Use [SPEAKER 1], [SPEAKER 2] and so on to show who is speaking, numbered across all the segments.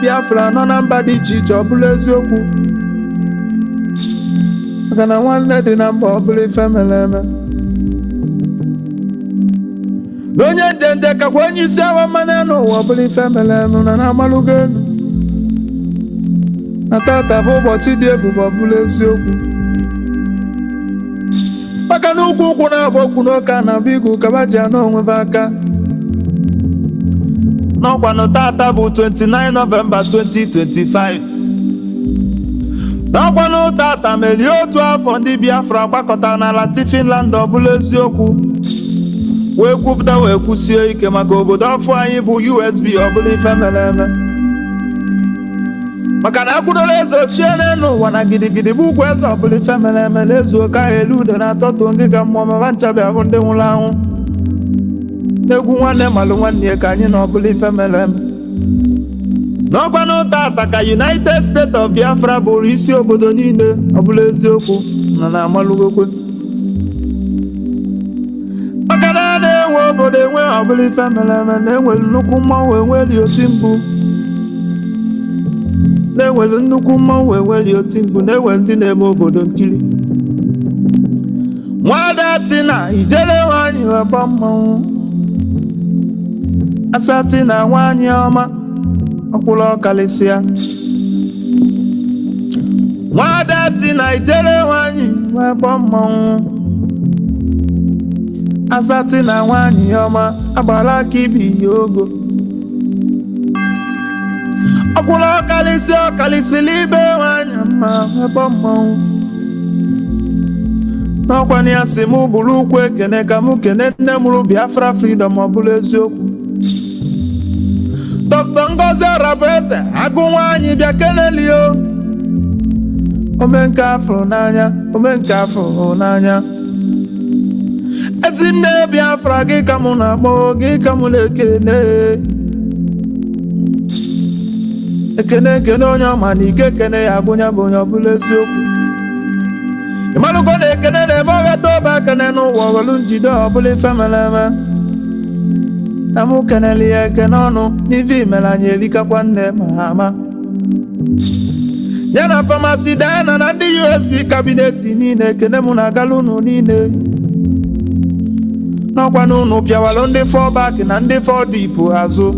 [SPEAKER 1] Biafra nọ na mba dị iche iche ọ bụla eziokwu maka na nwanne dị na mba ọ bụla ife mere eme na onye njenje kakwa onye isi awa mmanụ n'ụwa ọ bụla ife mere eme na na-amalụgo elu na tata bụ ụbọchị dị ebube ọ bụla eziokwu maka na ukwu ụkwụ na-agba okwu n'oke a na-abụ igu kaba ji anọ onwebe aka n'ọkwanụ tata bụ 29 Novemba 2025 n'ọkwanụ tata merie otu afọ ndị Biafra gbakọtara n'ala Finland ọ bụla eziokwu wee kwupụta wee kwusie ike maka obodo afọ anyị bụ USB ọ bụla ife mere eme maka na akwụdola eze ochie n'elu ụwa na gidigidi bụ ukwu eze ọ bụla ife mere eme na-ezu oke ahụ elu ude na-atọtụ ngịga mmụọ ma nchabi ahụ ndị nwụrụ anwụ n'egwu nwanne malụ nwanne ya ka anyị na ọ bụla ife mere eme n'ọkwanụ tata ka United States of Biafra bụrụ isi obodo niile ọ bụla eziokwu na na-amalụgokwe maka na na-enwe obodo enwe ọ bụla ife mere eme na-enwere nnukwu mmanwụ enweli oti mgbu na-enwere nnukwu mmanwụ enweli oti mgbu na-enwe ndị na-eme obodo nkiri Nwada Tina ijele nwanyị weba mmanwụ Asati na nwanyị ọma ọkwụla ọkalịsịa Nwada Tina ijele nwanyị weba mmanwụ Asati na nwanyị ọma agbara aka ibi ya ogo ọkwụla ọkalịsịla ibe nwanyị mma weba mmanwụ n'ọkwanye ya si mụ bụrụ ukwu ekene ka mụ kene nne mụrụ Biafra Freedom ọ bụla eziokwu Dr. Ngozi Orabueze agụ nwaanyị bịa kenelio omenke afọ n'anya Ezinne Biafra gị ka mụ na-akpọ gị ka mụ na-ekene ekene onye ọma na ike ekene ya agụnya bụ onye ọ bụla eziokwu ịmalụgo na ekene na-eme ọghata ọba ekene n'ụwa ọghọlụ njide ọ bụla ife mere eme na mụ keneli ya ekene ọnụ n'ife imere anyị elikakwa nne ma ha ama ya na famasi Diana na ndị USB kabineti niile ekene mụ na-agala unu niile n'ọkwa na unu pịawalụ ndị fọbak na ndị fọdipụ azụ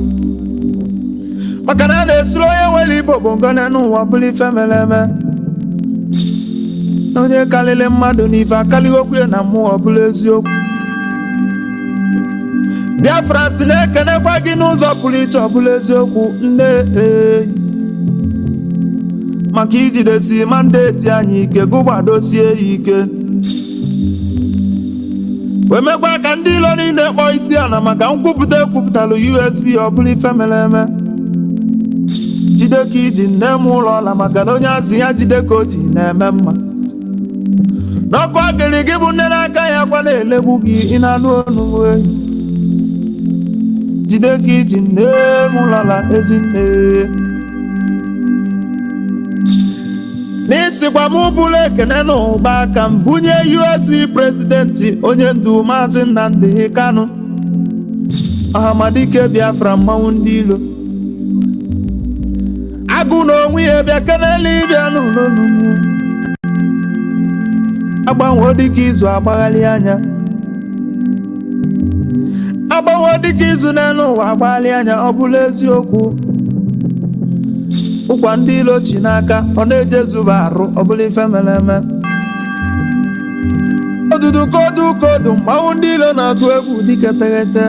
[SPEAKER 1] maka na a na-esiri onye nwere Igbo bụ ngone n'ụwa bụla ife mere eme onye karịrị mmadụ n'ife akarịghokwu ya na mmụọ ọ bụla eziokwu Biafra si na-ekenekwa gị n'ụzọ pụrụ iche ọ bụla eziokwu nne maka ijidesi mandeti anyị ike gụgbadosie ya ike wee mekwa ka ndị ilo niile kpọọ isi ala maka nkwupụta ekwupụtalụ USB ọ bụla ife mere eme jide ka iji nne m ụlọ ọla maka na onye asị ya jide ka o ji na-eme mma n'ọkụ akịrị gị bụ nne n'aka ya kwa na-elegbu gị ị na-anụ onu ehi jide ka iji nne m ụlọla ezinne n'isikwa m bụrụ ekene n'ụba aka m bunye USB prezidenti onye ndu Maazị Nnamdi Kanu Ọhamadike Biafra mmanwụ ndị ilo agụ na onwe ya bịa kenele ịbịa n'ụlọ n'ugwu agbanwe dịka izu agbaghalị anya agbanwe dịka izu n'elu ụwa agbaghalị anya ọ bụla eziokwu ụkwa ndị ilo chi n'aka ọ na-ejezuba arụ ọ bụla ife mere eme odudu kodu mmanwụ ndị ilo na-atụ egwu dịka teghete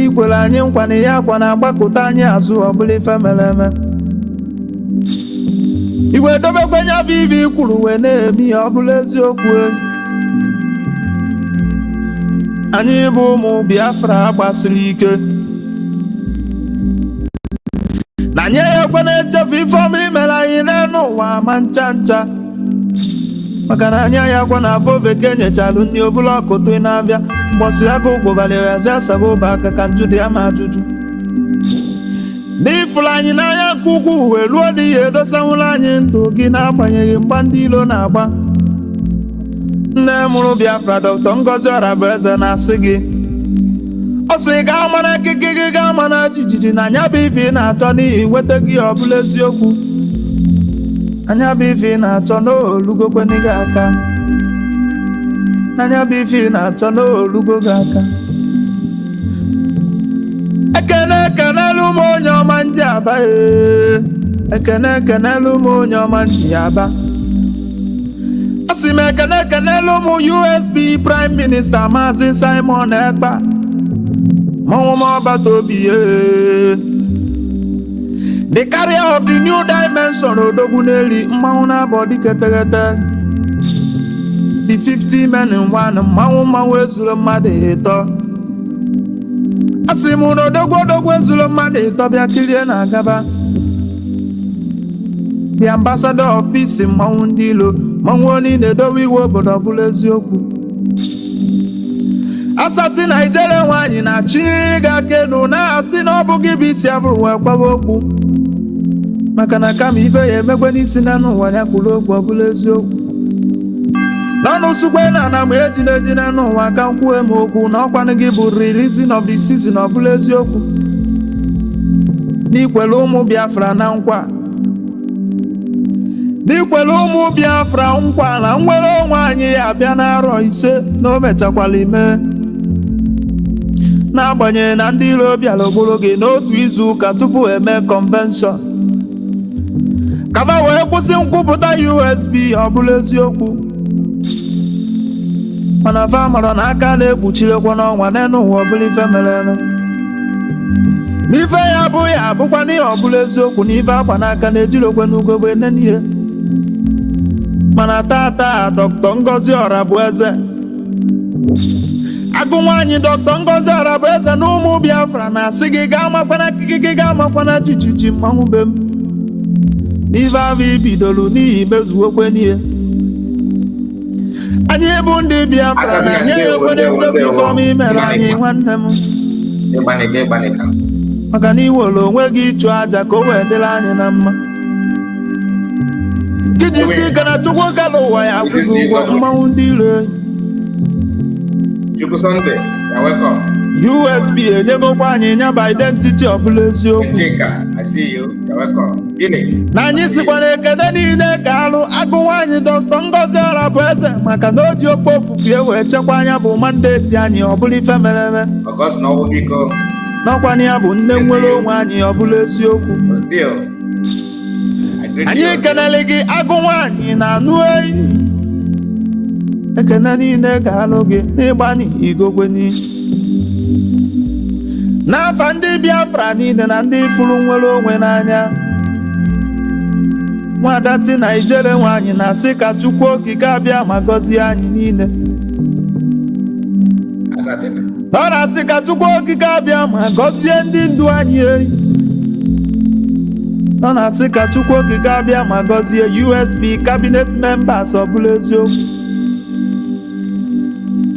[SPEAKER 1] ikwere anyị nkwa na ya akwa na-agbakọta anyị azụ ọ bụla ife mere eme iwe dobekwenye bụ ibe ikwuru wee na-eme ya ọ bụla eziokwu anyị bụ ụmụ Biafra gbasiri ike na anyị ekwe na-echefu ife ọma imere anyị n'elu ụwa ma ncha maka na anyị agwa na abụ bekee nyechalụ ndị obula ọkụtụ ị na-abịa mgbọsị agụ ụgbọbalị hazi asaba ụba aka ka njụdị ya ma ajụjụ n'ifụrụ anyị n'anya nke ukwuu wee ruo n'ihe edosanwụrụ anyị ndụ gị n'agbanyeghị mgba ndị ilo na-agba nne mụrụ Biafra Dr. Ngozi Orabueze na-asị gị ọ sị gaa mara akịkị gị gaa ma mana jijiji na anya bụ ife ị na-achọ n'ihi nweta gị ọ bụla eziokwu anya bụ ife ị na-achọ n'olugokweni gị aka anya bụ ife ị na-achọ n'olugo gị aka ekene ekenelu m onye ọma ndị Aba ekene ekenelu m onye ọma ndị Aba asị m ekene ekenelu m USB Prime Minister Maazị Simon Ekpa mmanwụ m ọbata obi the carrier of the new dimension odogwu n'eli mmanwụ na-abọ diketegete the 50 men in one mmanwụ ezuru mmadụ ịtọ asị m na odogwu ezuru mmadụ ịtọ bịa kirie na Agaba the ambassador of peace mmanwụ ndị ilo mmanwụ onye na-edowe iwu obodo ọbụla eziokwu asati Naịjirịa nwaanyị na chi ga-akenu na-asị na ọ bụ gị bụ isi abụrụ wee kwawa okwu maka na kama ife ya emekwe n'isi na n'ụwa ya kwuru okwu ọbụla eziokwu n'ọnụ sukwe na ana m ejina n'ụwa ka m kwuo m okwu na ọkwanụ gị bụ releasing of the season ọbụla eziokwu n'ikwele ụmụ Biafra na nkwa n'ikwele ụmụ Biafra nkwa na nwere onwe anyị ya abịa n'arọ 5 na o mechakwala ime n'agbanyeghị na ndị iro bịara ogboro gị n'otu izu ụka tupu eme convention kama wee kwụsị nkwupụta USB ọbụla eziokwu mana fa mara na aka na-ekpuchirekwa n'ọnwa n'elu ụwa ọbụla ife mere eme n'ife ya abụghị abụkwa n'ihe ọbụla eziokwu na ife akwa n'aka na-ejirokwe n'ugogbe n'ihe mana tata Dr. Ngozi Orabueze agụ nwaanyị Dr. Ngozi Orabueze na ụmụ Biafra na-asị gị ga-amakwana jijiji mmanwụ be m n'ife ahụ ibidolu n'ihi mezuokwe n'ihe anyị bụ ndị Biafra na anyị ekwere nchekwa ifeọma imere anyị nwanne m maka na iwere onwe gị ịchụ aja ka o wee dịrị anyị na mma gijisi ike na Chukwu gala ụwa ya akwụghị ụgwọ mmanwụ ndị iro USB enyegokwa anyị nyaba identity ọbụla eziokwu na anyị sikwa na ekene niile ka alụ agụ nwaanyị Dr. Ngozi Orabueze maka na o ji okpo ofufie wee chekwa anya bụ mandeti anyị ọbụla ife mere eme n'ọkwa ya bụ nne nwere onwe anyị ọbụla eziokwu anyị ekenele gị agụ nwaanyị na anụ ehi ekene niile ga-alụ gị n'ịgbanye igogweni n'afa ndị Biafra niile na ndị fụrụ nwere onwe n'anya nwadati Naịjirịa nwaanyị na-asị ka Chukwu okike abịa ma gọzie anyị niile ọ na-asị ka Chukwu okike abịa ma gọzie ndị ndu anyị ehi ọ na-asị ka Chukwu okike abịa ma gọzie USB cabinet members ọbụla eziokwu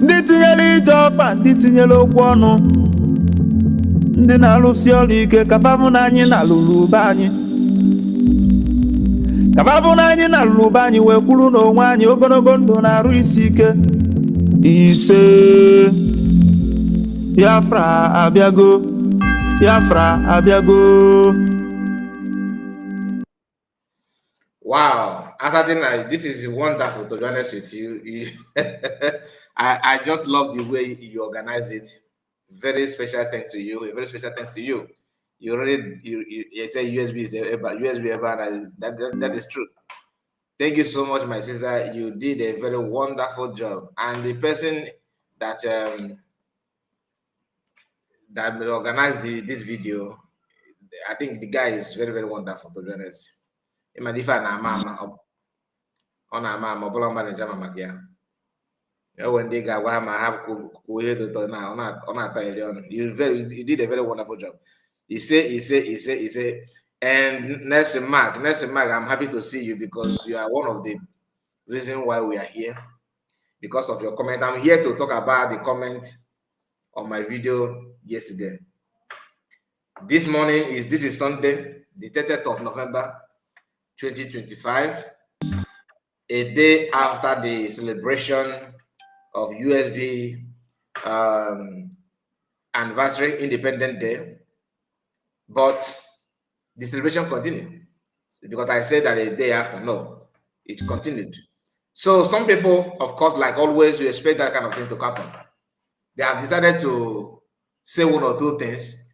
[SPEAKER 1] ndị tinyere ije ọkpa ndị tinyere okwu ọnụ ndị na-arụsi ọrụ ike kababụ na anyị na-alụrụ ube anyị kababụ na anyị na-alụrụ ube anyị wee kwuru n'onwe anyị ogologo ndụ na-arụ isi ike ise Biafra abịago Biafra abịago.
[SPEAKER 2] Wow, Asadina, this is wonderful, to be honest with you. I just love the way you organize it. Very special thanks to you. A very special thanks to you. You already you say USB is USB ever. That is true. Thank you so much, my sister. You did a very wonderful job. And the person that that organized this video, I think the guy is very, very wonderful, to be honest. When they got you did a very wonderful job. He said, and Nelson Mark, I'm happy to see you because you are one of the reasons why we are here, because of your comment. I'm here to talk about the comment on my video yesterday. This is Sunday, the 30th of November, 2025, a day after the celebration of USB anniversary Independent Day. but the celebration continued. Because I said that a day after, no, it continued. So some people, of course, like always, you expect that kind of thing to happen. They have decided to say one or two things.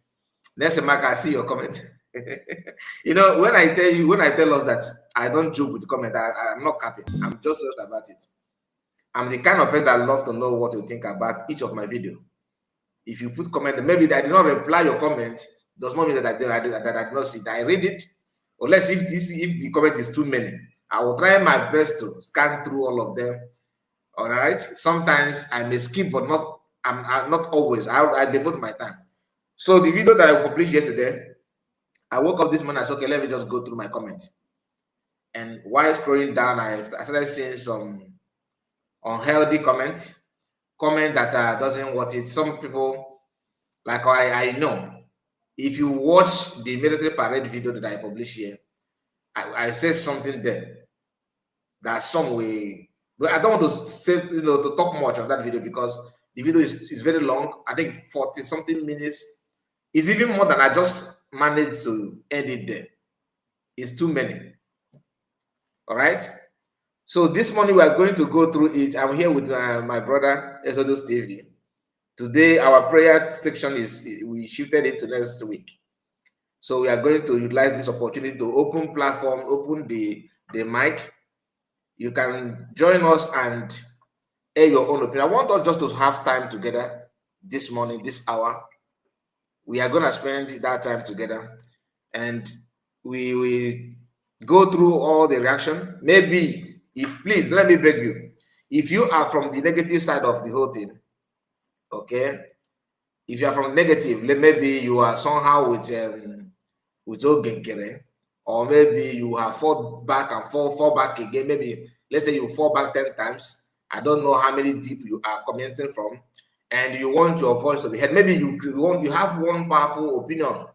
[SPEAKER 2] Next Mark, I see your comment. When I tell us that I don't joke with the comment, I'm not capping. I'm just serious about it. I'm the kind of person that loves to know what you think about each of my video. If you put comment, maybe I did not reply your comment, does not mean that I did not see it. I read it, unless if the comment is too many. I will try my best to scan through all of them. All right. Sometimes I may skip, but I'm not always. I devote my time. So the video that I published yesterday, I woke up this morning. I said, okay, let me just go through my comments. And while scrolling down, I started seeing some unhealthy comment that doesn't worth it. Some people, like I know, if you watch the military parade video that I published here, I said something there that some way. But I don't want to say, to talk much on that video because the video is very long. I think 40 something minutes. It's even more than I just managed to end it there. It's too many. All right. So this morning we are going to go through it. I'm here with my brother Exodus TV. Today our prayer section we shifted it to next week. So we are going to utilize this opportunity to open the mic. You can join us and air your own opinion. I want us just to have time together this morning, this hour. We are going to spend that time together and we will go through all the reaction. Maybe, please, let me beg you, if you are from the negative side of the whole thing, okay, if you are from negative, maybe you are somehow with Ogengere, or maybe you have fall back and fall back again. Maybe let's say you fall back 10 times. I don't know how many deep you are commenting from, and you want your voice to be heard. Maybe you have one powerful opinion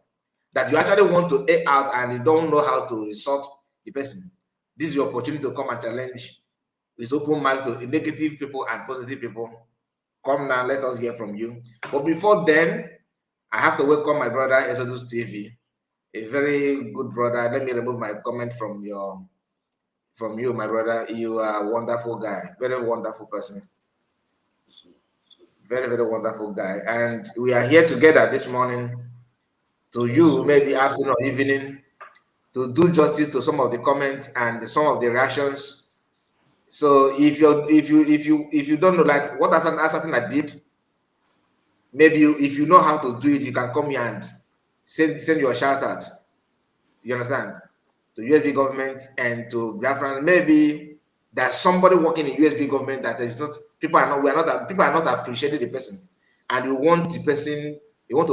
[SPEAKER 2] that you actually want to air out and you don't know how to insult the person. This is your opportunity to come and challenge. It's open mic to negative people and positive people. Come now, let us hear from you. But before then, I have to welcome my brother Exodus TV, a very good brother. Let me remove my comment from you, my brother. You are a wonderful guy, very wonderful person. Very, very wonderful guy. And we are here together this morning to you, maybe afternoon or evening, to do justice to some of the comments and some of the reactions. So if you don't know, like what something I did, maybe if you know how to do it, you can come here and send your shout out. You understand? To USB government and to Biafran. Maybe there's somebody working in USB government that is not people are not appreciating the person, and you want to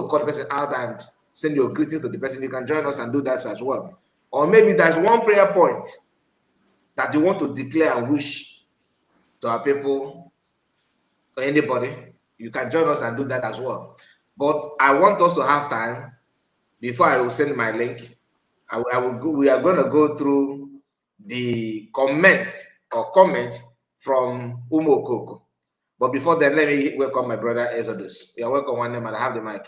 [SPEAKER 2] call the person out and send your greetings to the person. You can join us and do that as well. Or maybe there's one prayer point that you want to declare and wish to our people or anybody. You can join us and do that as well. But I want us to have time before I will send my link. We are going to go through the comments from Umokoko. But before then, let me welcome my brother Exodus. You're welcome, one name, and I have the mic.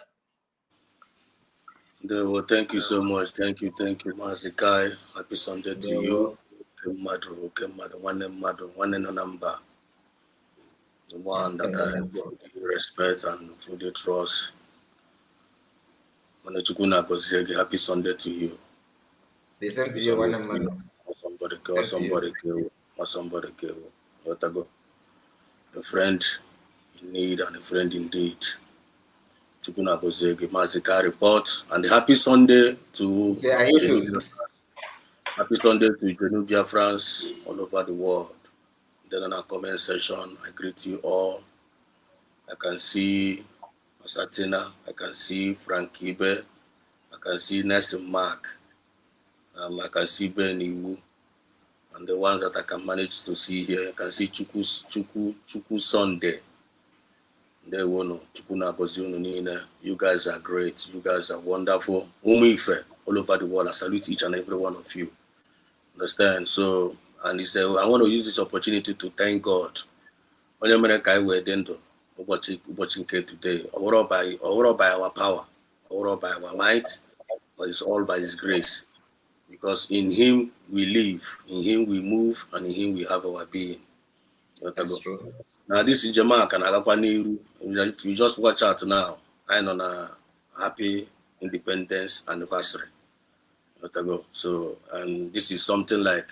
[SPEAKER 3] Well, thank you so much. Thank you, Mazikai. Happy Sunday to you. One number. The one that I have fully respect and fully trust. Happy Sunday to you.
[SPEAKER 2] The same to you, one number.
[SPEAKER 3] Somebody kill. A friend in need and a friend indeed. Chukuna Bozegi Mazika report and happy Sunday to happy Sunday to Genubia, France, all over the world. Then in our comment section, I greet you all. I can see Masatina, I can see Frank Ibe, I can see Nelson Mark, I can see Ben Iwu, and the ones that I can manage to see here, I can see Chuku Sunday. You guys are great. You guys are wonderful. All over the world. I salute each and every one of you. Understand? So, and he said, I want to use this opportunity to thank God. Only America we're watching today. Or by our power, or by our might, but it's all by His grace. Because in Him we live, in Him we move, and in Him we have our being.
[SPEAKER 2] That's true.
[SPEAKER 3] Now this is Jamaica and Agapaniru. If you just watch out now, I'm on a happy independence anniversary. So, and this is something like,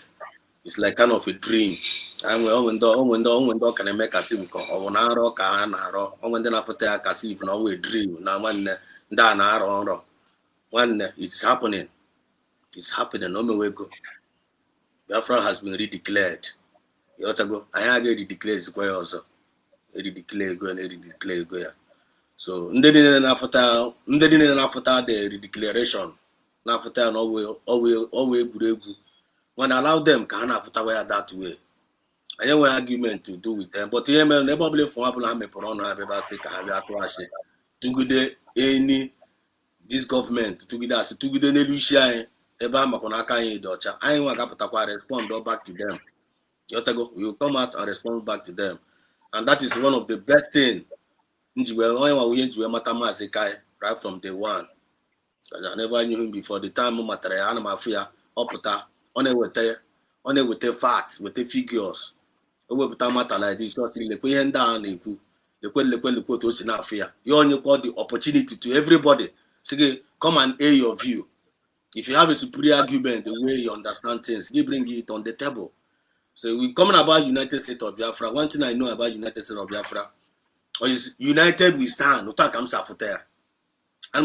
[SPEAKER 3] it's like kind of a dream. I'm when the can I make a sim or when I rock and I rock, or when then after I can see if no way dream. Now when it's happening. It's happening. No way go. Biafra has been redeclared. You ought to go. I already declared square also. Redeclare go and redeclare go. So they didn't after the redeclaration. Now after always good. When I allow them, can after wear that way. I have an argument to do with them, but the never believe for Abraham Porona have to good any this government to get us to good Lucia. I respond back to them. We will come out and respond back to them. And that is one of the best things right from day one. I never knew him before the time mafia on with the facts, with the figures. With a matter like this, you only got the opportunity to everybody. So come and air your view. If you have a superior argument, the way you understand things, you bring it on the table. So we coming about United States of Biafra. One thing I know about United States of Biafra is united we stand. And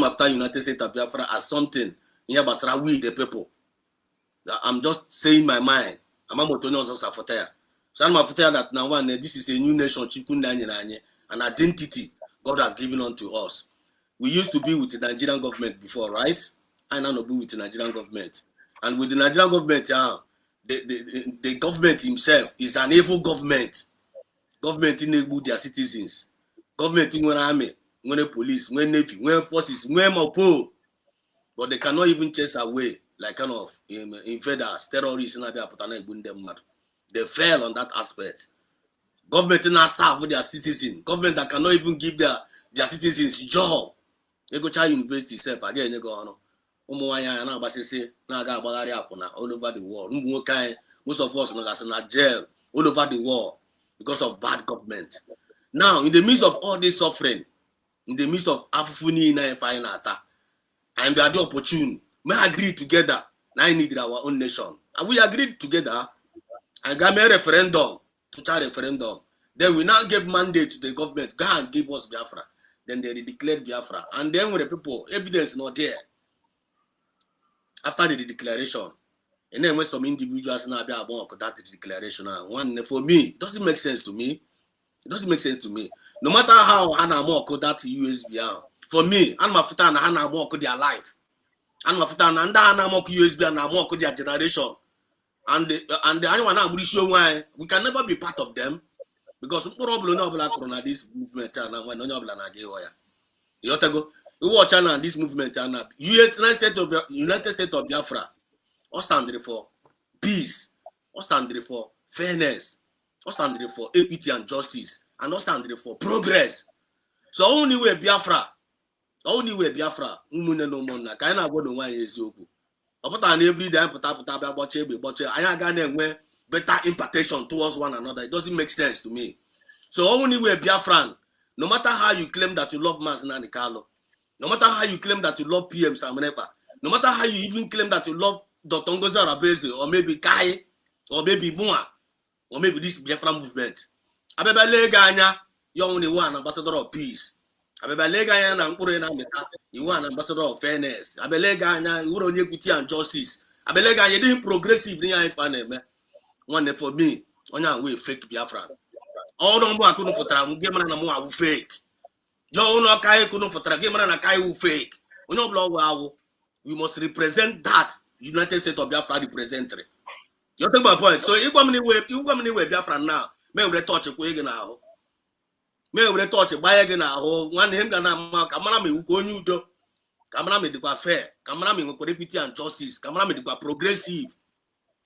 [SPEAKER 3] after United States of Biafra as something, we the people. I'm just saying my mind. I'm also so I'm after that now one this is a new nation, an identity God has given unto us. We used to be with the Nigerian government before, right? I now be with the Nigerian government. And with the Nigerian government, the government himself is an evil government. Government in their citizens. Government in army, when police, when navy, when forces, when mopo. But they cannot even chase away like kind of invaders, terrorists, they fail on that aspect. Government in staff with their citizens. Government that cannot even give their citizens job. They go to university itself again, they go on. All over the world. Most of us are jail all over the world because of bad government. Now, in the midst of all this suffering, in the midst of Afufuni and we are the opportune, we agree together. Now I need our own nation. And we agreed together and got a referendum, referendum. Then we now give mandate to the government, go and give us Biafra. Then they declared Biafra. And then when the people, evidence not there. After the declaration, and then when some individuals now be about that declaration, one for me, it doesn't make sense to me. It doesn't make sense to me. No matter how Hannah Mock that USB, for me, and my Futan and Hannah Mock their life, and my Futan and Hannah Mock USB and Mock their generation, and the anyone now will show why we can never be part of them because probably no black on this movement and when no black na you go. We watch on this movement and United States of Biafra. What stand for peace? What stand for fairness? What stand for equity and justice? And what stand for progress? So only way Biafra. Umune no mona. Kaina go no one is yoku. But every day I got better impartation towards one another. It doesn't make sense to me. So only way Biafran. No matter how you claim that you love Manzana Nikalo. No matter how you claim that you love PM Samenepa, no matter how you even claim that you love Dr. Ngozi Arabeze or maybe Kai or maybe Mua or maybe this Biafra movement, Abeba Leganya, you're only one ambassador of peace. Abeba Leganya and Kurena Meta, you want ambassador of fairness. Abeleganya, you want equity and justice. Abeleganya, you didn't progressive near one for me, on your way fake Biafra. All the more I couldn't for time, give me a more fake. You know, Kai couldn't for game and a Kai who fake. We know blow. We must represent that United States of Biafra representative. You take my point. So you come anywhere Biafra now. May we touch a quick now. May we touch a buy again now. One him gonna Kamana me who go new do. Kamana me the fair. Kamana me with equity and justice. Kamana me the progressive.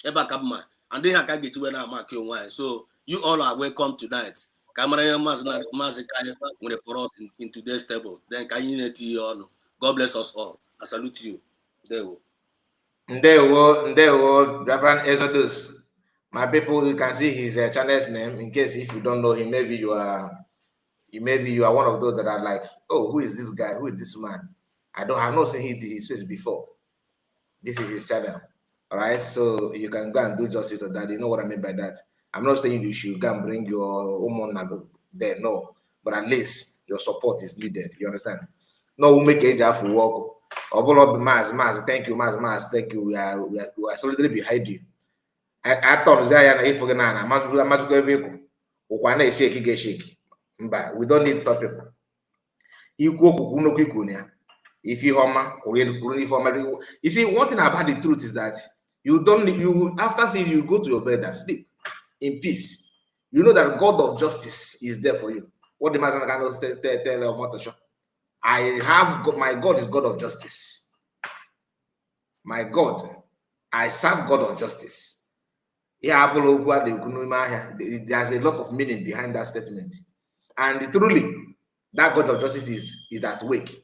[SPEAKER 3] Eba Kabma. And they have get you when I mark your wine. So you all are welcome tonight. Camera for us in today's table. Then can you God bless us all. I salute you.
[SPEAKER 2] Ndewo, Reverend Exodus. My people, you can see his channel's name. In case if you don't know him, maybe you are one of those that are like, oh, who is this guy? Who is this man? I have not seen his face before. This is his channel. All right, so you can go and do justice to that. You know what I mean by that. I'm not saying you should go and bring your woman there, no, but at least your support is needed. You understand? No, we make age for work. Maz, thank you, Maz, thank you. We are solidly behind you. I thought if we're gonna shake. But we don't need such people. If you see, one thing about the truth is that after saying you go to your bed and sleep in peace, you know that God of justice is there for you. What the Master can tell my God is God of justice. My God, I serve God of justice. There's a lot of meaning behind that statement. And truly, that God of justice is at wake.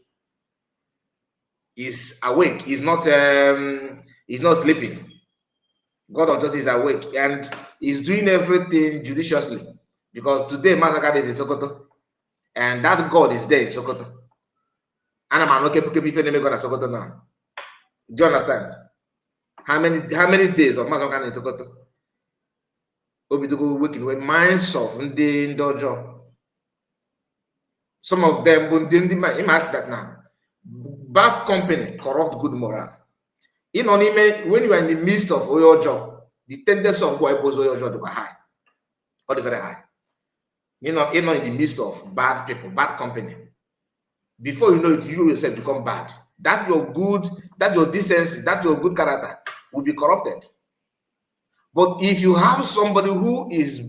[SPEAKER 2] Is awake. He's not sleeping. God of justice is awake and is doing everything judiciously. Because today, Master is in Sokoto, and that God is there in Sokoto. And I'm not going Sokoto now. Do you understand? How many days of Master in Sokoto? Obitugo waking with minds of the dojo. Some of them will ask that now. Bad company corrupt good morale. When you are in the midst of your job, the tendency of your job to be high, or very high. In the midst of bad people, bad company. Before you know it, you yourself become bad. That your decency, that your good character will be corrupted. But if you have somebody who is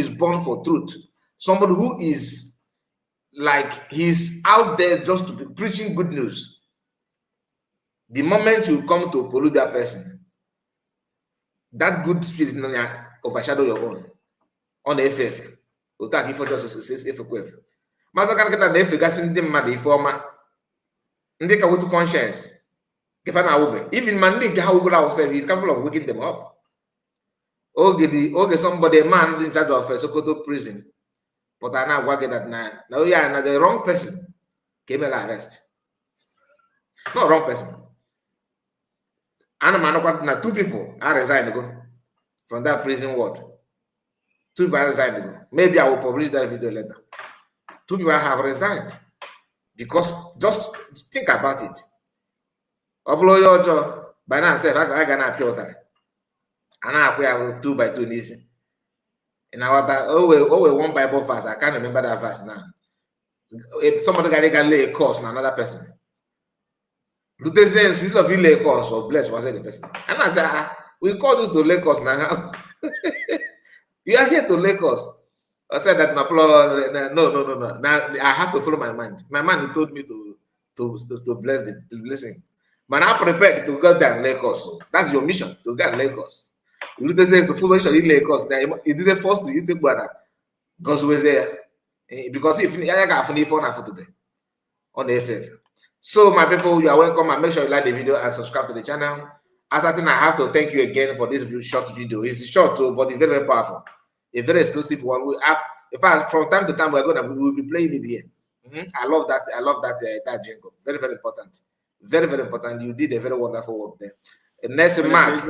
[SPEAKER 2] born for truth, somebody who is like he's out there just to be preaching good news, the moment you come to pollute that person, that good spirit overshadow your own. On the FF. Utaki for justice if a Master can get an F gassing them mad informer. Ndika with conscience. Even Mandik how good ourselves is capable of waking them up. Okay, somebody, a man in charge of a Sokoto prison. But I now working at night. Now, yeah, the wrong person came and arrest. Not wrong person. And two people are resigned from that prison ward. Two people are resigned. Maybe I will publish that video later. Two people have resigned. Because just think about it. By now, I said, I can appeal that. And I have 2 by 2 easy. And I was one Bible verse. I can't remember that verse now. If somebody can lay a curse on another person. Luther says, instead of you lay a curse or bless was the person. And I said, we called you to lay curse now. You are here to lay curse. I said that no. Now I have to follow my mind. My mind told me to bless the blessing. But I'm prepared to go there and lay curse. So that's your mission, to go and lay curse. Luther says, so first you lay curse. It is a first to eat a brother. God's was there. Because if you got funny phone on the FF. So my people, you are welcome, and make sure you like the video and subscribe to the channel. As I think I have to thank you again for this short video. It's short too, but it's very, very powerful. A very explosive one. We have, in fact, from time to time we will be playing it here. I love that. I love that jingle. Very, very important. Very, very important. You did a very wonderful work there. Next Mark.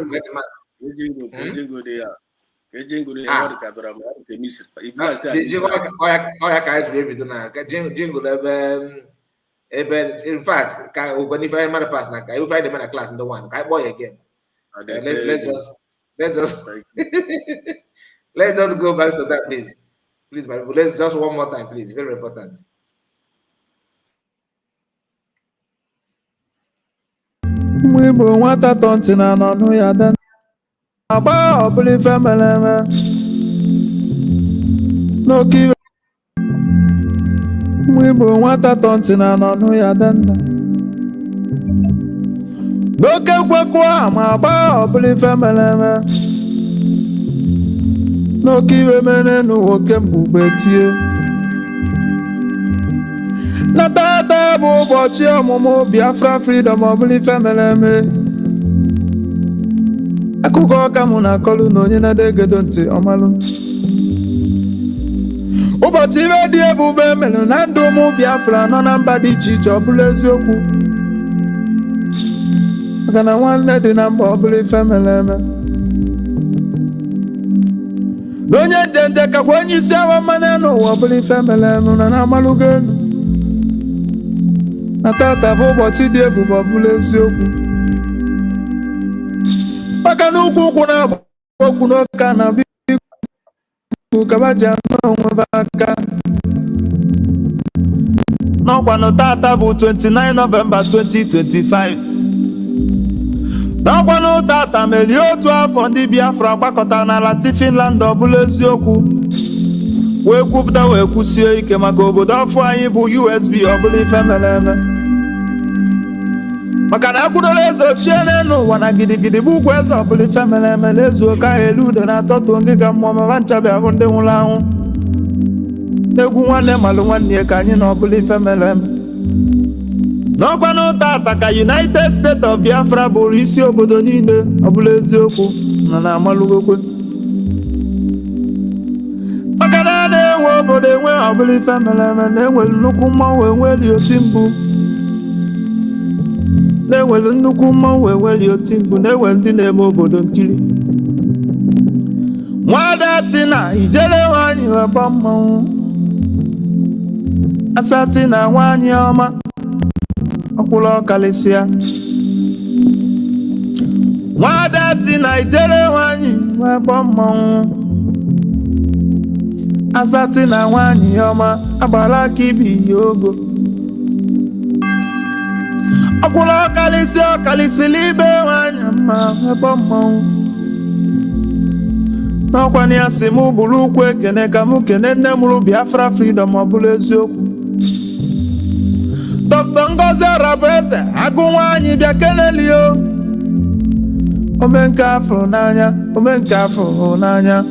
[SPEAKER 2] In fact, when if I am a pass, I will find them in a class in the one. I boy again. Let's just let's just go back to that, please. Please, my people, let's just one more time, please. Very important.
[SPEAKER 1] We want that dancing and I know ya then. About believe family. No give. We want that dancing and I know ya then. No get what my about believe family. No give me no work and boobetie. Na taa bụ ụbọchị ọmụmụ Biafra Freedom ọ bụla ife mere eme. Akụkọ ọka mụ na-akọlụ na onye na-egedo ntị ọmalụ. Ụbọchị ibe dị ebube mere na ndụ ụmụ Biafra nọ na mba dị iche iche ọ bụla eziokwu. Maka na nwanne dị na mba ọ bụla ife mere eme. Onye njenje kakwa onye isi awa mmanụ n'ụwa ọ bụla ife mere eme na na-amalụgo elu. Na tata bụ ụbọchị dị ebube ọ bụla eziokwu. Maka na ukwu na-agba okwu n'ụka na biko kaba ji anụ onwe aka. N'ọkwanụ tata bụ 29 November 2025. N'ọkwanụ tata merie otu afọ ndị Biafra gbakọtara n'ala Finland ọ bụla eziokwu. Wee kwupụta wee kwusie ike maka obodo ọfụ anyị bụ USB ọ bụla ife mere eme. Maka na akwụdola eze ochie n'elu ụwa na gidigidi bụ ugwu eze ọ bụla ife mere eme na-ezu oke ahụ elu ude na-atọtụ ngịga mmụọ ma nchabi ahụ ndị nwụrụ anwụ. N'egwu nwanne malụ nwanne ya ka anyị na ọ bụla ife mere eme. N'ọkwanụ tata ka United States of Biafra bụrụ isi obodo niile ọ bụla eziokwu na na-amalụgokwe. Maka na a na-enwe obodo enwe ọ bụla ife mere eme na-enwere nnukwu mmanwụ enweli oti mgbu. Na-enwere nnukwu mmanwụ enweli oti mgbu na-enwe ndị na-eme obodo nkiri. Nwada Tina ijele nwanyị weba mmanwụ. Asati na nwanyị ọma ọkwụlụ ọkalịsịa. Nwada Tina ijele nwanyị weba mmanwụ. Asati na nwanyị ọma agbara aka ibi ya ogo. Ọkwụlụ ọkalịsịa ọkalịsịla ibe nwanyị mma weba mmanwụ. N'ọkwanụ ya si mụ bụrụ ukwu ekene ka mụ kene nne mụrụ Biafra Freedom ọ bụla eziokwu. Dr. Ngozi Arabueze agụ nwaanyị bịa kelelio. Omenke afọ n'anya, omenke afọ n'anya.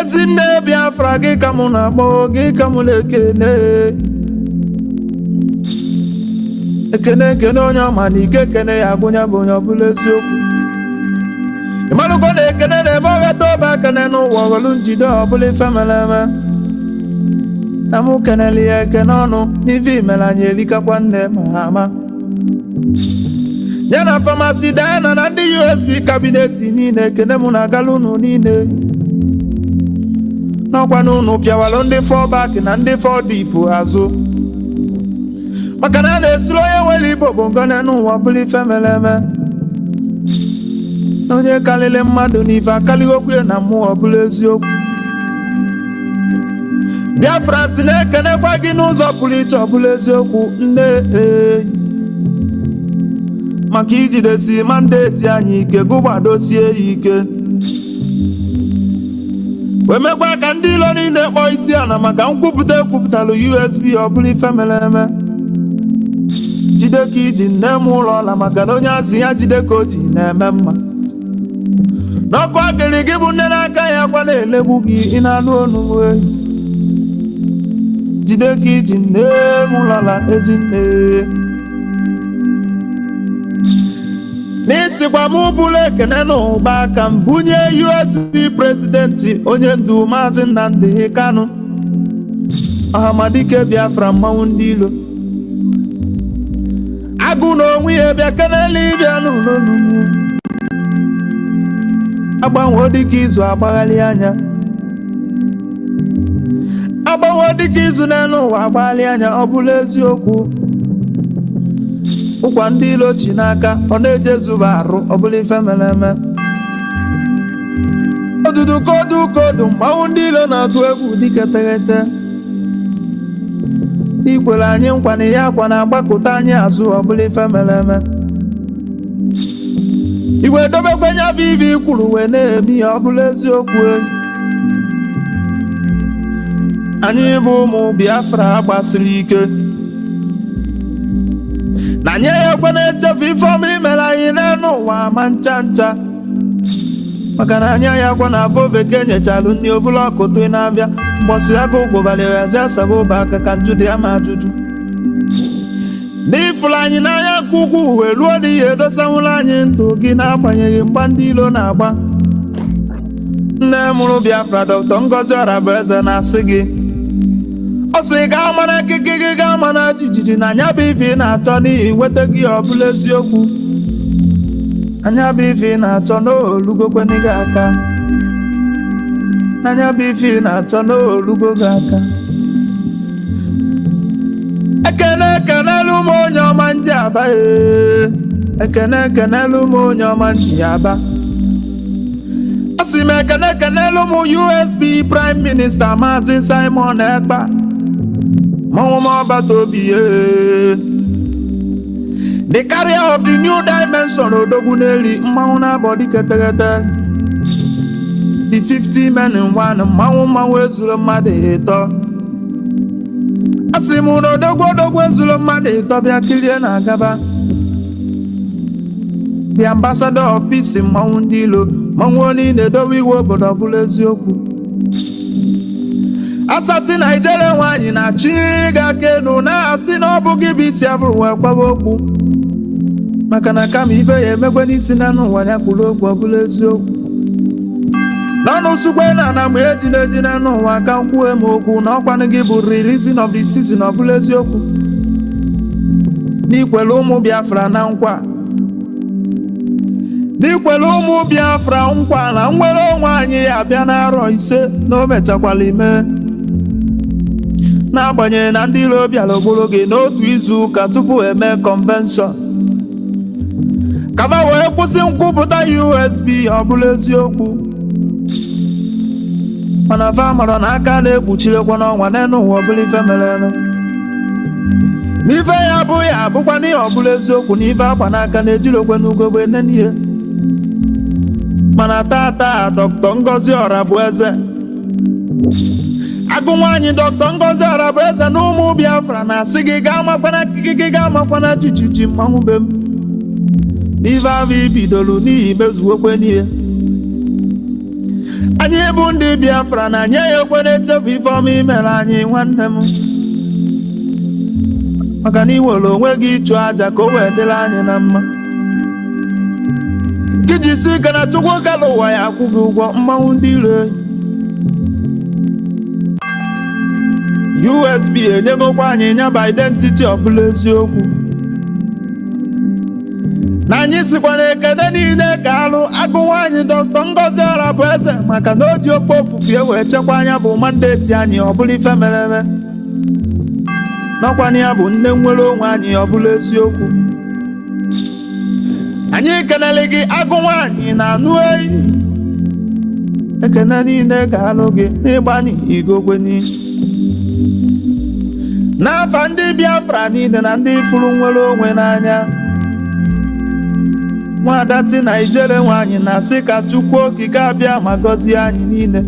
[SPEAKER 1] Ezinne Biafra gị ka mụ na-akpọ gị ka mụ na-ekene. Ekene onye ọma na ike ekene ya agụnya bụ onye ọ bụla eziokwu. Ịmalụgo na ekene na-eme ọghata obe ekene n'ụwa welu njide ọ bụla ife mere eme. Na mụ keneli ya ekene ọnụ n'ife imere anyị elikakwa nne ma ama. Ya na famasi Diana na ndị USB kabineti niile ekene mụ na-agala unu niile. N'ọkwanụ unu pịawalụ ndị fọbak na ndị fọdipụ azụ. Maka na a na-esiri onye nwere Igbo bụ ngone n'ụwa bụla ife mere eme. Onye kalịrị mmadụ n'ife akalighokwu ya na mmụọ bụla eziokwu. Biafra si na-ekenekwa gị n'ụzọ pụrụ iche ọ bụla eziokwu nne maka ijidesi mandeti anyị ike gụgbadosie ya ike. Wee mekwa ka ndị ilo niile kpọọ isi ala maka nkwupụta ekwupụtalụ USB ọ bụla ife mere eme. Jide ka iji nne m ụlọ ọla maka na onye asị ya jide ka o ji na-eme mma. N'ọkụ akịrị gị bụ nne n'aka ya kwa na-elegbu gị ị na-anụ onu ehi. Jide ka iji nne m ụlọ ọla ezinne. N'isikwa m bụrụ ekene n'ụba aka m bunye USB prezidenti onye ndu Maazị Nnamdi Kanu Ọhamadike Biafra mmanwụ ndị ilo. Agụ na onwe ya bịa kenele ịbịa n'ụlọ n'ugwu. Agbanwe dịka izu agbaghalị anya. Agbanwe dịka izu n'elu ụwa agbaghalị anya ọ bụla eziokwu. Ụkwa ndị ilo chi n'aka ọ na-ejezuba arụ ọ bụla ife mere eme. Odudu kodu mmanwụ ndị ilo na-atụ egwu dịka teghete. Ikwere anyị nkwa na ya akwa na-agbakọta anyị azụ ọ bụla ife mere eme. Iwe dobekwenye bụ ibe ikwuru wee na-eme ya ọ bụla eziokwu. Anyị bụ ụmụ Biafra gbasiri ike. Na nye ya ekwe na-echefu ife ọma imere anyị n'elu ụwa ma ncha ncha. Maka na anyị ya kwa na abụ bekee nyechalụ ndị obula ọkụtụ na-abịa. Mgbọsị agụ gbobalịrị aja asaba ụba aka ka njụ dị ama ajụjụ. n'ifụrụ anyị n'anya nke ukwuu wee ruo n'ihi edosanwụrụ anyị ndụ gị n'agbanyeghị mgba ndị ilo na-agba. Nne mụrụ Biafra Dr. Ngozi Orabueze na-asị gị, ọ sị gaa mara akịkị gị, gaa mara jijiji na anya bụ ife ị na-achọ n'ihi nweta gị ọ bụla eziokwu. Anya bụ ife ị na-achọ n'olugokweni gị aka. Anya bụ ife ị na-achọ n'olugo gị aka. Ekene ekenelu m onye ọma ndị Aba ekene ekenelu m onye ọma ndị Aba. Asị m ekene ekenelu m USB Prime Minister Maazị Simon Ekpa mmanwụ m ọbata obi the carrier of the new dimension odogwu n'eli mmanwụ na-abọ diketegete the 50 men in one mmanwụ ezuru mmadụ ịtọ. Asị m na odogwu ezuru mmadụ ịtọ bịa kirie na agaba the ambassador of peace mmanwụ ndị ilo mmanwụ onye na-edowe iwu obodo ọbụla eziokwu. Asati Naịjirịa nwaanyị na-achịrị gị aka elu na-asị na ọ bụ gị bụ isi abụrụ wee kwawa okwu maka na kama ife ya emekwe n'isi na n'ụwa ya kwuru okwu ọbụla eziokwu. N'ọnụ sukwe na ana ma ejina n'ụwa ka nkwuo m okwu na ọkwanụ gị bụ reason of the season ọbụla eziokwu. N'ikwere ụmụ Biafra na nkwa, n'ikwere ụmụ Biafra nkwa na nnwere onwe anyị ya abịa n'arọ 5 na o mechakwala ime. N'agbanyeghị na ndị iro bịara ogboro gị n'otu izu ụka tupu eme convention kaba wee kwụsị nkwupụta USB ọbụla eziokwu. Mana fa mara na aka na-ekpuchirekwa n'ọnwa n'elu ụwa ọbụla ife mere eme. N'ife ya bụ ya bụkwa n'ihe ọbụla eziokwu na ife akwa n'aka na-ejirokwe n'ugogbe n'ihe. Mana tata Dr. Ngozi Orabueze agụ nwaanyị Dr. Ngozi Orabueze na ụmụ Biafra na-asị gị gaa makwana akịkị gị, gaa makwana jijiji mmanwụ be m. N'ife ahụ ibidolu n'ihi mezuokwe n'ihe. Anyị bụ ndị Biafra na anyị ekwe na-echefu ife ọma imere anyị nwanne m maka na iwere onwe gị ịchụ aja ka o wee dịrị anyị na mma. Gị jisi ike na Chukwu gala ụwa ya akwụ gị ụgwọ mmanwụ ndị iro. USB enyegokwa anyị nyaba identity ọbụla eziokwu. Na anyị sikwa na ekene niile ka alụ agụ nwaanyị Dr. Ngozi Orabueze maka na o ji okpo ofufe wee chekwa anya bụ mandeti anyị ọbụla ife mere eme. N'ọkwa ya bụ nne nwere onwe anyị ọbụla eziokwu. Anyị kenele gị agụ nwaanyị na anụ ehi. Ekene niile ka alụ gị n'ịgbanye igogweni. N'afa ndị Biafra niile na ndị fụrụ nwere onwe n'anya, Nwadati Naịjirịa nwaanyị na-asị ka Chukwu okike abịa ma gọzie anyị niile.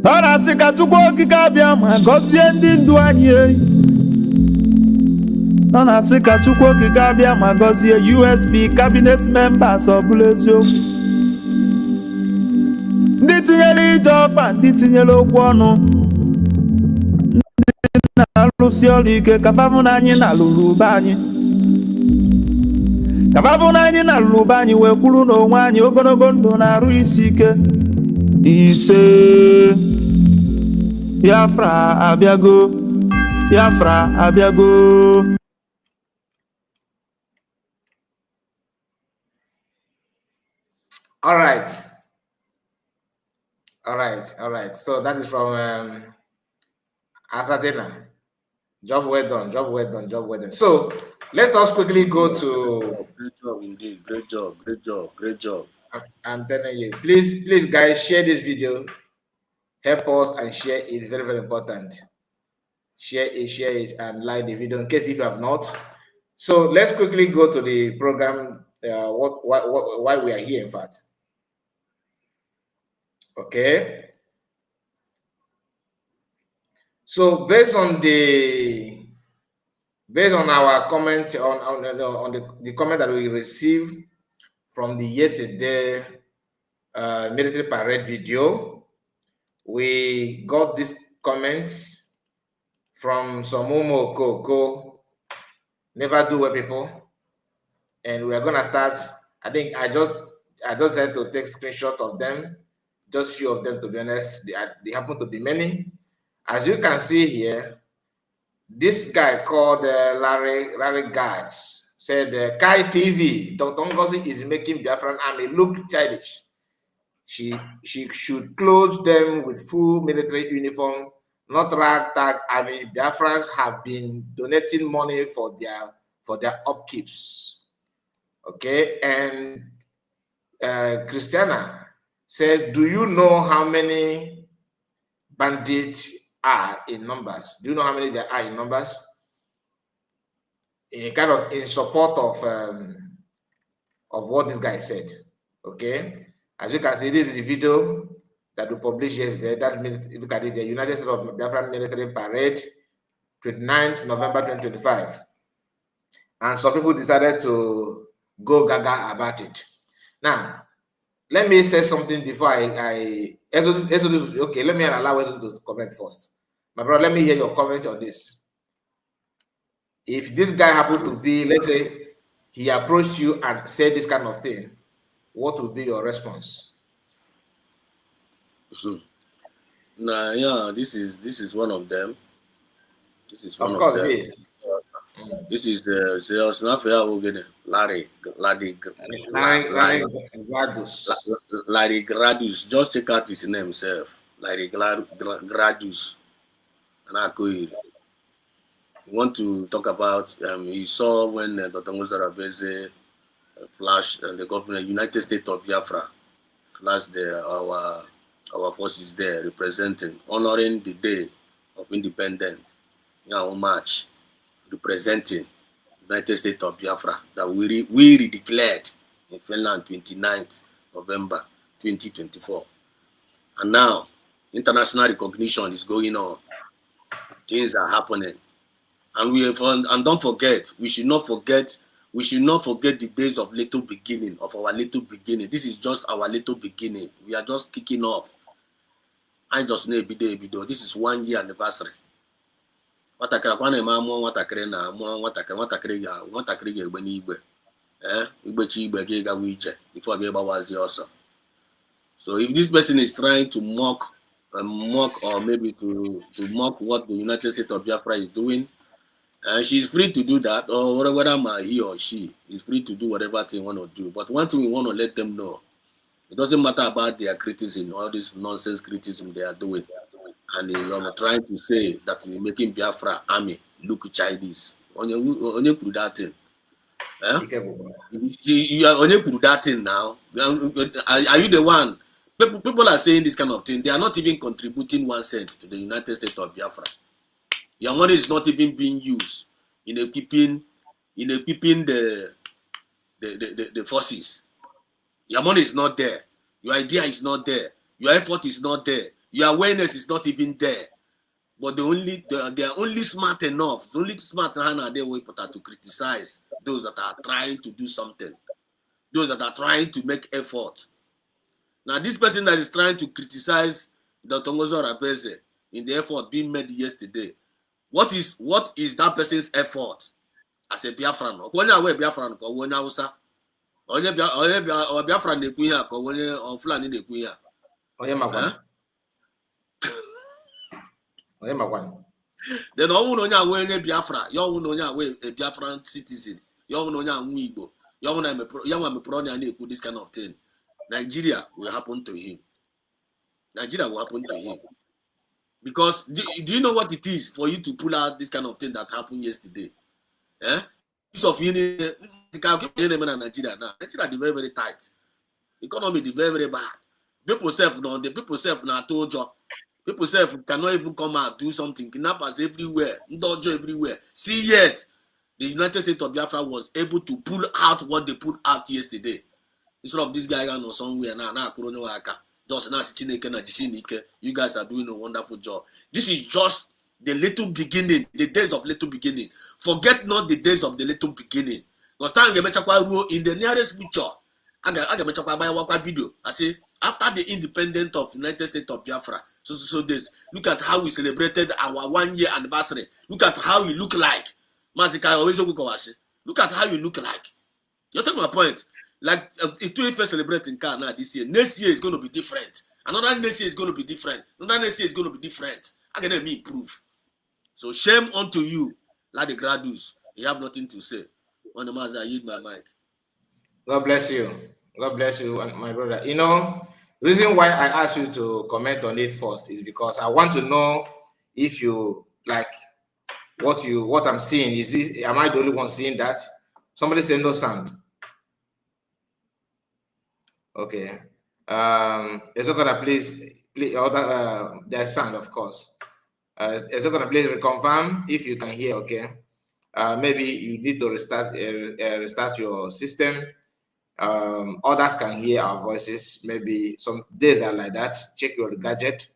[SPEAKER 1] Ọ na-asị ka Chukwu okike abịa ma gọzie ndị ndu anyị eyi. Ọ na-asị ka Chukwu okike abịa ma gọzie USB cabinet members ọbụla eziokwu. Ndị tinyere ije ọkpa, ndị tinyere okwu ọnụ, ndị na-alụsi ọrụ ike ka fabụ na anyị na-alụrụ ube anyị. Kababụ na anyị na-alụrụ ube anyị wee kwuru n'onwe anyị ogologo ndụ na-arụ isi ike. Ise Biafra abịago, Biafra abịago.
[SPEAKER 2] All right. So that is from Asadena. Job well done. So let us quickly go to.
[SPEAKER 3] Great job indeed. Great job.
[SPEAKER 2] I'm telling you, please, guys, share this video. Help us and share it. Very, very important. Share it, and like the video in case if you have not. So let's quickly go to the program. Why we are here, in fact. Okay. So based on our comment on the comment that we received from the yesterday military parade video, we got these comments from Somumo Koko, Never Do Well People. And we are gonna start. I think I just had to take screenshot of them, just few of them to be honest. They happen to be many. As you can see here, this guy called Larry Gads said, Kai TV, Dr. Ngozi is making Biafran army look childish. She should clothe them with full military uniform, not ragtag army. Biafrans have been donating money for their upkeeps. Okay, and Christiana said, do you know how many bandits are in numbers? Do you know how many there are in numbers? In support of what this guy said. Okay, as you can see, this is the video that we published yesterday. Look at it, the United States of Biafran Military Parade, 29th November 2025. And some people decided to go gaga about it. Now, let me say something before Exodus, okay, let me allow Exodus to comment first. My brother, let me hear your comment on this. If this guy happened to be, let's say, he approached you and said this kind of thing, what would be your response?
[SPEAKER 3] Nah, yeah, this is one of them. This is one
[SPEAKER 2] of course,
[SPEAKER 3] them.
[SPEAKER 2] Yes.
[SPEAKER 3] This is Larry Gradus. Just check out his name himself. Larry Gradus. And I could want to talk about you saw when Dr. Ngozi Arabese flashed the government United States of Biafra flashed our forces there representing, honoring the day of independence, march, representing United States of Biafra that we redeclared in Finland 29th November 2024. And now international recognition is going on. Things are happening. And don't forget, we should not forget the days of little beginning, of our little beginning. This is just our little beginning. We are just kicking off. I just know ebido. This is 1 year anniversary. Nwatakịrị ga-egbe n'igwe. Igbechi igbe gị gawa ije before gị gbawazi ọsọ. So if this person is trying to mock or maybe to mock what the United States of Biafra is doing, and she's free to do that, or whether he or she is free to do whatever they want to do. But one thing we want to let them know, it doesn't matter about their criticism, all this nonsense criticism they are doing. And you're trying to say that you're making Biafra army look childish. Onye put that thing. You are only put that thing now. Are you the one? People are saying this kind of thing. They are not even contributing 1 cent to the United States of Biafra. Your money is not even being used in equipping the forces. Your money is not there. Your idea is not there. Your effort is not there. Your awareness is not even there. But they are only smart enough. It's only smart enough to criticize those that are trying to do something. Those that are trying to make effort. Now, this person that is trying to criticize Dr. Ngozi Arabese in the effort being made yesterday, what is that person's effort as a Biafran? Onye awe Biafran ko onye Hausa. Onye Biafran na-ekwu ihe ko onye Fulani na-ekwu ihe.
[SPEAKER 2] Onye Magwan. Onye Magwan.
[SPEAKER 3] Then onye awe Biafra, ya onye awe a Biafran citizen, ya onye anwu Igbo, ya mepro na-ekwu this kind of thing. Nigeria will happen to him. Nigeria will happen to him. Because do you know what it is for you to pull out this kind of thing that happened yesterday? Piece of Nigeria now. Nigeria is very, very tight. Economy is very, very bad. People self now told you. People self cannot even come out do something. Kidnappers everywhere, Ndojo everywhere. Still yet, the United States of Biafra was able to pull out what they put out yesterday. Instead of this guy going somewhere now, you guys are doing a wonderful job. This is just the little beginning, the days of little beginning. Forget not the days of the little beginning. Because time in the nearest future, I can make a video. I say, After the independence of United States of Biafra, so this, look at how we celebrated our 1 year anniversary. Look at how we look like. Look at how you look like. You take my point. Like it will first celebrate in Ghana this year. Next year is going to be different. Another next year is going to be different. Another next year is going to be different. How can I improve? So shame unto you, like the graduates. You have nothing to say. When the master, I use my mic.
[SPEAKER 2] God bless you. God bless you, my brother. You know, reason why I asked you to comment on it first is because I want to know if you like what I'm seeing. Is this, am I the only one seeing that? Somebody say no sound. Okay. Is it gonna please other there's sound, of course. Is it gonna please reconfirm if you can hear? Okay. Maybe you need to restart your system. Others can hear our voices. Maybe some days are like that. Check your gadget.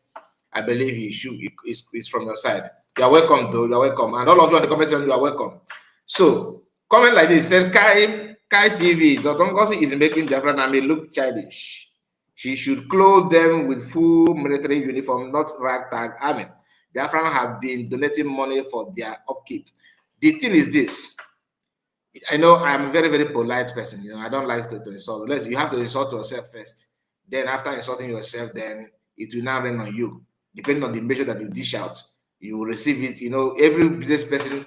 [SPEAKER 2] I believe you should. It's from your side. You are welcome, though. You are welcome, and all of you on the comment section, you are welcome. So, comment like this: said Kai TV. Dr. Ngozi is making Biafra Army look childish. She should clothe them with full military uniform, not ragtag army. Biafra have been donating money for their upkeep. The thing is this. I know I'm a very, very polite person. You know, I don't like to insult. You have to insult yourself first. Then after insulting yourself, then it will now rain on you. Depending on the measure that you dish out, you will receive it. You know, every business person,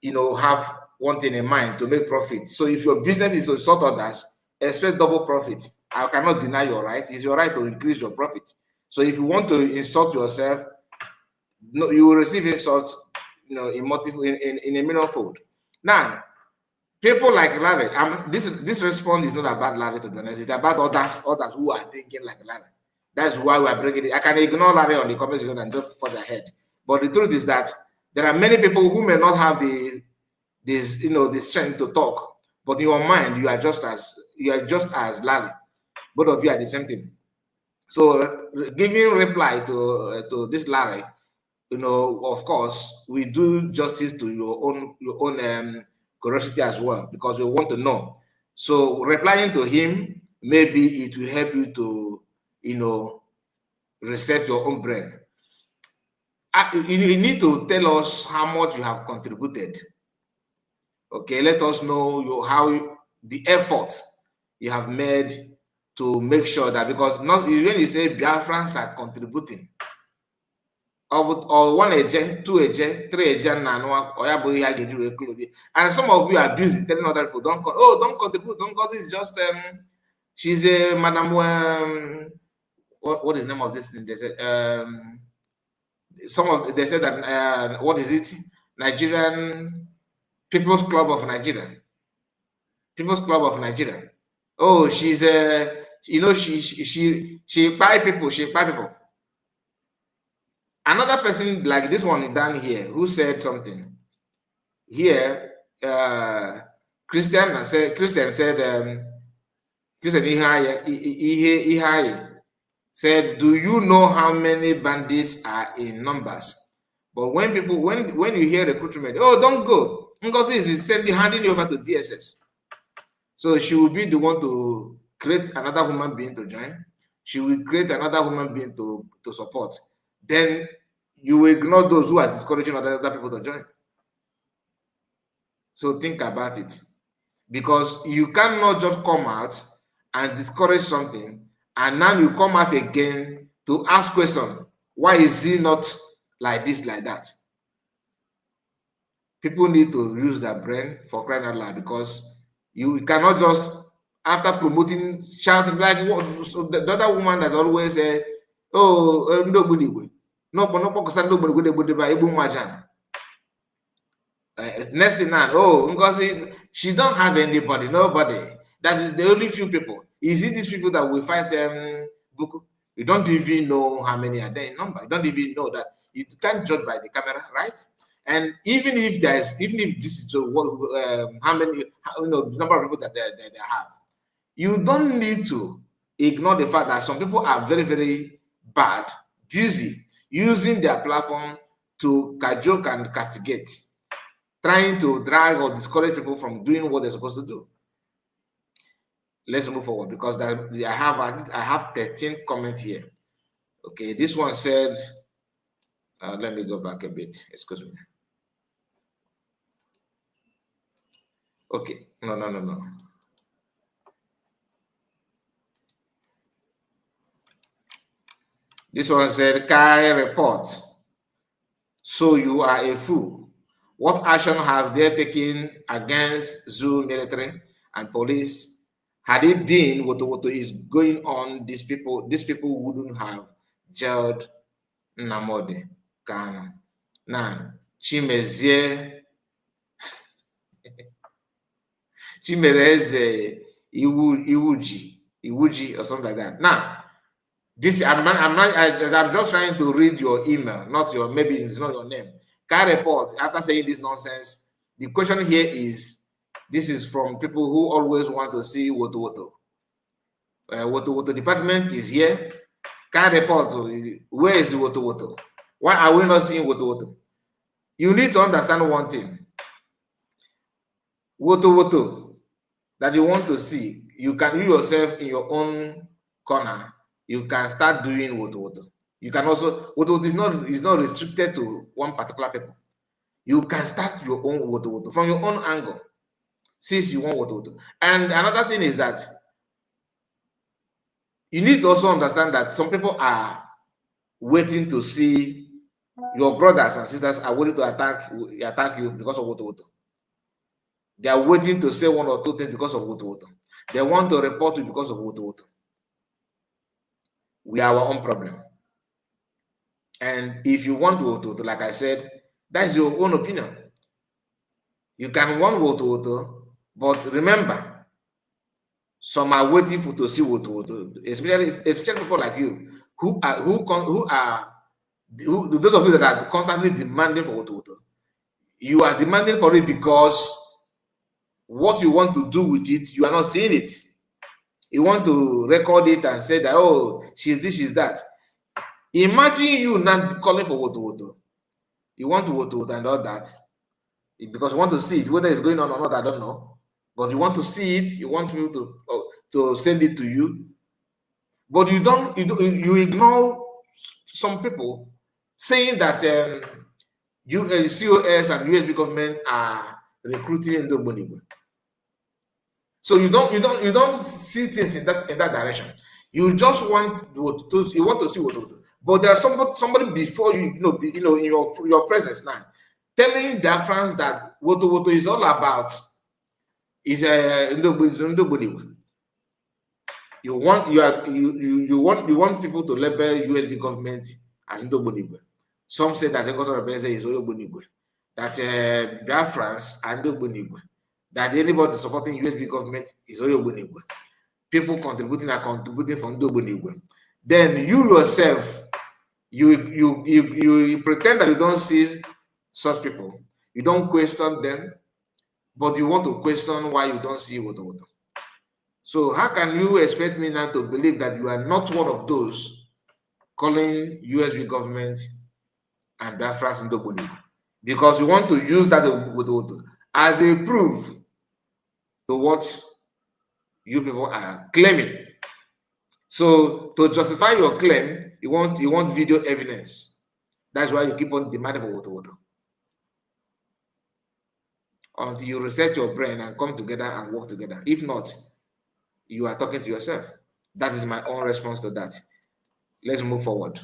[SPEAKER 2] you know, have one thing in mind to make profit. So if your business is to insult others, expect double profit. I cannot deny your right. It's your right to increase your profit. So if you want to insult yourself, no, you will receive insult, you know, in a million-fold. Now, people like Larry, this response is not about Larry, to be honest. It's about others who are thinking like Larry. That's why we are breaking it. I can ignore Larry on the comment section and just further ahead. But the truth is that there are many people who may not have the strength to talk, but in your mind you are just as Larry. Both of you are the same thing. So giving reply to this Larry, you know, of course, we do justice to your own curiosity as well, because we want to know. So replying to him, maybe it will help you to, you know, reset your own brain. You need to tell us how much you have contributed. Okay, let us know how the effort you have made to make sure that, because not when you say Biafrans are contributing, or 1 AJ, 2 AJ, 3 AJ, and some of you are busy telling other people, don't contribute, don't, because it's just she's a madam. What is the name of this thing? They said they said that what is it? Nigerian People's Club of Nigeria. People's Club of Nigeria. Oh, she's you know, she buy people. She buy people. Another person like this one down here who said something here. Christian said said, do you know how many bandits are in numbers? But when you hear recruitment, oh, don't go. Ngozi is handing you over to DSS. So she will be the one to create another human being to join. She will create another human being to support. Then you will ignore those who are discouraging other people to join. So think about it. Because you cannot just come out and discourage something, and now you come out again to ask questions. Why is he not like this, like that? People need to use their brain, for crying out loud, because you cannot just, after promoting, shouting like the other woman that always say, oh, nobody will. Next thing now, oh, because she don't have anybody, nobody. That is the only few people. Is it these people that will fight Buku? You don't even know how many are there in number. You don't even know that. You can't judge by the camera, right? And even if this is how many, the number of people that they have, you don't need to ignore the fact that some people are very, very bad, busy, using their platform to cajole and castigate, trying to drag or discourage people from doing what they're supposed to do. let's move forward because I have 13 comments here. Okay, this one said, let me go back a bit. Excuse me. Okay, no. This one said, Kai report. So you are a fool. What action have they taken against zoo military and police? Had it been what is going on, these people wouldn't have jailed Nnamdi Kanu. Now, Chimezie Chimereze Iwuji or something like that. Now, this I'm just trying to read your email, not your, maybe it's not your name. Can report after saying this nonsense. The question here is, this is from people who always want to see Woto. Woto department is here. Can report, where is Woto? Why are we not seeing Woto? You need to understand one thing. Woto that you want to see, you can you yourself in your own corner. You can start doing Woto. You can also, Woto is not restricted to one particular people. You can start your own Woto from your own angle, since you want Woto. And another thing is that you need to also understand that some people are waiting to see your brothers and sisters are waiting to attack you because of Woto. They are waiting to say one or two things because of Woto. They want to report you because of Woto. We are our own problem. And if you want Woto, like I said, that's your own opinion. You can want Woto, but remember, some are waiting to see Woto, especially people like you, who those of you that are constantly demanding for Woto. You are demanding for it because what you want to do with it, you are not seeing it. You want to record it and say that, oh, she's this, she's that. Imagine you not calling for Woto. You want Woto and all that because you want to see it, whether it's going on or not, I don't know. But you want to see it. You want me to send it to you, but you ignore some people saying that COS and USB government are recruiting in the Bonigwe. So you don't see things in that direction. You just want to see Woto. But there's somebody before you, in your presence now, telling the fans that Woto is all about is Ndoboniwe. You want people to label USB government as Ndoboniwe. Some say that the government is Oyoboniwe. That Biafrans are Ndoboniwe. That anybody supporting USB government is Oyoboniwe. People contributing for Ndoboniwe. Then you yourself, you pretend that you don't see such people. You don't question them, but you want to question why you don't see Woto. So how can you expect me now to believe that you are not one of those calling USB government and Biafra Ndoboniwe? Because you want to use that Woto as a proof to what you people are claiming. So to justify your claim, you want video evidence. That's why you keep on demanding for Woto. Until you reset your brain and come together and work together. If not, you are talking to yourself. That is my own response to that. Let's move forward.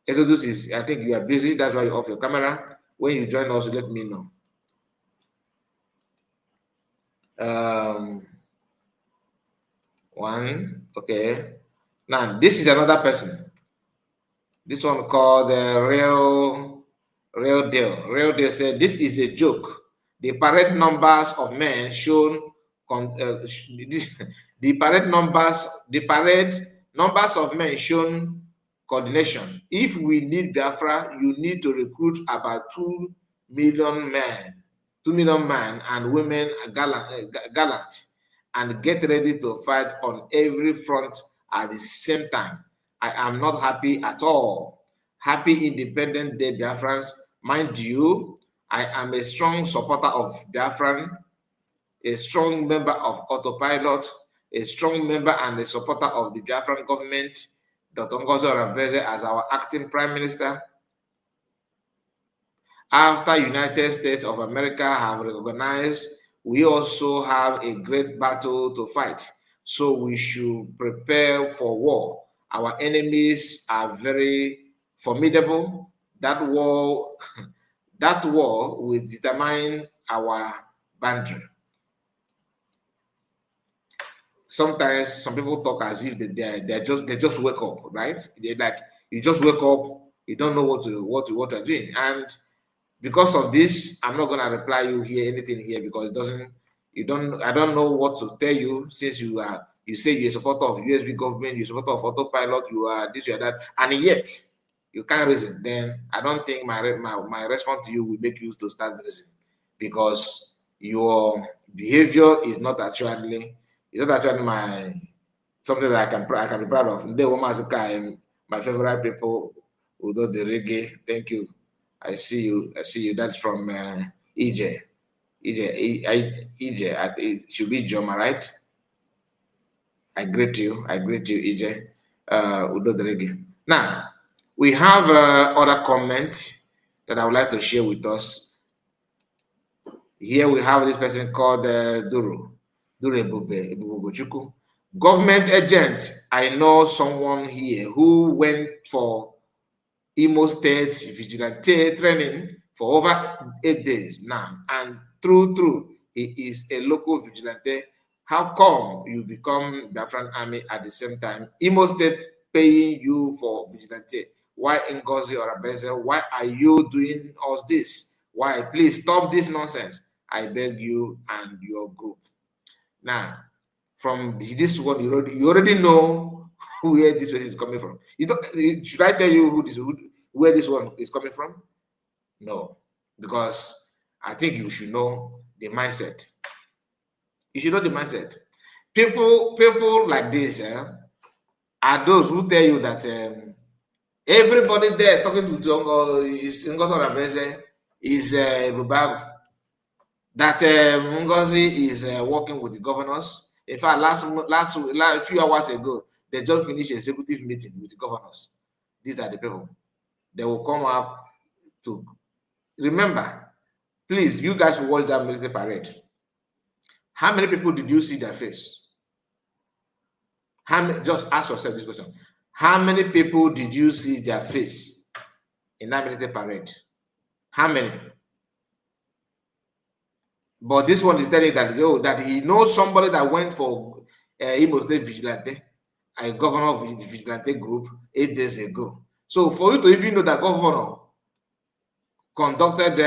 [SPEAKER 2] Exodus I think you are busy. That's why you off your camera. When you join us, let me know. One, okay. Now, this is another person. This one called Real Deal. Real Deal said, this is a joke. The parade numbers of men shown, the parade numbers of men shown coordination. If we need Biafra, you need to recruit about 2 million men. 2 million men and women gallant and get ready to fight on every front at the same time. I am not happy at all. Happy Independent Day, Biafrans. Mind you, I am a strong supporter of Biafran, a strong member of Autopilot, a strong member and a supporter of the Biafran government, Dr. Ngozi Oronbeze, as our acting prime minister. After United States of America have recognized, we also have a great battle to fight. So we should prepare for war. Our enemies are very formidable. That war will determine our boundary. Sometimes some people talk as if they just wake up, right? They like, you just wake up, you don't know what you're doing. And because of this, I'm not gonna reply you here anything here because I don't know what to tell you, since you say you're a supporter of USB government, you're a supporter of autopilot, you are this, you are that, and yet you can't reason. Then I don't think my response to you will make you to start reasoning, because your behavior is not actually something that I can be proud of. The woman, my favorite people, Udo the reggae. Thank you. I see you. That's from EJ. It should be Joma, right? I greet you, EJ. Udo the reggae. Now, we have other comments that I would like to share with us. Here we have this person called Duru Ebubogochukwu. Government agent. I know someone here who went for Imo State vigilante training for over 8 days now, and true, he is a local vigilante. How come you become Biafran army at the same time? Imo State paying you for vigilante. Why Ngozi Oronbeze? Why are you doing all this? Why? Please stop this nonsense. I beg you and your group. Now, from this one, you already know where this person is coming from. Should I tell you where this one is coming from? No, because I think you should know the mindset. You should know the mindset. People like this are those who tell you that everybody there talking to Ngozi Oronbeze is Bubagu. That Ngozi is working with the governors. In fact, last few hours ago, they just finished an executive meeting with the governors. These are the people. They will come up to remember. Please, you guys who watch that military parade. How many people did you see their face? Just ask yourself this question. How many people did you see their face in that military parade? How many? But this one is telling that he knows somebody that went for Imo State Vigilante, a governor of the Vigilante group 8 days ago. So for you to even know that governor conducted,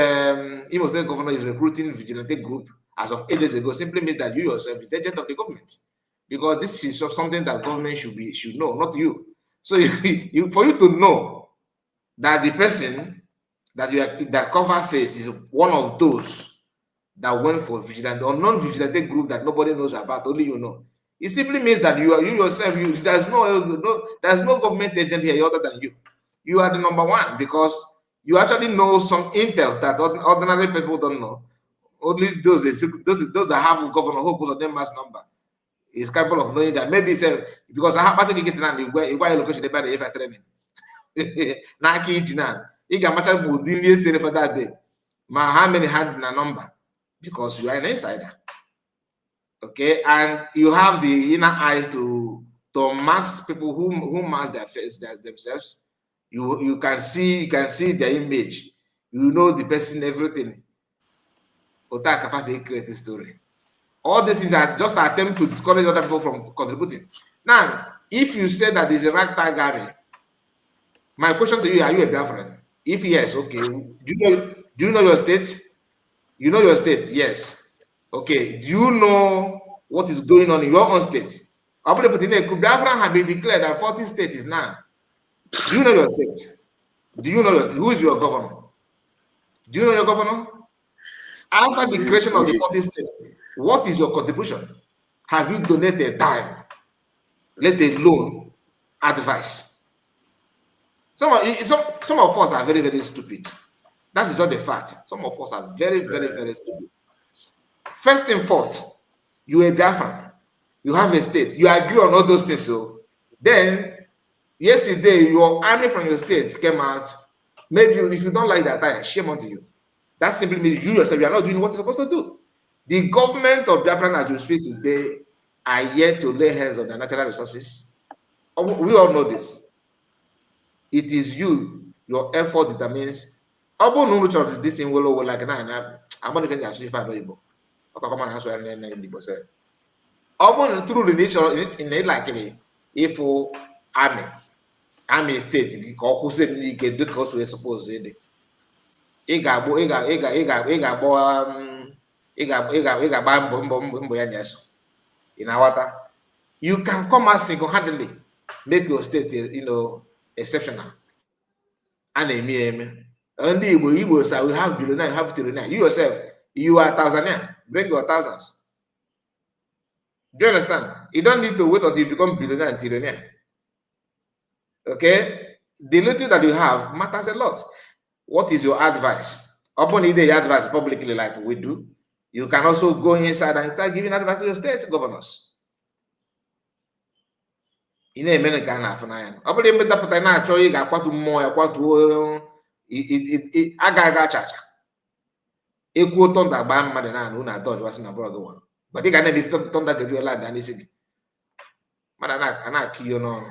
[SPEAKER 2] Imo State governor is recruiting Vigilante group as of 8 days ago, simply means that you yourself is the agent of the government. Because this is something that government should know, not you. So for you to know that the person that cover face is one of those that went for vigilante or non-vigilante group that nobody knows about, only you know. It simply means that you yourself, there's no government agent here other than you. You are the number one, because you actually know some intels that ordinary people don't know. Only those that have governor who puts on them mass number is capable of knowing that. Maybe it's because I have to get why location they buy the F training. Now you can matter for that day. How many had a number? Because you are an insider. Okay, and you have the inner eyes to mask people who mask their face themselves. You can see their image. You know the person, everything. Otaka Fasi create a story. All these things are just an attempt to discourage other people from contributing. Now, if you say that there's a ragtag army, my question to you: are you a Biafran? If yes, okay. Do you know your state? You know your state, yes. Okay. Do you know what is going on in your own state? Biafran have been declared that 40 states is now. Do you know your state? Do you know who is your governor? Do you know your governor? After the creation of the 40 states, what is your contribution? Have you donated time? Let alone advice. Some of us are very, very stupid. That is not the fact. Some of us are very, very, very stupid. First thing first, you are Biafran. You have a state. You agree on all those things. So then yesterday, your army from your state came out. Maybe if you don't like that attire, shame on you. That simply means you yourself, you are not doing what you're supposed to do. The government of Biafra, as you speak today, are yet to lay hands on the natural resources. We all know this. It is you, your effort determines. This thing will like I'm not even if I know Igbo. Come on, answer in Igbo self. Through the nature in it like if army state ka ọ kwụsị n'ike dịka o so suppose ịdị ị ga-agba mbọ ya na-eso ị na-aghọta. You can come out single-handedly make your state exceptional. A na-eme eme ndị Igbo say we have billionaire, you have trillionaire. You yourself, you are Tanzania, bring your thousands. Do you understand? You don't need to wait until you become billionaire and trillionaire. Okay, the little that you have matters a lot. What is your advice? Upon either advice publicly like we do, you can also go inside and start giving advice to your state governors. In a minute, can have an I believe that I not show you got quite more, quite aga chacha. Equal thunder bam madana, who I thought was in a brother one. But they can be thunder get you a lot than this. Madana, and I kill you no.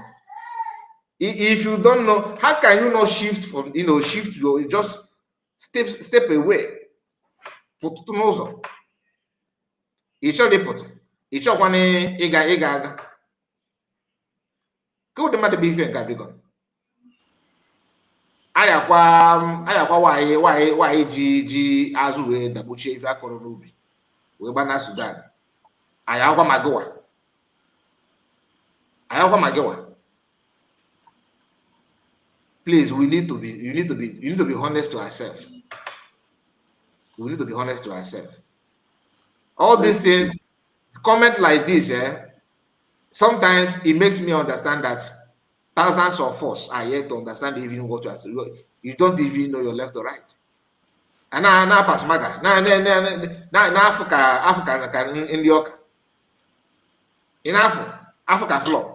[SPEAKER 2] If you don't know, how can you not shift from shift your just step away? Put to nozo. Each of the put. Each of one ega. Go the matter be fair can be gone. Ayakwa why G azu the buche if I call ruby. We bana Sudan. Ayakwa magowa. Please, you need to be honest to ourselves. We need to be honest to ourselves. All these things, comment like this, sometimes it makes me understand that thousands of us are yet to understand even what you are saying. You don't even know your left or right. And now pass maga. Now Africa in the York. In Africa floor.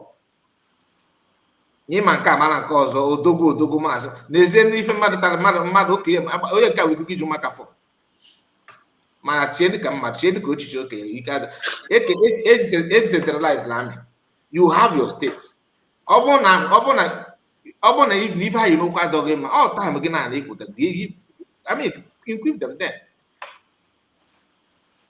[SPEAKER 2] Nye manka mana nke ọzọ odogo maazị n'ezie ndị ife mmadụ okenye onye ka wee iju maka fọ mana tie ka mmadụ tie ka ochichi okenye ike ada decentralized land. You have your state. Ọ bụ na ife ha yi n'okwu adọghị mma ọ time gị na ekwuta I mean equip them there.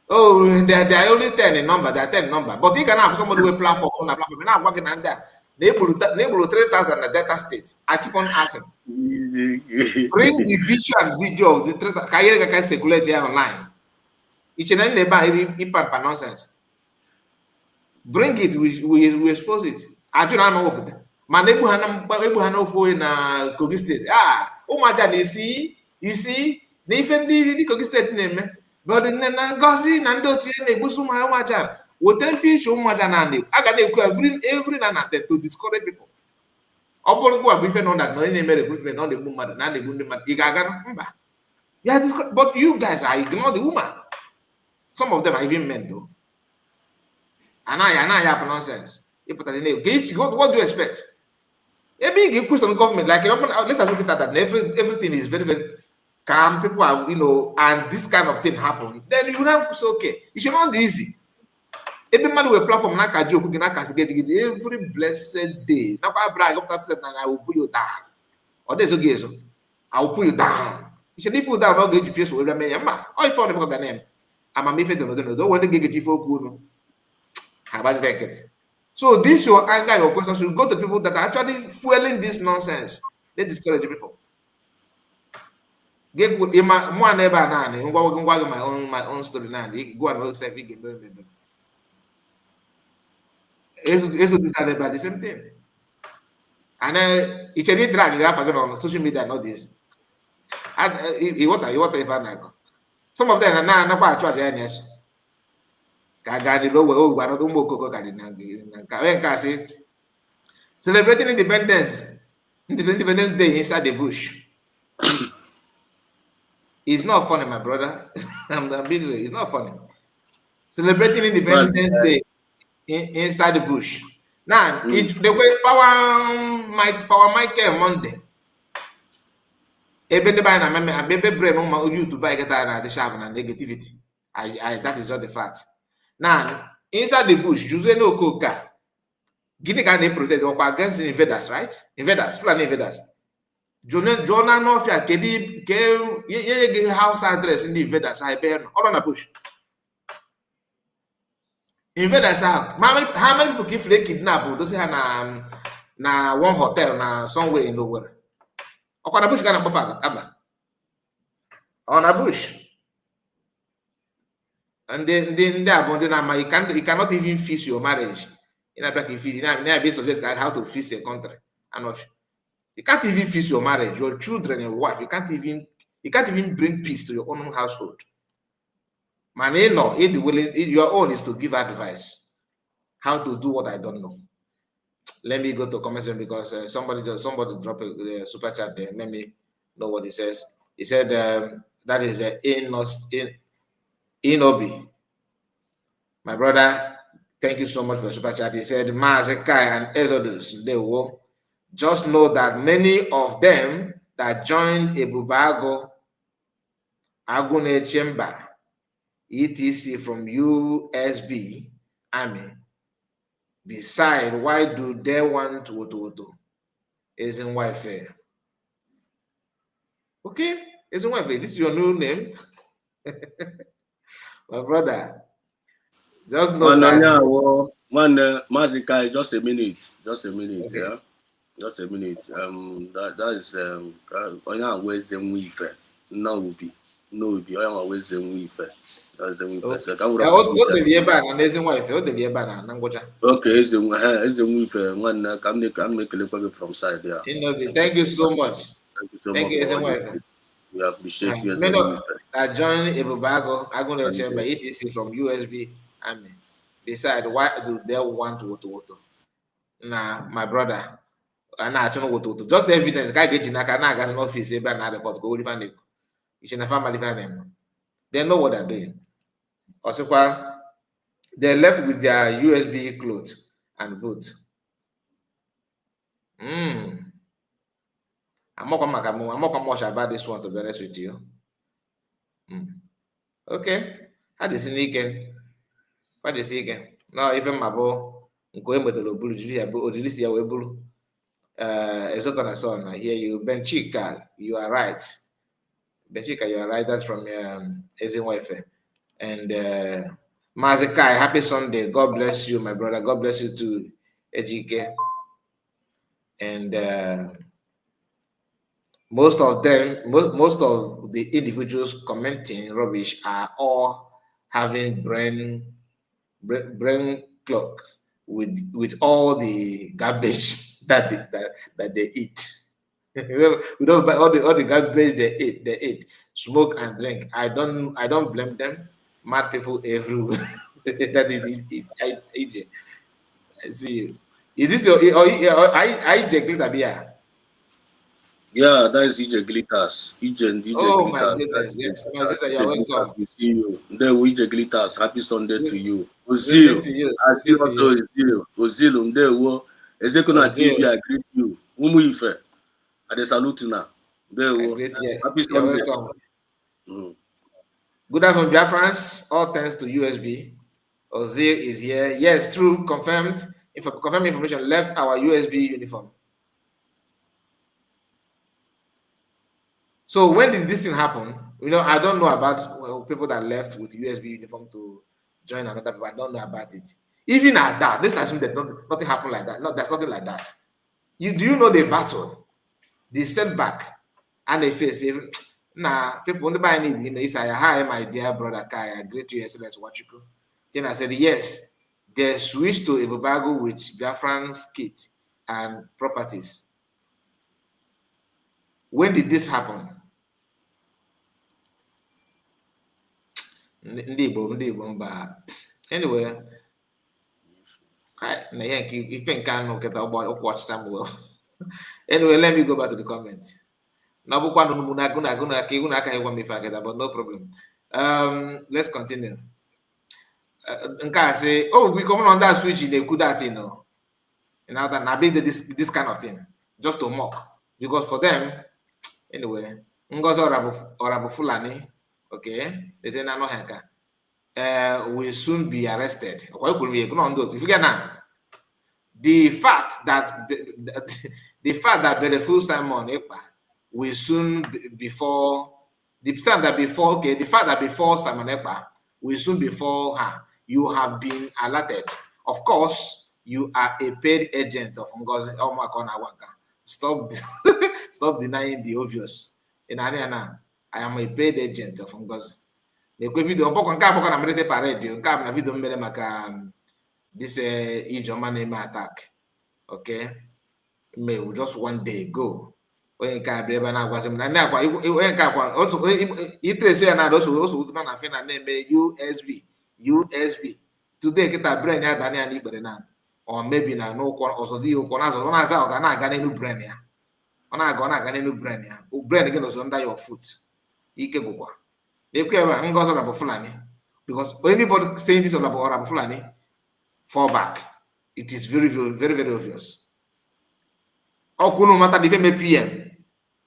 [SPEAKER 2] Oh, they are only 10 in number, they are 10 in number, but you can have somebody with platform on a platform now working on that. Neighbor 3,000 in Delta State. I keep on asking. Bring the video of the 3,000. Can circulate here online. Each and every neighbor nonsense. Bring it. We expose it. I do not know what it. My neighbor Hano for in Kogi State. Oh my God! You see, they even the Kogi State name. But then Ngozi Nando Tiene Busuma Omajan. We tell people I got every nana to discourage people. That no recruitment, not the woman, not the woman. Yeah, but you guys are ignore the woman. Some of them are even men though. And I have nonsense. What do you expect? A big question on government, like let's look at that. Everything is very, very calm. People are, and this kind of thing happen. Then you know it's okay. It should not be easy. Every man will platform naka joke every blessed day. Now I brag after sleep and I will pull you down. Or there's a gaze. I will pull you down. You should pull down. Not get you place with me. All you found the name. I'm a method. Don't want to get you for cool. How about that? So this your anger, your question should go to people that are actually fueling this nonsense. They discourage people. Get good. My neighbor now. I'm going my own story now. Go and look self. It's the same thing. And it's a little drag you have on social media, not this. What if I know? Some of them are now quite charged. Yes. Celebrating Independence Day inside the bush. It's not funny, my brother. I'm being real. It's not funny. Celebrating Independence Day inside the bush. Now, the way Power Michael Monday. Ebe ndị na meme abebe brain ụmụ YouTube get na the sharp na negativity. That is just the fact. Now, inside the bush, Jose no Koka. Gini ka na-protect ọkwa against invaders, right? Invaders, Fulani invaders. Jonah Nofia kedi ye house address in the invaders I pay all na bush. Invaders are how many people keep fake kidnap those say na one hotel na somewhere in nowhere. Ọkwa na bush ka na kpofa aba. On a bush. And then you cannot even fix your marriage. You suggest how to fix a country. You can't even fix your marriage, your children, your wife. You can't even bring peace to your own household. Man, your own is to give advice how to do what I don't know. Let me go to comment section because somebody dropped a super chat there. Let me know what he says. He said that is Inobi. My brother, thank you so much for the super chat. He said, Mazekai and Exodus, they will just know that many of them that joined Ebubago, Agune Chamber, etc. from USB Army. Besides, why do they want to? Isn't welfare. Okay, isn't welfare. This is your new name. My brother, just know that.
[SPEAKER 3] Mazikai, just a minute. Okay. Yeah, just a minute. That is on where's the weaver? No will be on where's the weaver. That's the weaver. So
[SPEAKER 2] what the year back and isn't wife? What the year back and Nangoja?
[SPEAKER 3] Okay, is the weaver. One can make a little from side there.
[SPEAKER 2] Thank you so much.
[SPEAKER 3] Thank you so much. We appreciate you.
[SPEAKER 2] I joined Ebubago, Agune Chamber, etc. from USB Army. Besides, why do they want to? Nah, my brother. And I don't know what just the evidence. Guy get in a can an office, able na report, go find it. You should family find them. They know what they're doing. Also, they left with their USB clothes and boots. I'm not much about this one, to be honest with you. Okay. How does it again? What is it again? No, even my boy, going with the Lobulu, Odilisia Webulu. Ezokana son, I hear you. Benchika, you are right. Benchika, you are right. That's from Ezinwefe. And Mazekai, happy Sunday. God bless you, my brother. God bless you too, Ejike. And most of the individuals commenting rubbish are all having brain clogs with all the garbage that they eat. We don't buy all the garbage they eat, smoke and drink. I don't blame them. Mad people everywhere. That is AJ. I see you. Is this your IJ Glitabia?
[SPEAKER 3] Yeah, that is EJ Glitters. EJ
[SPEAKER 2] Oh
[SPEAKER 3] Glitters.
[SPEAKER 2] my goodness, yes. My sister, you're welcome.
[SPEAKER 3] We see you. There we EJ Glitters. Happy Sunday to you. Ozil. I see also Ozil. Ozil, there wo. Ezekuna TV, I greet you. Umu Ife. I de salute now. There wo. Happy Sunday.
[SPEAKER 2] Good afternoon, Biafrans. All thanks to USB. Ozil is here. Yes, true. Confirmed. Confirmed information. Left our USB uniform. So when did this thing happen? I don't know about people that left with USB uniform to join another people. I don't know about it. Even at that, let's assume that nothing happened like that. No, there's nothing like that. Do you know the battle, the setback, and the face? People only buy need. He said, "Hi, my dear brother Kai. I greet you, Excellency Wachuku." Then I said, "Yes." They switched to Ebubago with Biafran's kit and properties. When did this happen? Anyway, anyway, let me go back to the comments. But no problem. Let's continue. say, oh, we come on that switch, they could that, you know that I bring this kind of thing just to mock, because for them, anyway, Ngozi Orabu Fulani, okay, they say no Henka, will soon be arrested. If you get now, the fact that Benefu Simon Ekpa will soon before the fact that before Simon Ekpa will soon before her, you have been alerted. Of course, you are a paid agent of Ngozi Omakonawaka. Stop denying the obvious. In Aniana, I am a paid agent of Ngozi. The video na military parade, na video mere maka this Ijoma name attack. Okay, may just one day go. When can be able na also na fina name USB. Today kita brain ya Daniel Ibere na. Or maybe na no also the na new brain ya. Ona new brain ya. Brain again was under your foot. Ike bukwa. Ngozi Orabu Fulani. Because anybody saying this about Orabu Fulani, fall back. It is very, very, very, very obvious. No matter the FM PM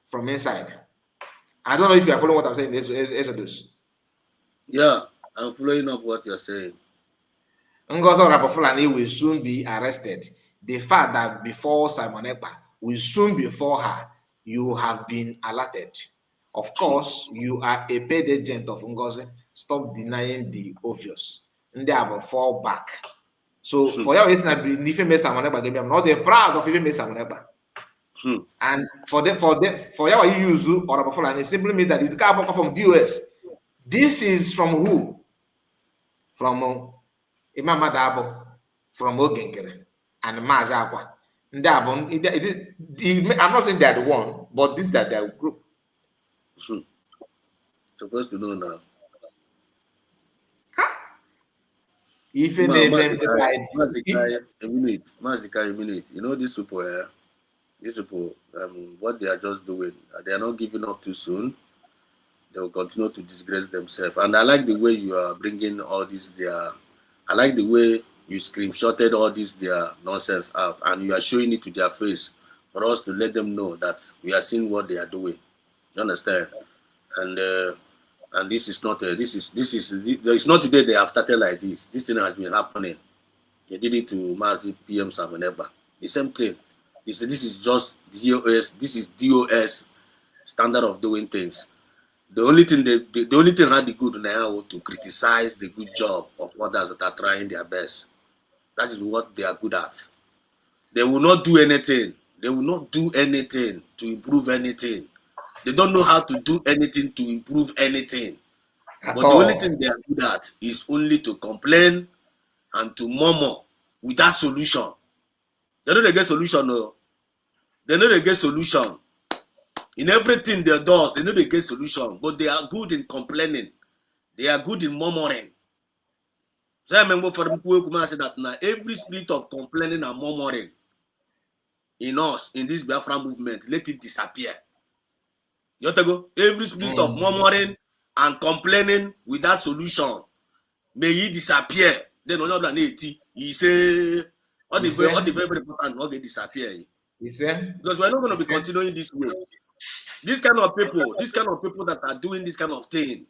[SPEAKER 2] from inside. I don't know if you are following what I'm saying, Exodus.
[SPEAKER 3] Yeah, I'm following up what you're saying.
[SPEAKER 2] Ngozi Orabu Fulani will soon be arrested. The fact that before Simon Ekpa will soon before her, you have been alerted. Of course, you are a paid agent of Ngozi. Stop denying the obvious. And they have fall back. So for your reason, I'm not proud of even Simon Ekpa. And for your use Orabu Fulani, it simply means that it can't come from DOS. This is from who? From Imam Adabo, from Ogenkere, and Mazakwa. I'm not saying they are the one, but this is their group.
[SPEAKER 3] Supposed to know now.
[SPEAKER 2] If
[SPEAKER 3] a minute. You know these people, what they are just doing, they are not giving up too soon. They will continue to disgrace themselves. And I like the way you are bringing all this I like the way you screenshotted all this their nonsense out, and you are showing it to their face for us to let them know that we are seeing what they are doing. You understand? And this is not it's not today they have started like this. This thing has been happening. They did it to Mazi PM Simon Ekpa. The same thing. This is just DOS. This is DOS standard of doing things. The only thing had the good now to criticize the good job of others that are trying their best. That is what they are good at. They will not do anything. They will not do anything to improve anything. They don't know how to do anything to improve anything. But the only thing they are good at is only to complain and to murmur without solution. They know they get solution. No. They know they get solution. In everything they do, they know they get solution. But they are good in complaining. They are good in murmuring. So I remember for them say that now every spirit of complaining and murmuring in us, in this Biafra movement, let it disappear. You have to go. Every spirit of murmuring and complaining without solution, may it disappear. Then another than 80, he say all the very important not they disappear.
[SPEAKER 2] He said
[SPEAKER 3] because we're not going to be continuing this way. This kind of people that are doing this kind of thing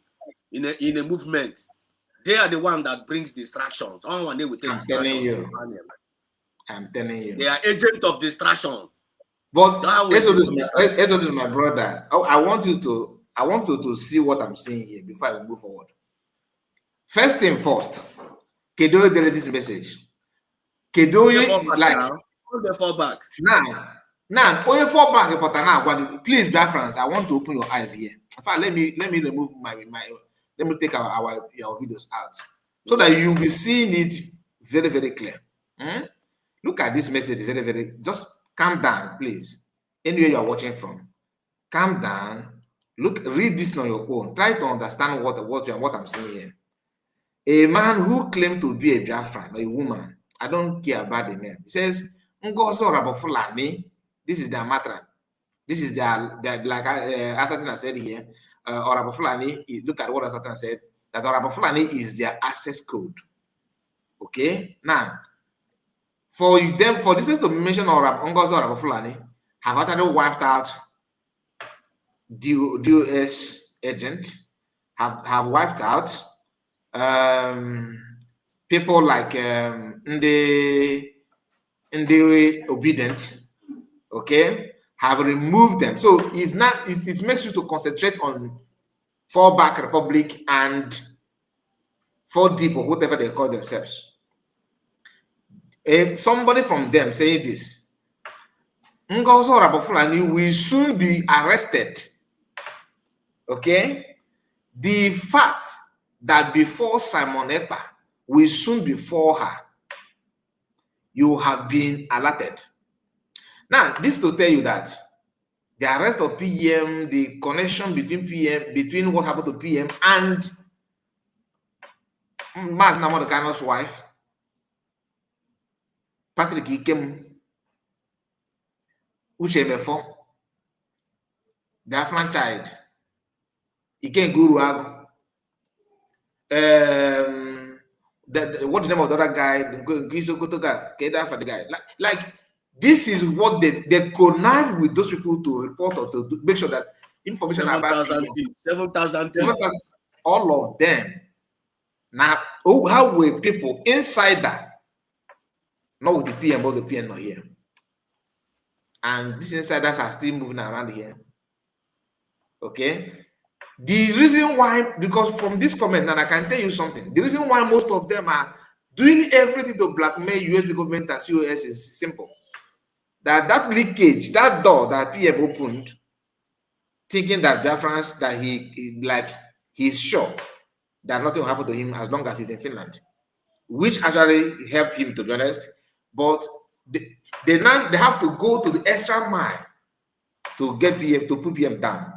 [SPEAKER 3] in a movement, they are the one that brings distractions. All one day we take distractions.
[SPEAKER 2] I'm telling you.
[SPEAKER 3] They are agent of distraction.
[SPEAKER 2] But Exodus, my brother, I want you to see what I'm saying here before I move forward. First thing first, Kedoye did this message. Kedoye like
[SPEAKER 3] fall back.
[SPEAKER 2] Now, fall back, but now, please, black friends, I want to open your eyes here. In fact, let me remove my let me take your videos out so that you'll be seeing it very, very clear. Look at this message, very, very. Just calm down, please. Anywhere you are watching from, calm down. Read this on your own. Try to understand what I'm saying here. A man who claimed to be a Biafran, a woman, I don't care about the name. He says, Ngozi Orabu Fulani. This is their matran. This is their like Asatina said here. Orabu Fulani. Look at what Asatina said. That Orabu Fulani is their access code. Okay, now for this place to mention or Ngozi Fulani have actually wiped out DOS agent, have wiped out people like Ndi Obedient, okay, have removed them. So it makes you to concentrate on Fallback Republic and 4Deep or whatever they call themselves. Somebody from them saying this, Ngozi Fulani will soon be arrested. Okay? The fact that before Simon Ekpa will soon before her, you have been alerted. Now, this to tell you that the arrest of PM, the connection between what happened to PM and Mazi Nnamdi Kanu's wife, Patrick Ikem, Uche Mefo, the Afran child, Iken Guru Agu, what's the name of the other guy? For the guy. Like this is what they connive with those people to report or to make sure that information
[SPEAKER 3] 7,000
[SPEAKER 2] all of them. Now, how were people inside that? Not with the PM, but the PM not here. And these insiders are still moving around here. Okay. The reason why, because from this comment, and I can tell you something, the reason why most of them are doing everything to blackmail US government and COS is simple. That leakage, that door that PM opened, thinking that Biafrans, that he's sure that nothing will happen to him as long as he's in Finland, which actually helped him, to be honest. But they have to go to the extra mile to get PM, to put PM down.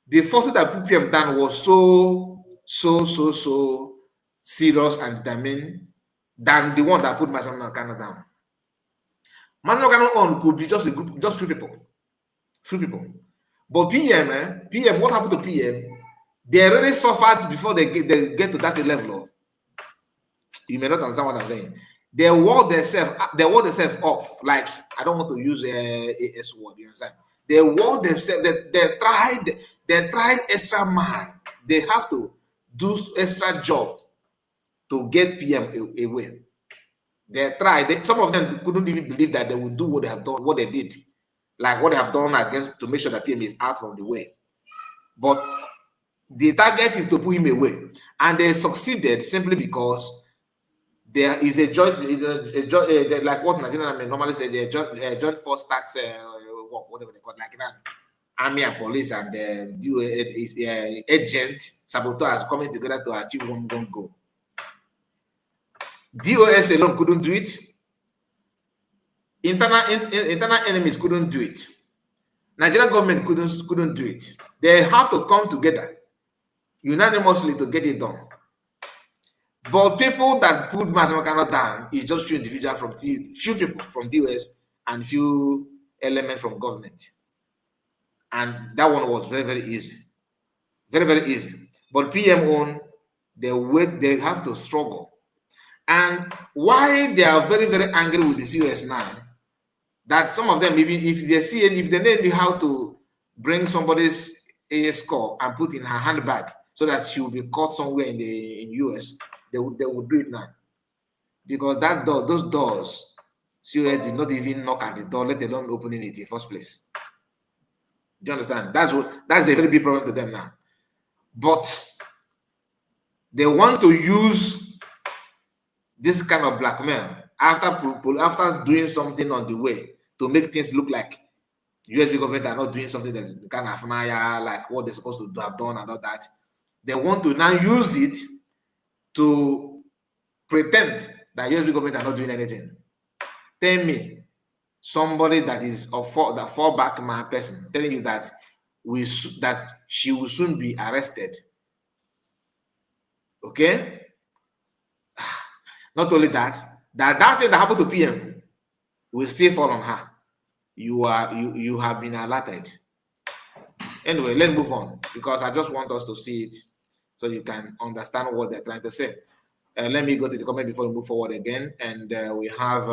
[SPEAKER 2] The forces that put PM down was so serious and determined than the one that put Mazi Nnamdi Kanu down. Mazi Nnamdi Kanu on could be just a group, just few people. But PM, what happened to PM? They already suffered before they get to that level. You may not understand what I'm saying. They wore themselves off. Like, I don't want to use a S word, you understand? They wore themselves, they tried extra mile. They have to do extra job to get PM away. They tried. Some of them couldn't even believe that they would do what they have done, what they did. Like what they have done against to make sure that PM is out from the way. But the target is to put him away. And they succeeded simply because there is a joint, like what Nigerian normally say, a joint force tax, whatever they call it, like that. Army and police and agent saboteurs coming together to achieve one goal. DOS alone couldn't do it. Internal enemies couldn't do it. Nigerian government couldn't do it. They have to come together unanimously to get it done. But people that put Mazi Nnamdi Kanu down is just few individuals from few people from DOS and few elements from government. And that one was very, very easy. Very, very easy. But PM on, they have to struggle. And why they are very, very angry with the COS now, that some of them, even if they know how to bring somebody's AS score and put in her handbag so that she will be caught somewhere in US, they would do it now. Because that door, those doors, COS did not even knock at the door, let alone opening it in the first place. Do you understand? That's a very big problem to them now. But they want to use this kind of blackmail after doing something on the way to make things look like US government are not doing something that kind of like what they're supposed to have done and all that. They want to now use it to pretend that US government are not doing anything. Tell me, somebody that is the fallback man person telling you that she will soon be arrested. Okay? Not only that thing that happened to PM will still fall on her. You have been alerted. Anyway, let's move on because I just want us to see it so you can understand what they're trying to say. Let me go to the comment before we move forward again. And we have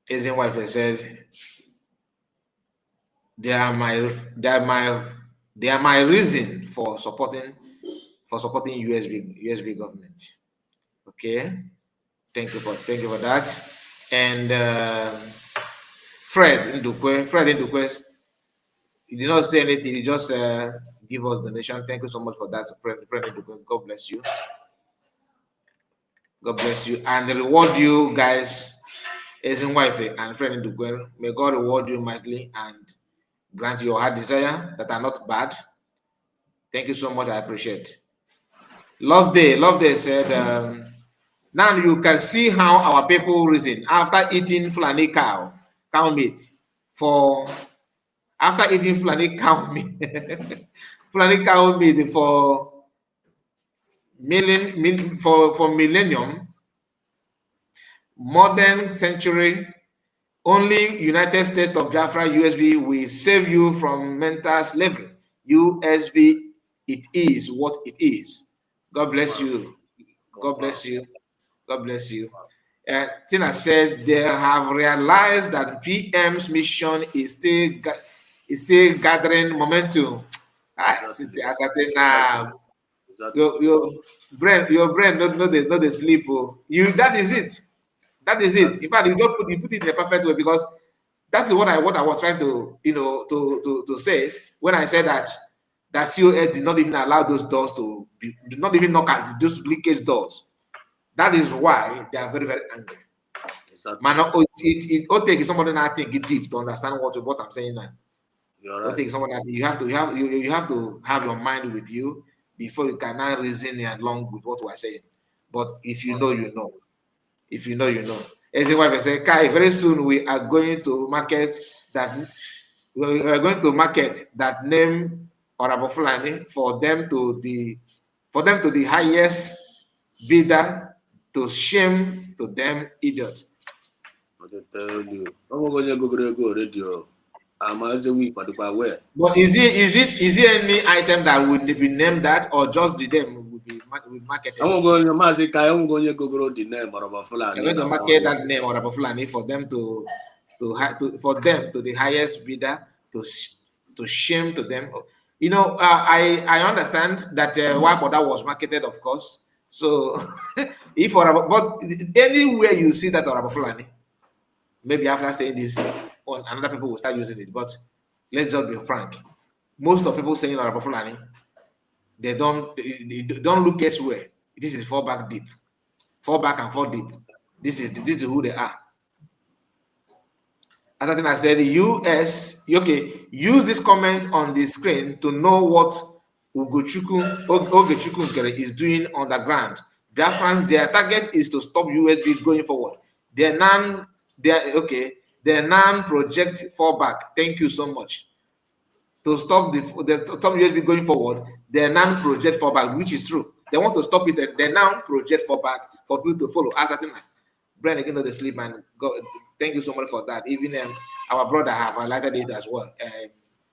[SPEAKER 2] Asian wife said, they are my reason for supporting USB government. Okay, thank you for that. And Fred Ndukwe, he did not say anything. He just give us donation. Thank you so much for that, Fred Ndukwe. God bless you. God bless you and reward you guys, Asian wife and Fred Ndukwe. May God reward you mightily and grant your heart desire that are not bad. Thank you so much. I appreciate. Love Day said, now you can see how our people reason after eating Fulani cow meat after eating Fulani cow meat for millennium, modern century. Only United States of Biafra USB will save you from mental slavery. USB, it is what it is. God bless you. God bless you. God bless you. Tina said they have realized that PM's mission is still gathering momentum. Your brain not the sleep. That is it. That is it. In fact, you put it in a perfect way, because that's what I was trying to to say when I said that COS did not even allow those doors to be, did not even knock at those leakage doors. That is why they are very, very angry. Exactly. Man, it take somebody I think it deep to understand what I'm saying now. You're right. Take somebody you have to have your mind with you before you can now reason along with what we're saying. But if you know, you know. If you know, you know. As a wife, I say, Kai, very soon we are going to market that name Honorable Fulani for them to the highest bidder, to shame to them idiots.
[SPEAKER 3] But I tell you, I'm going to go radio. I'm also weak for the power.
[SPEAKER 2] But is it any item that would be named that, or just the name would be marketed?
[SPEAKER 3] I'm going to go the name Honorable Fulani.
[SPEAKER 2] I'm going to market that name Honorable Fulani for them to the highest bidder, to shame to them. You know, I understand that Waboda was marketed, of course. So if but anywhere you see that Honorable Fulani, maybe after saying this, another people will start using it. But let's just be frank. Most of people saying Honorable Fulani, they don't look elsewhere. This is fall back deep, fall back and fall deep. This is who they are. As I said, the US, okay, use this comment on the screen to know what Ogechukwu is doing on the ground. Their target is to stop USB going forward. Their non-project fallback. Thank you so much. To stop the USB going forward, their non-project fallback, which is true. They want to stop it. They non-project fallback for people to follow. As I think, Brian again, the sleep man. Thank you so much for that. Even our brother have highlighted it as well.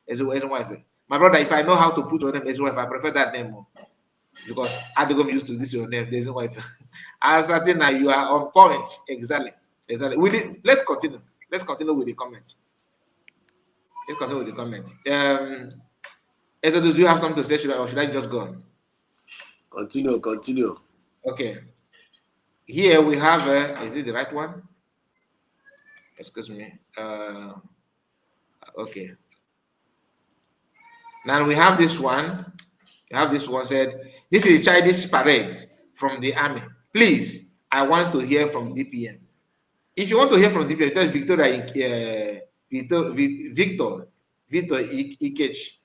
[SPEAKER 2] As wife. My brother, if I know how to put your name as wife, I prefer that name more. Because I don't used to this your name, there's wife. As I think you are on point. Exactly. Let's continue. Let's continue with the comment. Exodus, do you have something to say? Should I just go on?
[SPEAKER 3] Continue.
[SPEAKER 2] Okay. Here we have, is it the right one? Excuse me. Okay. Now we have this one. Said, this is a childish parade from the army. Please, I want to hear from DPM. If you want to hear from DPM, tell Victor Ikech.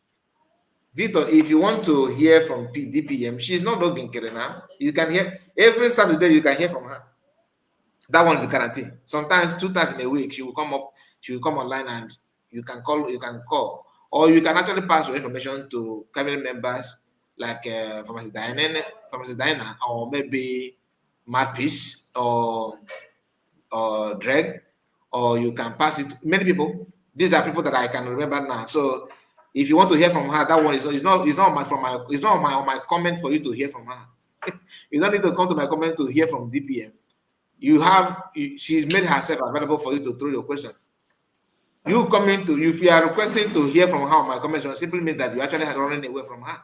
[SPEAKER 2] Victor, if you want to hear from DPM, she's not logging now. You can hear every Saturday. You can hear from her. That one is guarantee. Sometimes 2 times in a week, she will come online, and you can call, or you can actually pass your information to cabinet members like Pharmacy Diana, or maybe Matt Peace, or Dreg, or you can pass it to many people. These are people that I can remember now. So If you want to hear from her, that one is not on my comment for you to hear from her. You don't need to come to my comment to hear from DPM. She's made herself available for you to throw your question. You coming to, if you are requesting to hear from her on my comment, simply means that you actually are running away from her.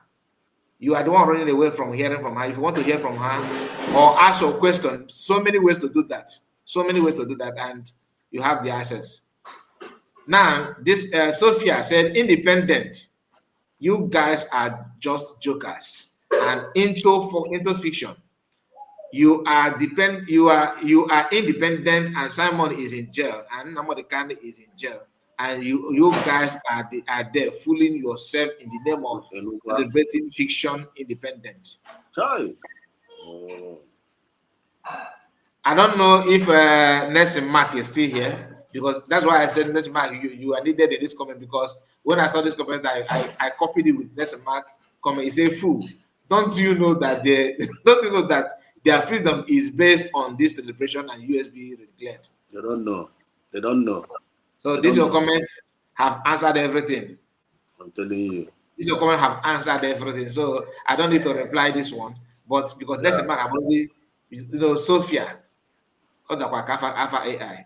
[SPEAKER 2] You are the one running away from hearing from her. If you want to hear from her or ask your question, so many ways to do that. So many ways to do that, and you have the access. Now, this Sophia said, independent. You guys are just jokers and into fiction. You are independent, and Simon is in jail, and Namadekane is in jail, and you guys are there fooling yourself in the name of celebrating fiction independent.
[SPEAKER 3] Sorry.
[SPEAKER 2] I don't know if Nelson Mark is still here, because that's why I said, Nelson Mark, you are needed in this comment, because when I saw this comment, I copied it with Nelson Mark comment. He said, "Fool, don't you know that their freedom is based on this celebration and USB declared?"
[SPEAKER 3] They don't know.
[SPEAKER 2] So this your comments have answered everything.
[SPEAKER 3] I'm telling you.
[SPEAKER 2] This your comment have answered everything. So I don't need to reply this one, but because Nelson Mark have already, Sophia. Alpha AI.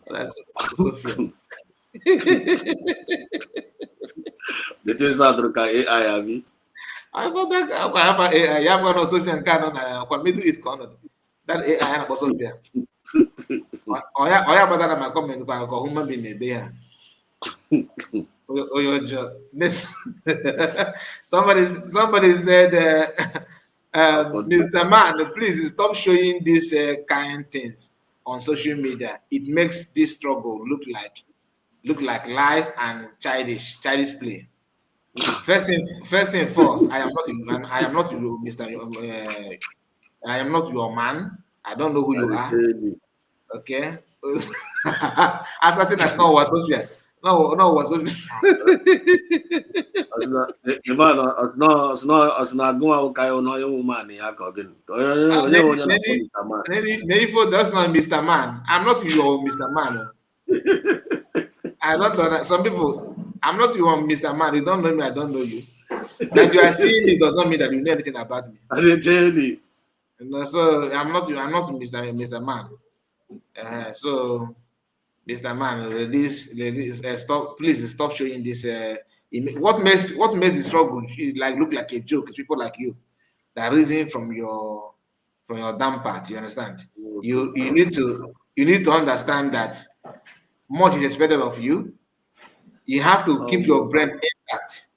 [SPEAKER 2] That's Sophia.
[SPEAKER 3] The things are through AI, Abi.
[SPEAKER 2] I thought that Alpha AI. You have no Sophia and Canon. Middle East Canon. That AI and Sophia. Oh yeah, but that my comment about human being there. Oh your job. This somebody said. Mr. Man, please stop showing these kind things on social media. It makes this struggle look like lies and childish play. First thing first, I am not you, Mr. I am not your man. I don't know who you are. Okay. As nothing as no was social. No, was social.
[SPEAKER 3] The man, it's not going to no woman.
[SPEAKER 2] That's not Mr. Man. I'm not your Mr. Man. I don't know. Some people, I'm not your Mr. Man. You don't know me. I don't know you. That you are seeing me does not mean that you know anything about me.
[SPEAKER 3] I didn't tell you.
[SPEAKER 2] No, so I'm not Mr. Man. So. Mr. Man, please stop showing this. What makes the struggle look like a joke is people like you that reason from your damn part. You understand? You need to understand that much is expected of you. You have to keep your brain intact,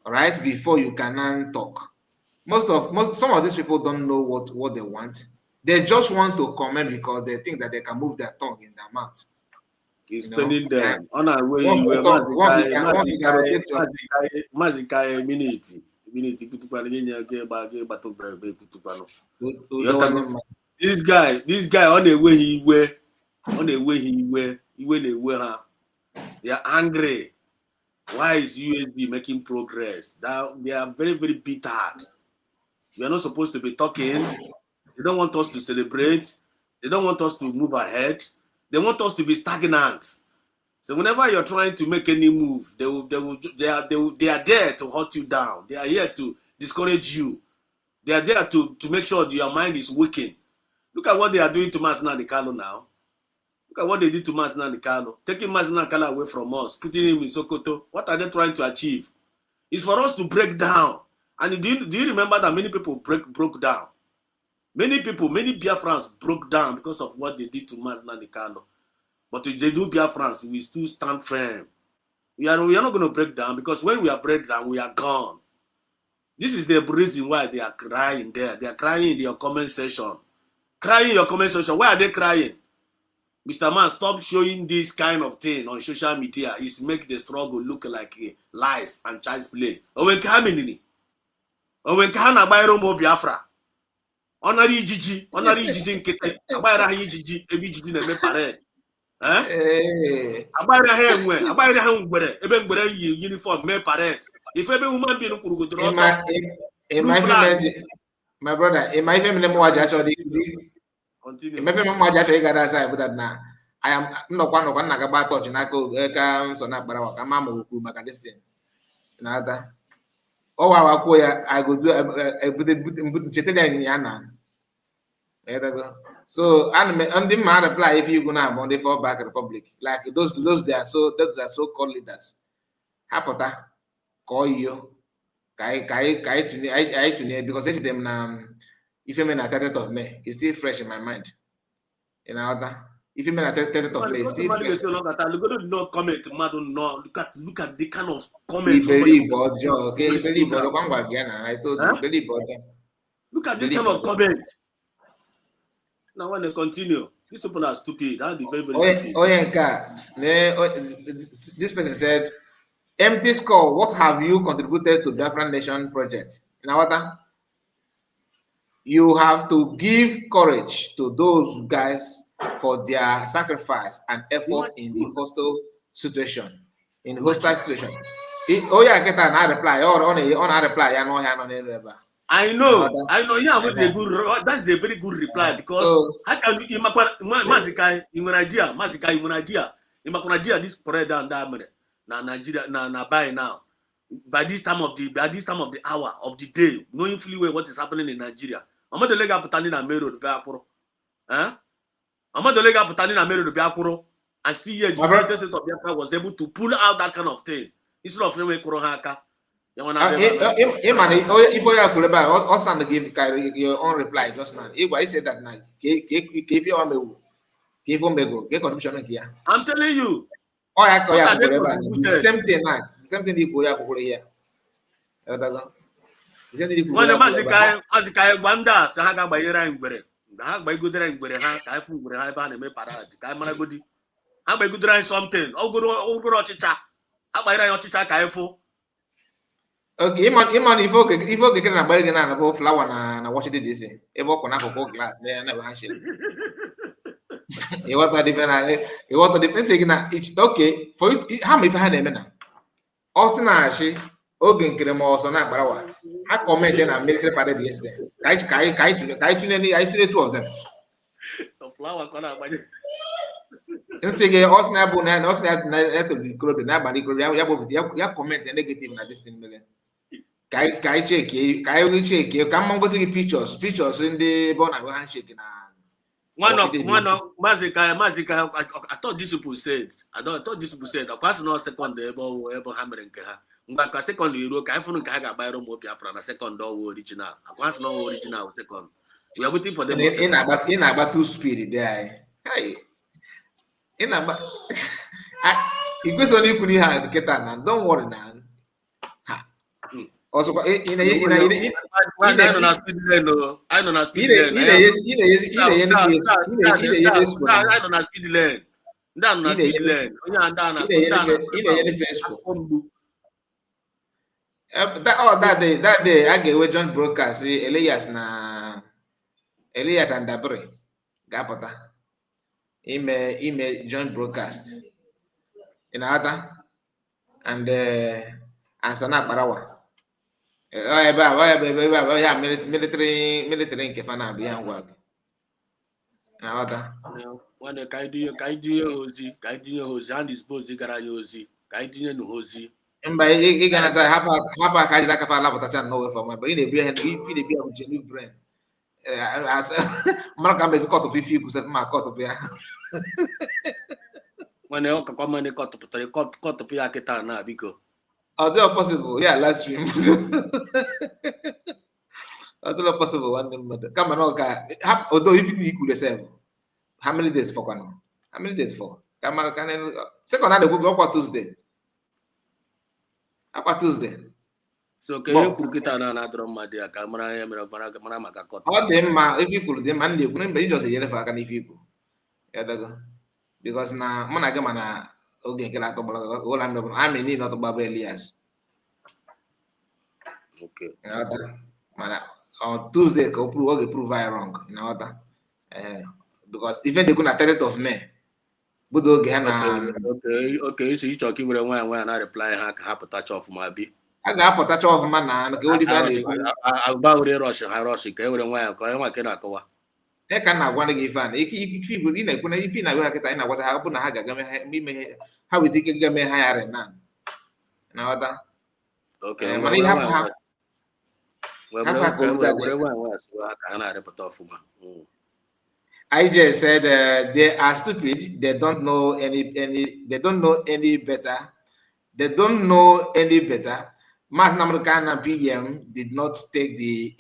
[SPEAKER 2] all right, before you can talk. Some of these people don't know what they want. They just want to comment because they think that they can move their tongue in their mouth.
[SPEAKER 3] He's spending them on our way. Mazikai minute. This guy on the way he were. They are angry. Why is USB making progress? They are very, very bitter. We are not supposed to be talking. They don't want us to celebrate. They don't want us to move ahead. They want us to be stagnant. So whenever you're trying to make any move, they are there to hold you down. They are here to discourage you. They are there to make sure that your mind is weakened. Look at what they are doing to Masina Nikalo now. Look at what they did to Masina Nikalo. Taking Masina Nikalo away from us, putting him in Sokoto. What are they trying to achieve? It's for us to break down. And do you remember that many people broke down? Many Biafrans broke down because of what they did to Masina Nikalo. But if they do Biafrans, we still stand firm. We are not going to break down, because when we are break down, we are gone. This is the reason why they are crying there. They are crying in your comment section. Crying in your comment section. Why are they crying? Mr. Man, stop showing this kind of thing on social media. It's make the struggle look like lies and child's play. Owen Kaminini. Owen Kahana Bayro Mo Biafra. Onari Gigi nkete. Abayra Gigi, ebi Gigi na me parade. Abayra he ngwere, ebe ngwere yi uniform me parade. If every woman be no kuru go draw.
[SPEAKER 2] My brother, in my family mo waja chodi. Continue. In my family mo waja chodi gada sai but na. I am no one na gaba touch na ka so na gbara ka ma mo ku maka this thing. Na ada. O wa wa ko ya I go do chetele ya na. So and the man reply if you go now on the fall back republic like those they are so called leaders. Hapụta kọọ iyo ka anyị tụnye because echi dem na ife me na 30th of May is still fresh in my mind. You know that ife me na 30th of May is still fresh.
[SPEAKER 3] No comment, madam. No, look at the kind of comments.
[SPEAKER 2] Believe Ojo, okay, believe Ojo. I told you, believe Ojo.
[SPEAKER 3] Look at this kind of comments. Now when they continue, these people are stupid. That is very stupid.
[SPEAKER 2] This person said, empty score, what have you contributed to Biafran Nation project? Now, you have to give courage to those guys for their sacrifice and effort in the hostile situation. Oh yeah, get an reply. On a reply,
[SPEAKER 3] I know. Yeah, that's a very good reply because how can you Mazikai Imunadia this spread down that na Nigeria na by now. By this time of the hour of the day, knowing fully well what is happening in Nigeria. I'm the lega putani na mero de Biakuro. I'm the lega putani na mero de Biakuro. And still here the United States of Biafra was able to pull out that kind of thing. Instead of him Haka.
[SPEAKER 2] If you could also give your own reply just now. If I said that now, give you a contribution here.
[SPEAKER 3] I'm telling you.
[SPEAKER 2] The same thing now. The same thing you could here.
[SPEAKER 3] When the Mazikai Wanda, Sahaga by Yerang, by good and Bereha, Kaifu, Bereba, and Meparad, Kaimagudi. How by good drawing something? Oh, good Ochicha. How by Ochicha Kaifu?
[SPEAKER 2] Okay, Iman, if you get a bargain and a bowl flower and watch it this, a walk on apple glass, they never handshake. It was a different, it was a different it's okay for you. How many had a minute? Also, she, Ogan Kremos on that Barawa. I commented on military parade yesterday. I two of them.
[SPEAKER 3] The flower corner.
[SPEAKER 2] And say, also, and also that to be close to nobody. You comment negative in this thing. Kai check, come on, go to the pictures in the bone and handshake.
[SPEAKER 3] One of Mazika, I thought this people said, a personal second able hammering Kaha. But second, you look, I found Kaga by Romopia from a second door original. Once no original second. We are waiting for them
[SPEAKER 2] in about two spirit there. Hey, in about if this only could have get on, don't worry now. Also, I don't know speed lane. I don't know speed lane. That day, I gave John broadcast Elias and Dabre. Gapota. Email John broadcast. In other and Sana Parawa. Military Kefana behind work.
[SPEAKER 3] When the Kaidio Hosi, and his boss, Zigarayosi, Kaidian Hosi.
[SPEAKER 2] And by Egan, as I have a Kaidaka Lapatan over for my brain, a brain, feed a beer with genuine brain. As Malcolm is caught up if you could set my caught up here.
[SPEAKER 3] When they all come and they caught up to the caught up Yaketana, because.
[SPEAKER 2] Are they possible? Yeah, last stream. Are they possible? One minute. Come on, okay. Although if you could say, how many days for one? How many days for? Come on, can second night go up Tuesday. Up Tuesday.
[SPEAKER 3] So can you put it on another Madia camera?
[SPEAKER 2] All them, if you could, them and you couldn't be just a yellow for any people. Because now, Monagamana. Okay, I mean, not about Elias.
[SPEAKER 3] Okay.
[SPEAKER 2] On Tuesday, go prove I wrong. Because even they couldn't tell it of me. But
[SPEAKER 3] okay. So you talking with when I reply, I have a touch off my bee.
[SPEAKER 2] I got a touch off man and go
[SPEAKER 3] I'll bow the rush, I rush it, everyone, I cannot go.
[SPEAKER 2] I can na agwa gị fan if you ị na-ekwu na ife na agwa kịta ị na-agwata ha bụ na ha ga-aga ime ha wezi ike ga mee hiring na ọta
[SPEAKER 3] Okay,
[SPEAKER 2] mana ihe ha IJ said they are stupid. They don't know they don't know any better. They don't know any better. Mas Namrukan and PM did not take the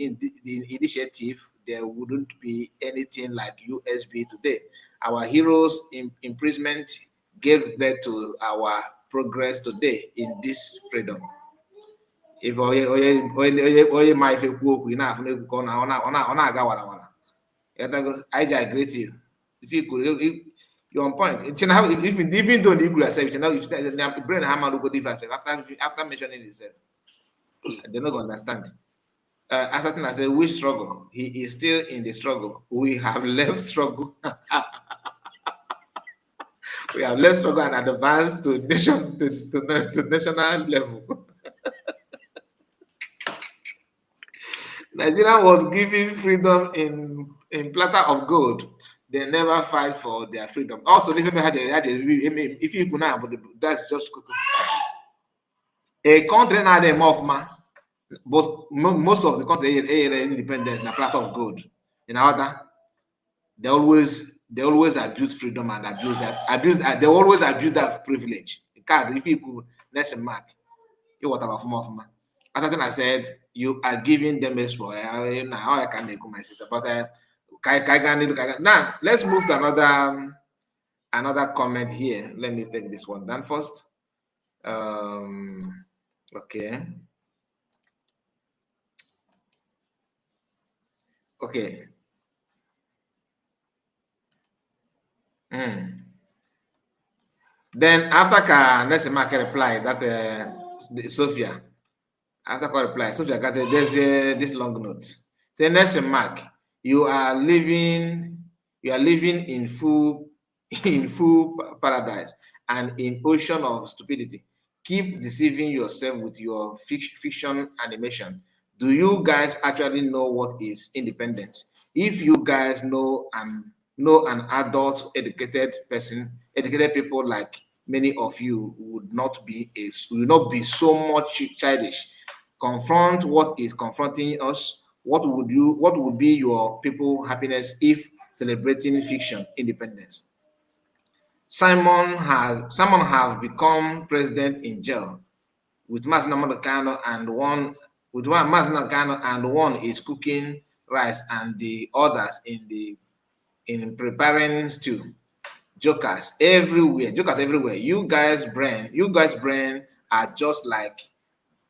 [SPEAKER 2] initiative. There wouldn't be anything like USB today. Our heroes' imprisonment gave birth to our progress today in this freedom. If my you know, I agree with you. If you could, you're on point. It's now if you even though the Igula say, you brain hammer will go different after mentioning himself. They're not going to understand. As I said, we struggle. He is still in the struggle. We have left struggle. We have left struggle and advanced to national level. Nigeria was given freedom in platter of gold. They never fight for their freedom. Also, if you could now, but that's just a country now they more man, but most of the country independent in a platter of gold. In order, they always abuse freedom and they always abuse that privilege. If you could let's mark, you what about from as I said, you are giving them a spoil. Now I can make my sister, but now let's move to another comment here. Let me take this one down first. Okay. Then after Nesima replied that Sophia. After I reply, Sophia got there's this long note. Say Nelson Mark, you are living in full paradise and in ocean of stupidity. Keep deceiving yourself with your fiction animation. Do you guys actually know what is independence? If you guys know an adult educated people like many of you would not be so much childish. Confront what is confronting us. What would be your people happiness if celebrating fiction independence? Simon have become president in jail with Masina Kano and one is cooking rice and the others in preparing stew. Jokers everywhere. You guys brain are just like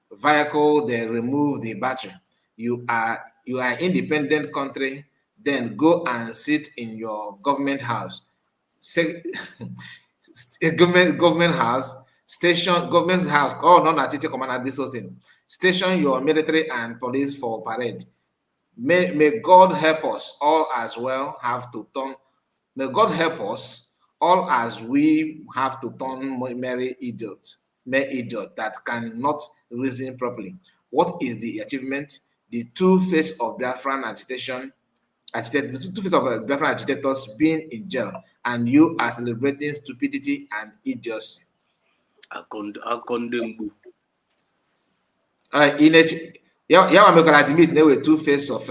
[SPEAKER 2] vehicle. They remove the battery. You are independent country. Then go and sit in your government house. Government house station. Government house. Oh no, not teacher commander. This whole thing. Station your military and police for parade. May God help us all as well have to turn. May God help us all as we have to turn mere idiot that cannot reason properly. What is the achievement? The two-face of Biafran the two-face of Biafran agitators being in jail, and you are celebrating stupidity and idiocy. Admit there were two-face of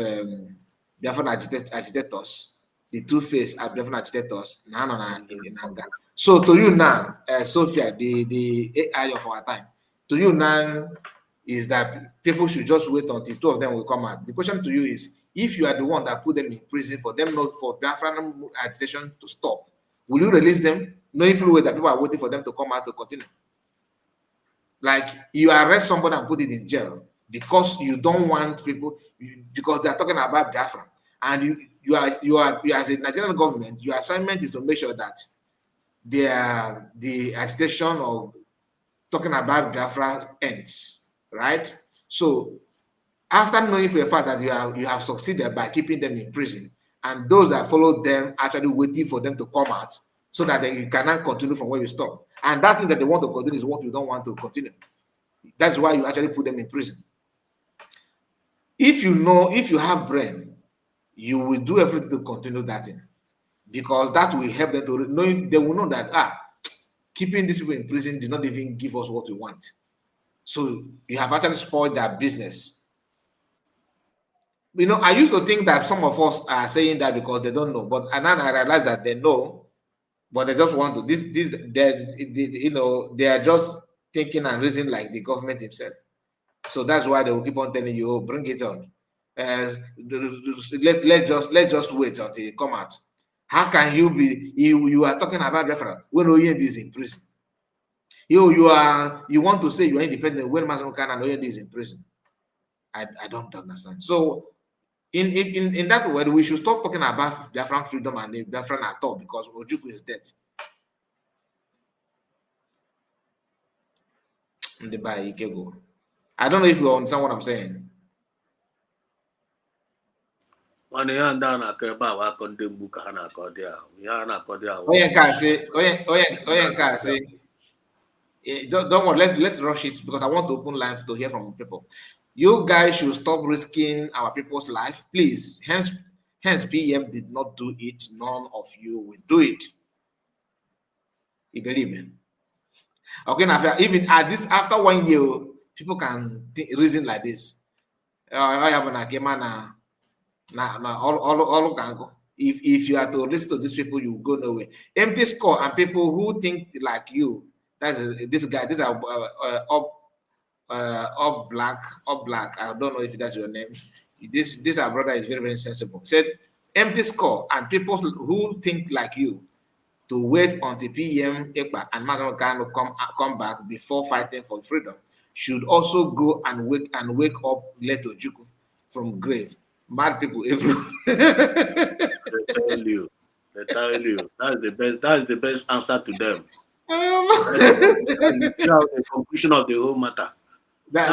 [SPEAKER 2] Biafran agitators. The two-face are Biafran agitators. So to you now, Sophia, the AI of our time, to you now is that people should just wait until two of them will come out. The question to you is, if you are the one that put them in prison for them not for Biafran agitation to stop, will you release them, knowing fully well that people are waiting for them to come out to continue? Like you arrest somebody and put it in jail because you don't want people, because they are talking about Biafran, and you as a Nigerian government, your assignment is to make sure that the agitation of talking about Biafra ends, right? So after knowing for a fact that you have succeeded by keeping them in prison, and those that followed them actually waiting for them to come out so that you cannot continue from where you stop. And that thing that they want to continue is what you don't want to continue. That's why you actually put them in prison. If you have brain, you will do everything to continue that thing, because that will help them to know. They will know that keeping these people in prison did not even give us what we want. So you have actually spoiled their business. You know, I used to think that some of us are saying that because they don't know, but now I realize that they know, but they just want to. They are just thinking and reasoning like the government himself. So that's why they will keep on telling you, "Oh, bring it on. Let's just wait until it come out." How can you be? You are talking about Biafra when Oyend is in prison? You want to say you are independent when Masamukan and Oyend is in prison? I don't understand. So in that way, we should stop talking about Biafran freedom and Biafran at all, because Ojukwu is dead. I don't know if you understand what I'm saying.
[SPEAKER 3] Onye
[SPEAKER 2] don't worry, let's rush it, because I want to open live to hear from people. You guys should stop risking our people's life, please. Hence PM did not do it. None of you will do it. You believe me? Okay, now even at this, after 1 year, people can reason like this. If you are to listen to these people, you go nowhere. Empty score and people who think like you. That's this guy. These are up black. I don't know if that's your name. This our brother is very, very sensible. Said empty score and people who think like you to wait until PM Ekpa and Magan Kanu come back before fighting for freedom should also go and wake up Leto Ojukwu from grave. Mad people everywhere.
[SPEAKER 3] They tell you. That's the best answer to them. The conclusion of the whole matter.
[SPEAKER 2] This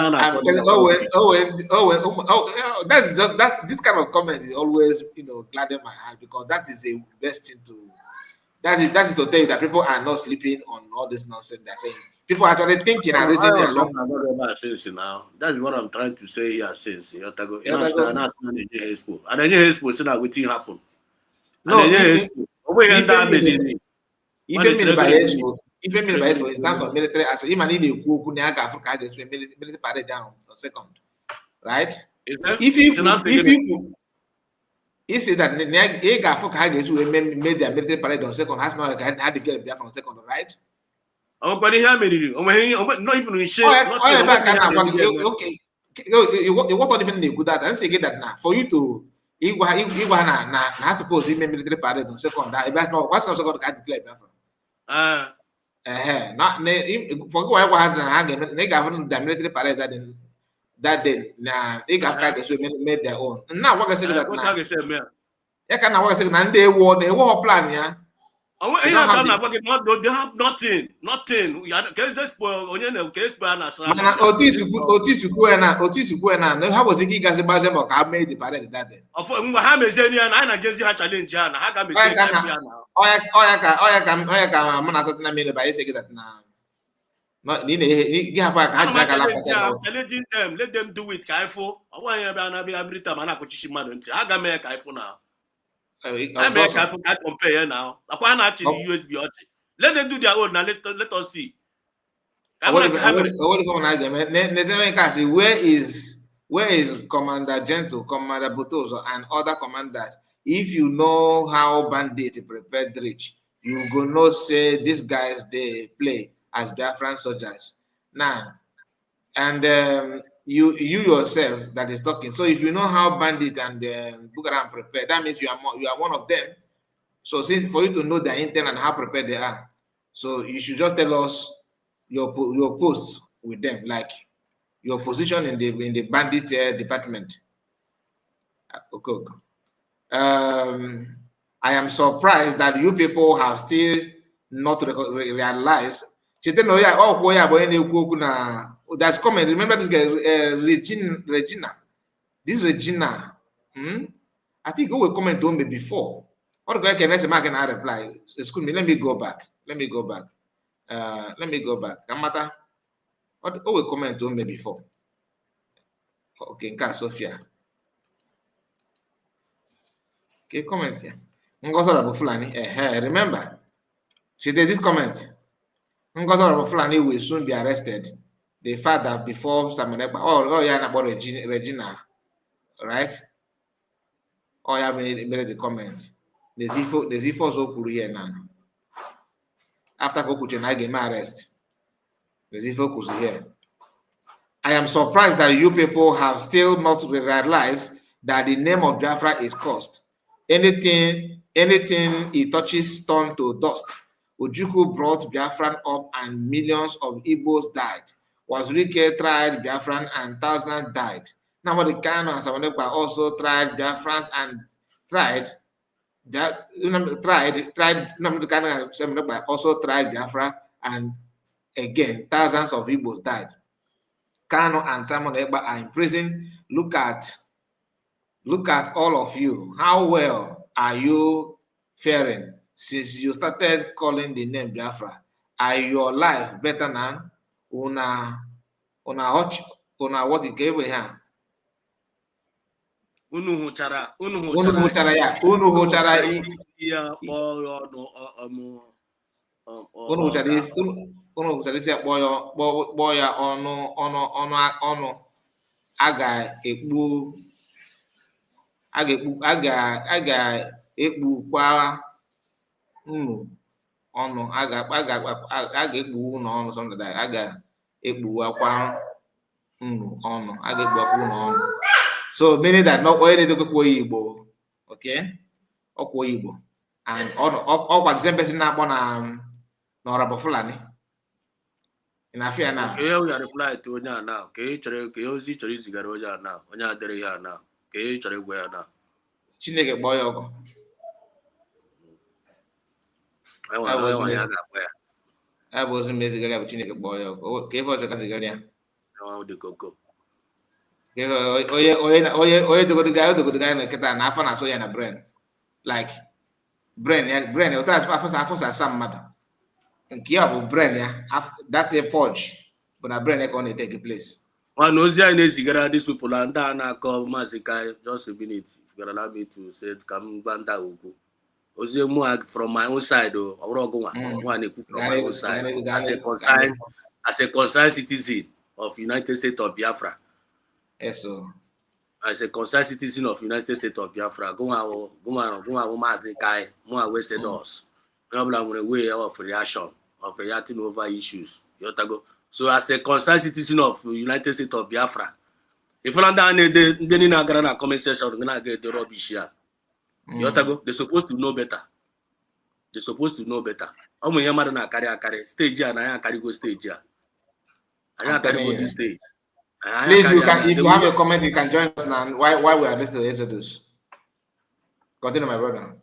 [SPEAKER 2] kind of comment is always, gladden my heart, because that is the best thing to. That is to tell you that people are not sleeping on all this nonsense they're saying. People are actually thinking and reasoning along.
[SPEAKER 3] Now, that's what I'm trying to say here since. And then Expo said that waiting happen.
[SPEAKER 2] No, if you mean by Expo, in terms of military aspect, even in the Africa, military parade down on second, right? If you he said that Africa made their military parade on second, has not had to get there from second, right?
[SPEAKER 3] Oh, but not even in shape.
[SPEAKER 2] Okay. What not even good at and say that now for you to I suppose he made military parade on second. That's not what's not second to declare Biafra. Not for what happened, they got the military parade that day. Now they got made their own. Now what I say that now. Yeah, can I was saying and they war plan, yeah.
[SPEAKER 3] They have nothing.
[SPEAKER 2] Otis Kuena, how was he guys about I made the parade that day?
[SPEAKER 3] Let them do it. Kaifo. I want to every time I coach now. I compare now. USB. Let them do their own. Now let us see.
[SPEAKER 2] Where is Commander Gentle, Commander Butoso, and other commanders? If you know how bandits prepared reach, you go not say these guys they play as Biafran soldiers now, and you yourself that is talking. So if you know how bandits and Bugaram prepare, that means you are one of them. So since for you to know their intent and how prepared they are, so you should just tell us your post with them, like your position in the bandit department. Okay. I am surprised that you people have still not realized. That's coming. Remember this guy, Regina. This Regina. I think who will comment on me before. What guy can I say? I can reply. Excuse me. Let me go back. Let me go back. Kamata. What will comment on me before? Okay, Sophia. Okay, comment here. Ngozo Fulani. Remember, she did this comment. Ngozo Fulani will soon be arrested. The fact that before Samonekpa, yeah, about Regina, right? Oh, yeah, made the comment. The Zifo Zokuru here now. After Kokuchen, I get arrest. The Zifo Kuzi here. I am surprised that you people have still not realized that the name of Biafra is cursed. Anything it touches turns to dust. Ojukwu brought Biafran up and millions of Igbos died. Wazirike tried Biafran and thousands died. Nnamdi Kanu and Samonekpa also tried Biafrans and Nnamdi Kanu and Samonekpa also tried Biafra and again thousands of Igbos died. Kanu and Simon Ekpa are in prison. Look at all of you. How well are you faring since you started calling the name Biafra? Are your life better now? Una what you gave here?
[SPEAKER 3] Unu hụchara
[SPEAKER 2] isi akpọ ya ọnụ a ga-ekpukwa unu ọnụ a ga-ekpu unu ọnụ something like a ga-ekpuwakwa unu ọnụ a ga-ekpuwakwa unu ọnụ. So meaning that not only the Igbo, okay, Okwo Igbo, and all the same person na Honorable Fulani. In Afia now.
[SPEAKER 3] Okay, we are reply to Onya now. Okay, Ozi chori zigara Onya now. Onya adere ya now. Okay, chori gwe ya now.
[SPEAKER 2] Chineke boy ogo.
[SPEAKER 3] I
[SPEAKER 2] was amazing about Chineke boy ogo. Okay, for the Kazigaria.
[SPEAKER 3] I want the cocoa.
[SPEAKER 2] Oye, the good guy na kita na afa na so ya na brain. Like brain, o ta afa some mother. Nke ya bụ brain ya, that a purge, but na brain ka ọ na-take place.
[SPEAKER 3] One ozi anyị na-ezigara dị supụla ndị a na-akọ Maazị Kai just a minute. If you allow me to say ka m gba ndị ugwu. Ozi mụ from my own side ọ bụrụ ọgụ nwa na-ekwu from my own side as a concerned citizen of United States of Biafra.
[SPEAKER 2] Yes, so.
[SPEAKER 3] As a concerned citizen of United States of Biafra, go on Maazị Kai, more wasted us. Nwere way of reaction, of reacting over issues. So as a concerned citizen of United States of Biafra, if you don't know na comment section, you're gonna get the rubbish here. They're supposed to know better. They're supposed to know better. I'm na carry stage here, na carry go stage here. I carry go this stage.
[SPEAKER 2] Please, if you have a comment, you can join us now. Why we are listening to introduce. Continue, my brother.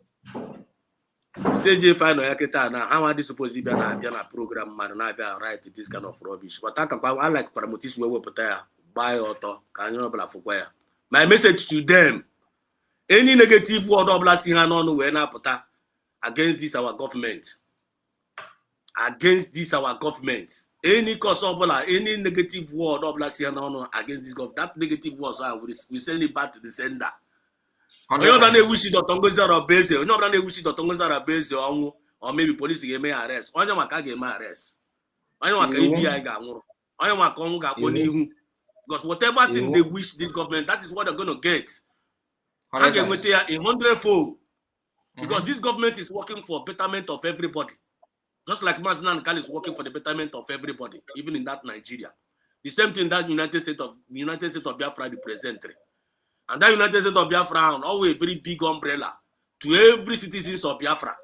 [SPEAKER 3] Stage final yaketa na how are they supposed to be na program man na be right this kind of rubbish. But I like paramotis we put there buy auto can you bla for ya. My message to them, any negative word of last year no we na put against this our government. Against this our government. Any cause of any negative word of last year no against this government. That negative words we send it back to the sender. Onye ọbụla na-ewuchi Dr. Ngozi Arabeze, onye ọbụla na-ewuchi Dr. Ngozi Arabeze ọnwụ, or maybe police ga-eme arrest. Onye maka ga-eme arrest. Onye maka EBI ga-anwụrụ. Onye maka ọnwụ ga-akpọ n'ihu. Because whatever thing they wish this government, that is what they're going to get. Ha ga-enweta ya 100-fold. Because this government is working for betterment of everybody. Just like Mazi Nnamdi Kanu is working for the betterment of everybody, even in that Nigeria. The same thing that United States of Biafra represents. And that United States of Biafra always a very big umbrella to every citizens of Biafra.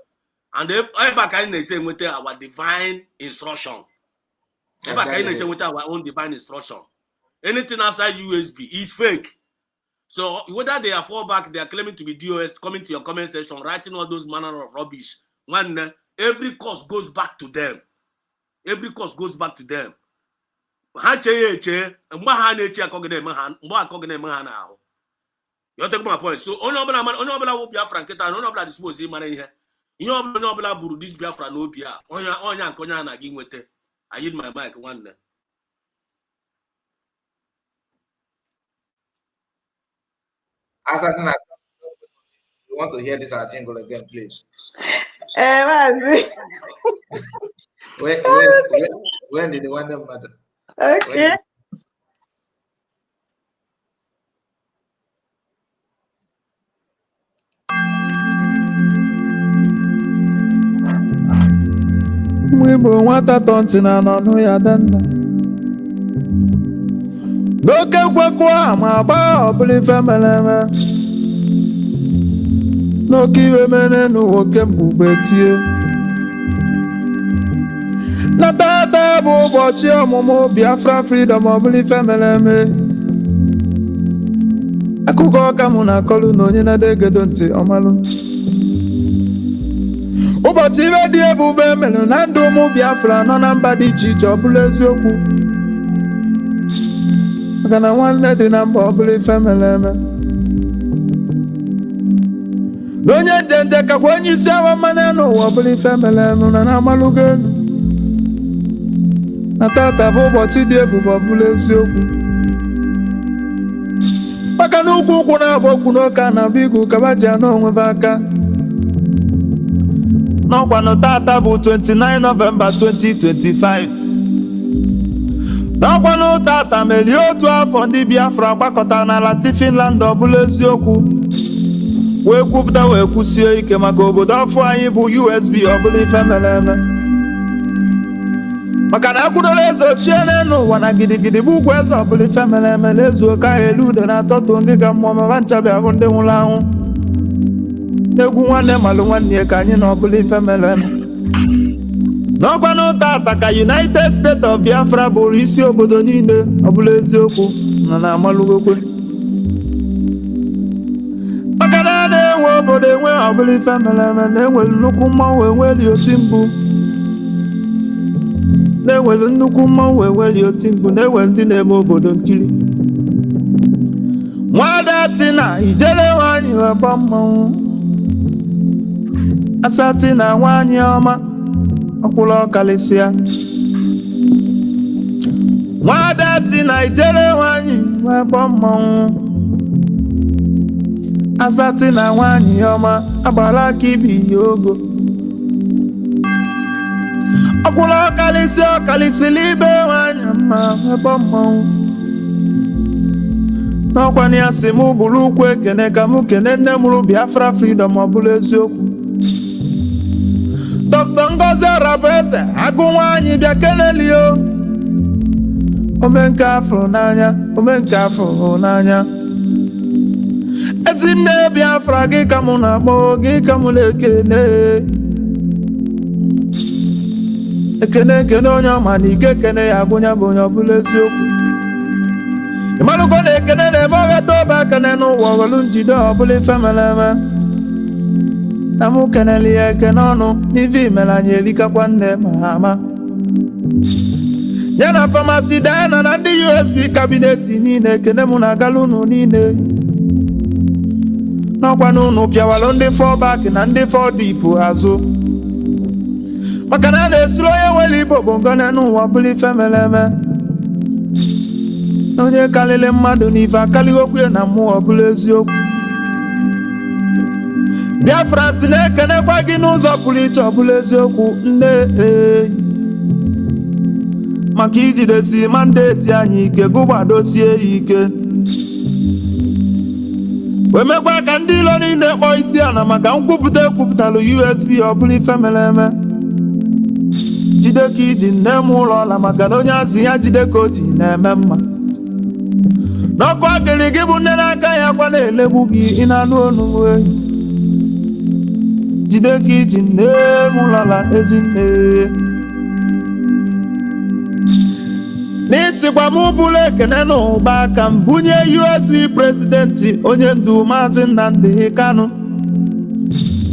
[SPEAKER 3] And everybody can say with our divine instruction. Everybody can say with our own divine instruction. Anything outside USB is fake. So whether they are fallback, they are claiming to be DOS, coming to your comment section, writing all those manner of rubbish. When every cost goes back to them. Every cost goes back to them. You take my point. So only Biafra will Franket and only dispose him money here. You know, Buru this Biafra no Bia. Onya Konya and again with it. I hit my mic one day.
[SPEAKER 2] As I want to hear this our jingle again, please. When did you want them, madam?
[SPEAKER 4] Okay.
[SPEAKER 1] Mgbe Igbo nwata tọ ntị na n'ọnụ ya danna n'oke kwekwa ma agba ọbụla ife mere eme n'oke iwe mere n'oke mgbugbe tie na tata bụ ụbọchị ọmụmụ Biafra freedom ọbụla ife mere eme akụkọ ọka mụ na-akọlụ na onye na-egedo ntị ọmalụ ụbọchị ibe dị ebube mere na ndụ ụmụ Biafra nọ na mba dị iche iche ọbụla eziokwu maka na nwanne dị na mba ọbụla ife mere eme na onye njenje kakwa onye isi awa mmanụ n'ụwa ọbụla ife mere eme na na-amalụgo elu na tata bụ ụbọchị dị ebube ọbụla eziokwu maka na ukwu ụkwụ na-agba okwu n'oke a na-abụ igu kaba ji anọ onwebe aka n'ọkwanụ tata bụ 29 Novemba 2025 n'ọkwanụ tata merie otu afọ ndị Biafra gbakọtara n'ala Finland ọbụla eziokwu wee kwupụta wee kwusie ike maka obodo ọfụ anyị bụ USB ọbụla ife mere eme maka na akwụdola eze ochie n'ụwa na gidigidi bụ ugwu eze ọbụla ife mere eme na-ezu ka ahụ elu ude na-atọtụ ndị ga mmụọ maba nchabi ahụ ndị nwụrụ anwụ n'egwu nwanne malụ nwanne ya ka anyị na ọbụla ife mere eme n'ọkwanụ tata ka United States of Biafra bụrụ isi obodo niile ọbụla eziokwu na na-amalụgokwe maka na na-enwe obodo enwe ọbụla ife mere eme na-enwere nnukwu mmanwụ enweli oti mgbu na-enwere nnukwu mmanwụ enweli oti mgbu na-enwere ndị na-eme obodo nkiri Nwada Tina ijele nwanyị weba mmanwụ Asati na nwanyị ọma ọkwụla ọkalịsịa Nwada Tina ijele nwanyị weba mmanwụ Asati na nwanyị ọma agbara aka ibi ya ogo ọkwụla ọkalịsịla ibe nwanyị mma weba mmanwụ n'ọkwanye ya si mụ bụrụ ukwu ekene ka mụ kene nne mụrụ Biafra freedom ọbụla eziokwu Dr. Ngozi Arabueze agụ nwaanyị bịa kelelio omenke afọ n'anya Ezinne Biafra gị ka mụ na-akpọ gị ka mụ na-ekene ekene onye ọma na ike ekene ya agụnya bụ onye ọbụla eziokwu ịmalụgo na ekene na-eme ọghata ọba ekene n'ụwa ọghọlụ njide ọbụla ife mere eme na mụ kenele ya ekene ọnụ n'ife imere anyị elikakwa nne ma ama ya na famasi Diana na ndị USB kabineti niile ekene mụ na agala unu niile n'ọkwa na unu pịawalụ ndị fọbak na ndị fọdipụ azụ maka na a na-esiri onye nwere Igbo bongone n'ụwa ọbụla ife mere eme onye karịrị mmadụ n'ife akarịghokwu ya na mmụọ ọbụla eziokwu Biafra si na-ekenekwa gị n'ụzọ pụrụ iche ọbụla eziokwu nne maka ijidesi mandeti anyị ike gụgbadosie ya ike wee mekwa ka ndị ilo niile kpọọ isi ala maka nkwupụta ekwupụtalụ USB ọbụla ife mere eme jide ka iji nne m ụlọ ọla maka na onye azị ya jide ka o ji na-eme mma n'ọkụ akịrị gị bụ nne n'aka ya kwa na-elegbu gị ị na-anụ olu enyi jide ka iji nne m ụlọla ezinne n'isikwa m bụrụ ekene n'ụba aka m bunye USB prezidenti onye ndu Maazị Nnamdi Kanu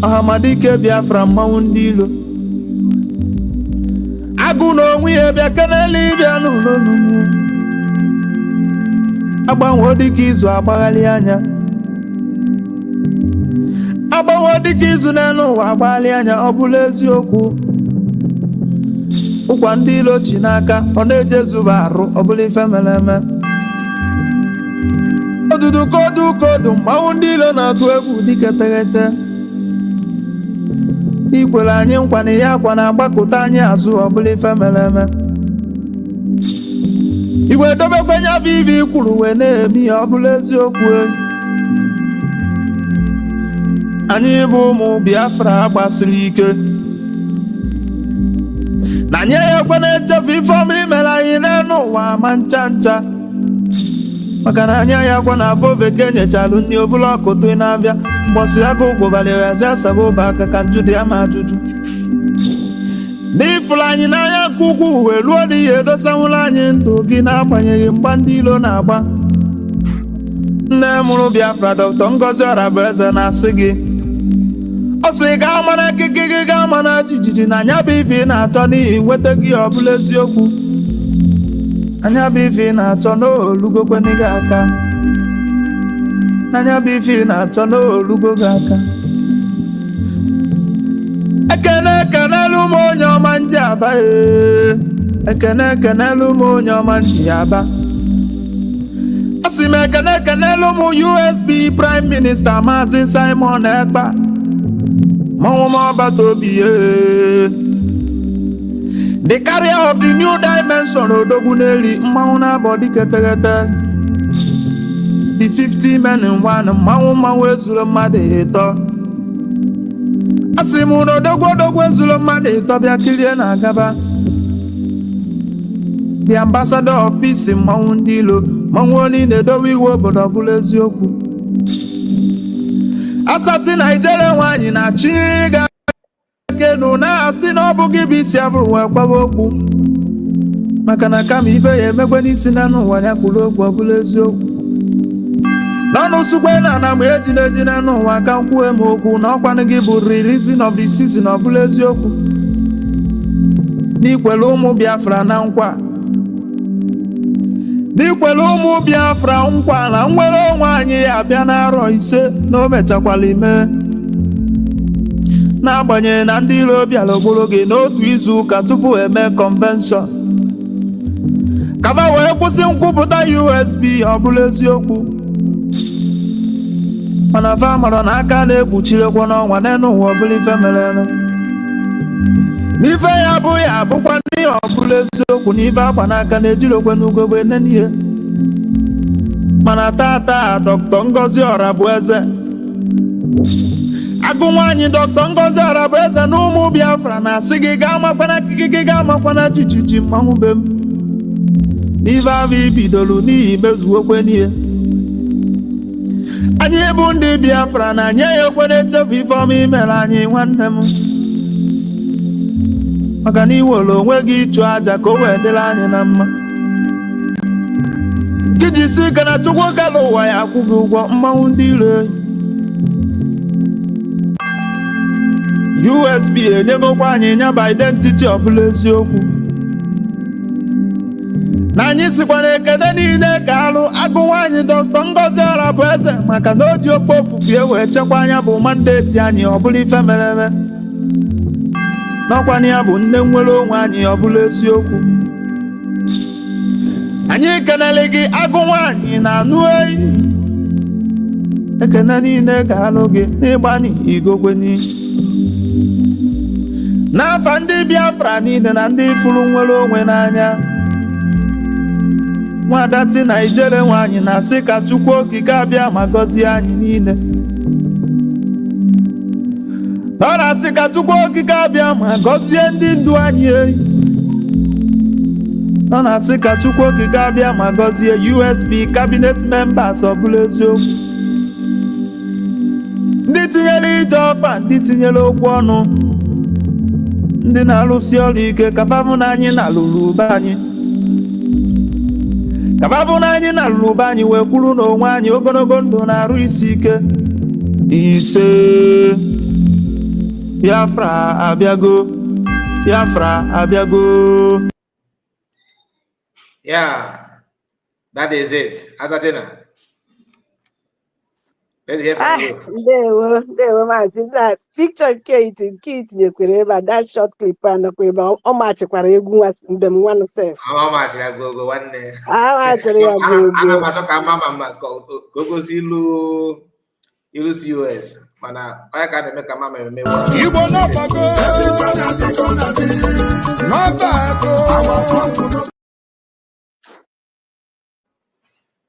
[SPEAKER 1] Ọhamadike Biafra mmanwụ ndị ilo agụ na onwe ya bịa kenele ịbịa n'ụlọ n'ugwu agbanwe dịka izu agbaghalị anya agbanwe dịka izu n'elu ụwa agbaghalị anya ọ bụla eziokwu ụkwa ndị ilo chi n'aka ọ na-ejezuba arụ ọbụla ife mere eme odudu kodu mmanwụ ndị ilo na-atụ egwu dike teghete ikwere anyị nkwa na ya akwa na-agbakọta anyị azụ ọbụla ife mere eme iwe dobekwenye afọ ibe ikwuru wee na-eme ya ọbụla eziokwu anyị bụ ụmụ Biafra gbasiri ike na anyị ekwe na-echefu ife ọma imere anyị n'elu ụwa ma ncha ncha maka na anyị ayakwa na afọ bekee nyechalụ ndị obula ọkụtụ na-abịa mgbọsị aka ụkwụbalị eze asaba ụba aka ka njụ dị ama ajụjụ n'ifụrụ anyị n'anya nke ukwuu wee ruo n'ihi edosanwụrụ anyị ndụ gị n'agbanyeghị mgba ndị ilo na-agba nne mụrụ Biafra Dr. Ngozi Orabueze na-asị gị ọ sị gaa mana ekike gị gaa mana jijiji na anya bụ ife ị na-achọ n'ihi nweta gị ọbụla eziokwu anya bụ ife ị na-achọ n'olugokweni gị aka anya bụ ife ị na-achọ n'olugo gị aka ekene ekenelu m onye ọma ndị Aba ekene ekenelu m onye ọma ndị Aba asị m ekene ekenelu m USB Prime Minister Maazị Simon Ekpa mmanwụ m ọbata obi the carrier of the new dimension odogwu n'eli mmanwụ na-abọ dike teghete the 50 men in one mmanwụ ezuru mmadụ ịtọ asị m na odogwu ezuru mmadụ ịtọ bịa kirie na agaba the ambassador of peace mmanwụ ndị ilo mmanwụ onye na-edowe iwu obodo ọbụla eziokwu asati Naịjirịa nwaanyị na chi ga-ekenu na-asị na ọ bụ gị bụ isi abụrụ wee gbawa okwu maka na kama ife ya emekwe n'isi na n'ụwa ya kwuru okwu ọbụla eziokwu n'ọnụ sukwe na ana ma ejina n'ụwa ka m kwuo m okwu na ọkwanụ gị bụ releasing of the season ọbụla eziokwu n'ikwere ụmụ Biafra na nkwa n'ikwere ụmụ Biafra nkwa na nnwere onwe anyị abịa n'arọ 5 na o mechakwala ime n'agbanyeghị na ndị iro bịara ogboro gị n'otu izu ụka tupu eme convention kama wee kwụsị nkwupụta USB ọbụla eziokwu mana fa mara na aka na-ekpuchirekwa n'ọnwa n'elu ụwa ọbụla ife mere eme n'ife ya abụghị abụkwa n'ihe ọbụla eziokwu n'ife akwa n'aka na-ejirokwe n'ugogbe n'ihe mana tata Dr. Ngozi Orabueze agụ nwaanyị Dr. Ngozi Orabueze na ụmụ Biafra na-asị gị gaa makwana akịkị gị gaa makwana jijiji mmanwụ be m n'ife ahụ ibidolu n'ihi mezuokwe n'ihe anyị bụ ndị Biafra na anyị ya ekwe na-echefu ife ọma imere anyị nwanne m maka na iwere onwe gị ịchụ aja ka o wee dịrị anyị na mma gị jisi ike na Chukwu kere ụwa ya akwụ gị ụgwọ mmanwụ ndị iro USB enyegokwa anyị nyaba identity ọbụla eziokwu na anyị sikwa na ekene niile ka alụ agụ nwaanyị Dr. Ngozi Orabueze maka na o ji okpo ofufie wee chekwa anya bụ mandeti anyị ọbụla ife mere eme n'ọkwana ya bụ nne nwere onwe anyị ọbụla eziokwu anyị kenele gị agụ nwaanyị na anụ eyi ekene niile ka alụ gị n'ịgbani igokweni n'afa ndị Biafra niile na ndị fụrụ nwere onwe n'anya nwadati Naịjirịa nwaanyị na-asị ka Chukwu okike abịa ma gọzie anyị niile ọ na-asị ka Chukwu okike abịa ma gọzie ndị ndu anyị ọ na-asị ka Chukwu okike abịa ma gọzie USB cabinet members ọbụla eziokwu ndị tinyere ije ọkpa ndị tinyere okwu ọnụ ndị na-arụsi ọrụ ike kababụ na anyị na-alụrụ ube anyị kababụ na anyị na-alụrụ ube anyị wee kwuru n'onwe anyị ogologo ndụ na-arụ isi ike ise Biafra abịago Biafra abịago.
[SPEAKER 2] Yeah, that is it. Azatina, let's hear from you.
[SPEAKER 4] There were my sister. Picture Kate nyekwere ebe that short clip and ebe ọ machikwara egwu them one self.
[SPEAKER 2] How much I go one day.
[SPEAKER 4] Ah, I tell you go.
[SPEAKER 2] Ana macho ka mama go go silu Ilus US. Mana, I can't make a mama me.
[SPEAKER 5] Igbo no bago. No bago.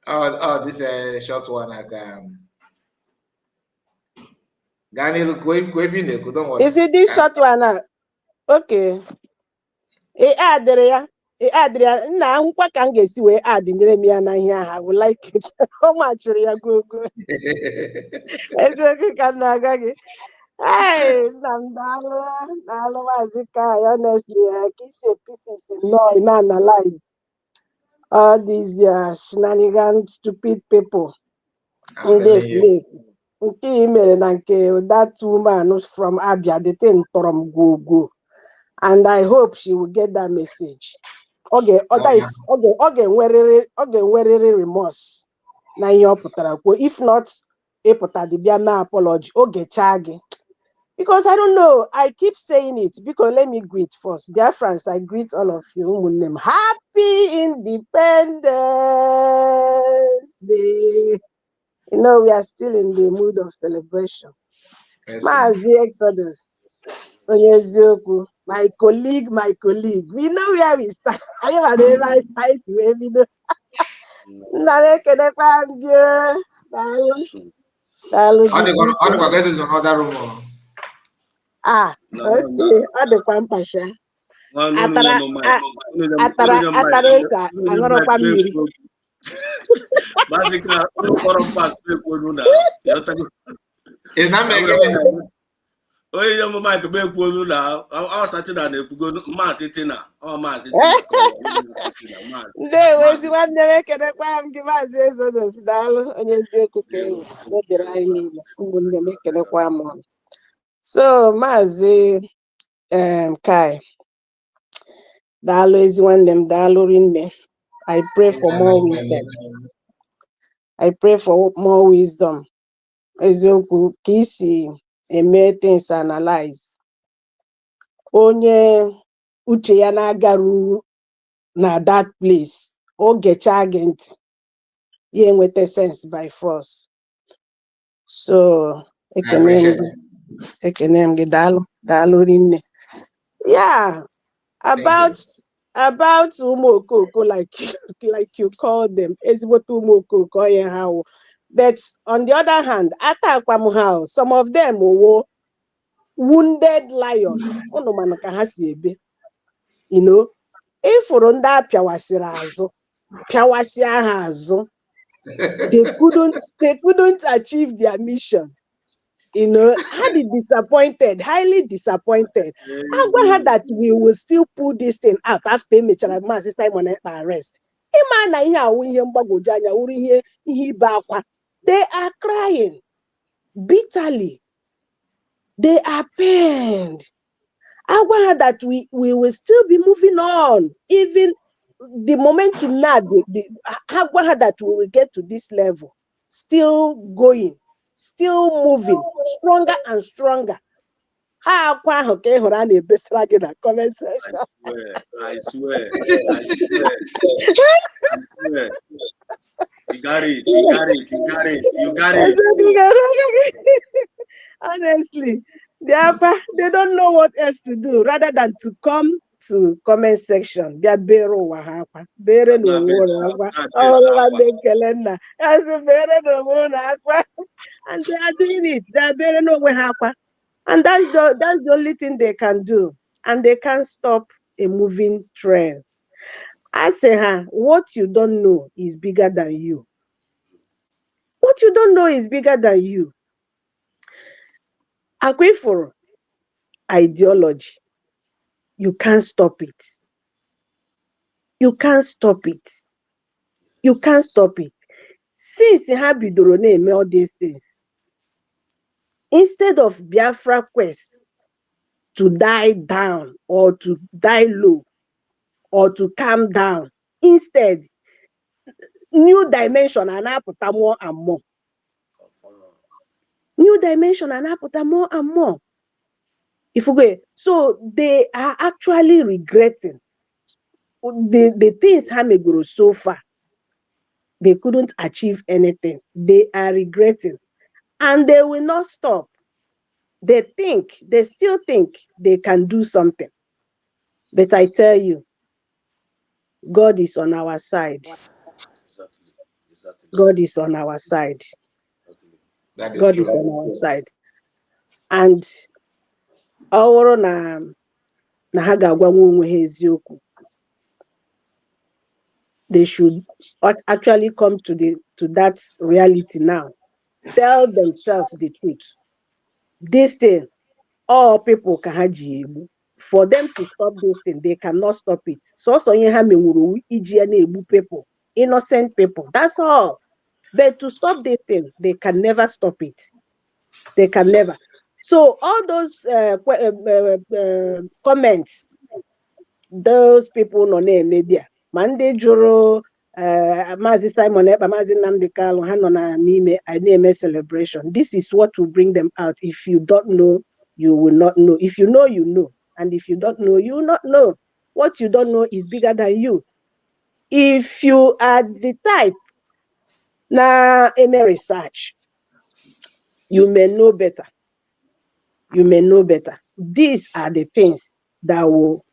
[SPEAKER 2] Oh, this is a short one. Gani, don't worry.
[SPEAKER 4] Is it this short one? Okay. Adria. Adria, na nkwa ka m ga-esi wee adịnyere m ya na ihe ahụ. I would like it. Ọ machiri ya go. Eziokwu ka m na-aga gị. Hey, daalụ Maazị Kai, honestly, pieces no, I analyze all these shenanigans, stupid people in this place. Nke i mere na nke that woman from Abia, the thing from go. And I hope she will get that message. Okay, nwerịrị remorse na ihe ọ pụtara kwuo. If not, ịpụta dị bịa mee apology, oge chaa gị. Because I don't know, I keep saying it. Because let me greet first. Dear friends, I greet all of you. Happy Independence Day. You know, we are still in the mood of celebration. Maazị Exodus, Onyeziokwu, my colleague. We know where we start. I am a spice video.
[SPEAKER 2] Another room.
[SPEAKER 4] Okay, ọ dịkwa mpasha. Atara ụka aṅụrụkwa mmiri.
[SPEAKER 2] It's not making
[SPEAKER 3] onye nye m Mike bekwuolu na Satina na-ekwugo Maazị Tina Maazị
[SPEAKER 4] ndị ewezi nwanne m ekenekwa m gị Maazị Exodus daalụ onye eziokwu ka ewu n'ojere anyị niile ụmụnne m ekenekwa m ọnụ. So Maazị Kai daalụ ezi nwanne m daalụ rinne. I pray for more wisdom. I pray for more wisdom. Eziokwu ka isi eme things analyze. Onye uche ya na-agaru na that place, oge chaa gị ntị, ya enweta sense by force. So ekene m gị daalụ rinne. Yeah, about ụmụ okoko like you call them, ezigbote ụmụ okoko onye ha wụ. But on the other hand, atakwa m ha, some of them were wounded lion. Unu mana ka ha si ebe. You know, ifuru ndị a pịawasịa ha azụ, they couldn't achieve their mission. You know, highly disappointed. I heard that we will still pull this thing out after Maazị Simon arrest. Ịma na ihe awụ ihe mgbagwoju anya wuru ihe ibe akwa. They are crying bitterly. They are pained. I heard that we will still be moving on. Even the momentum now, I heard that we will get to this level. Still going. Still moving, stronger and stronger. I
[SPEAKER 3] swear. You got it.
[SPEAKER 4] Honestly, they don't know what else to do rather than to come to comment section. They are and they are doing it. They are bearing over Hapa. And that's the only thing they can do. And they can't stop a moving train. I say, what you don't know is bigger than you. What you don't know is bigger than you. Aquifer ideology. You can't stop it. You can't stop it. You can't stop it. Since you have bidoro all these things, instead of Biafra quest to die down or to die low or to calm down, instead, new dimension and apụta more and more. New dimension and apụta more and more. So they are actually regretting the things Hamegoro so far. They couldn't achieve anything. They are regretting. and they will not stop. They still think they can do something. But I tell you, God is on our side.
[SPEAKER 3] Exactly. Exactly.
[SPEAKER 4] God is on our side.
[SPEAKER 3] Exactly.
[SPEAKER 2] That is
[SPEAKER 4] God is
[SPEAKER 2] true.
[SPEAKER 4] on our side. And ọ bụrụ na ha ga-agwanwe onwe ha eziokwu, they should actually come to that reality now. Tell themselves the truth. This thing, all people ka ha ji egbu. For them to stop this thing, they cannot stop it. So ihe ha menwuru iji ya na-egbu people, innocent people. That's all. But to stop this thing, they can never stop it. They can never. So all those comments, those people nọ na-eme there, ma ndị jụrụ Maazị Simon Ekpa, Maazị Nnamdi Kanu, ha nọ n'ime na-eme celebration. This is what will bring them out. If you don't know, you will not know. If you know, you know. And if you don't know, you will not know. What you don't know is bigger than you. If you are the type na eme research, you may know better. You may know better. These are the things that will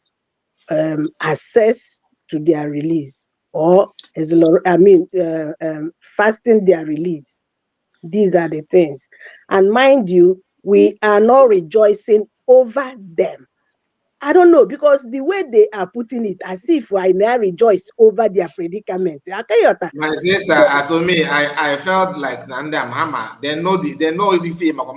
[SPEAKER 4] access to their release, or fasting their release. These are the things. And mind you, we are not rejoicing over them. I don't know, because the way they are putting it, as if I now rejoice over their predicament.
[SPEAKER 2] My sister, to me, I felt like Nandam Hammer. They know the fame of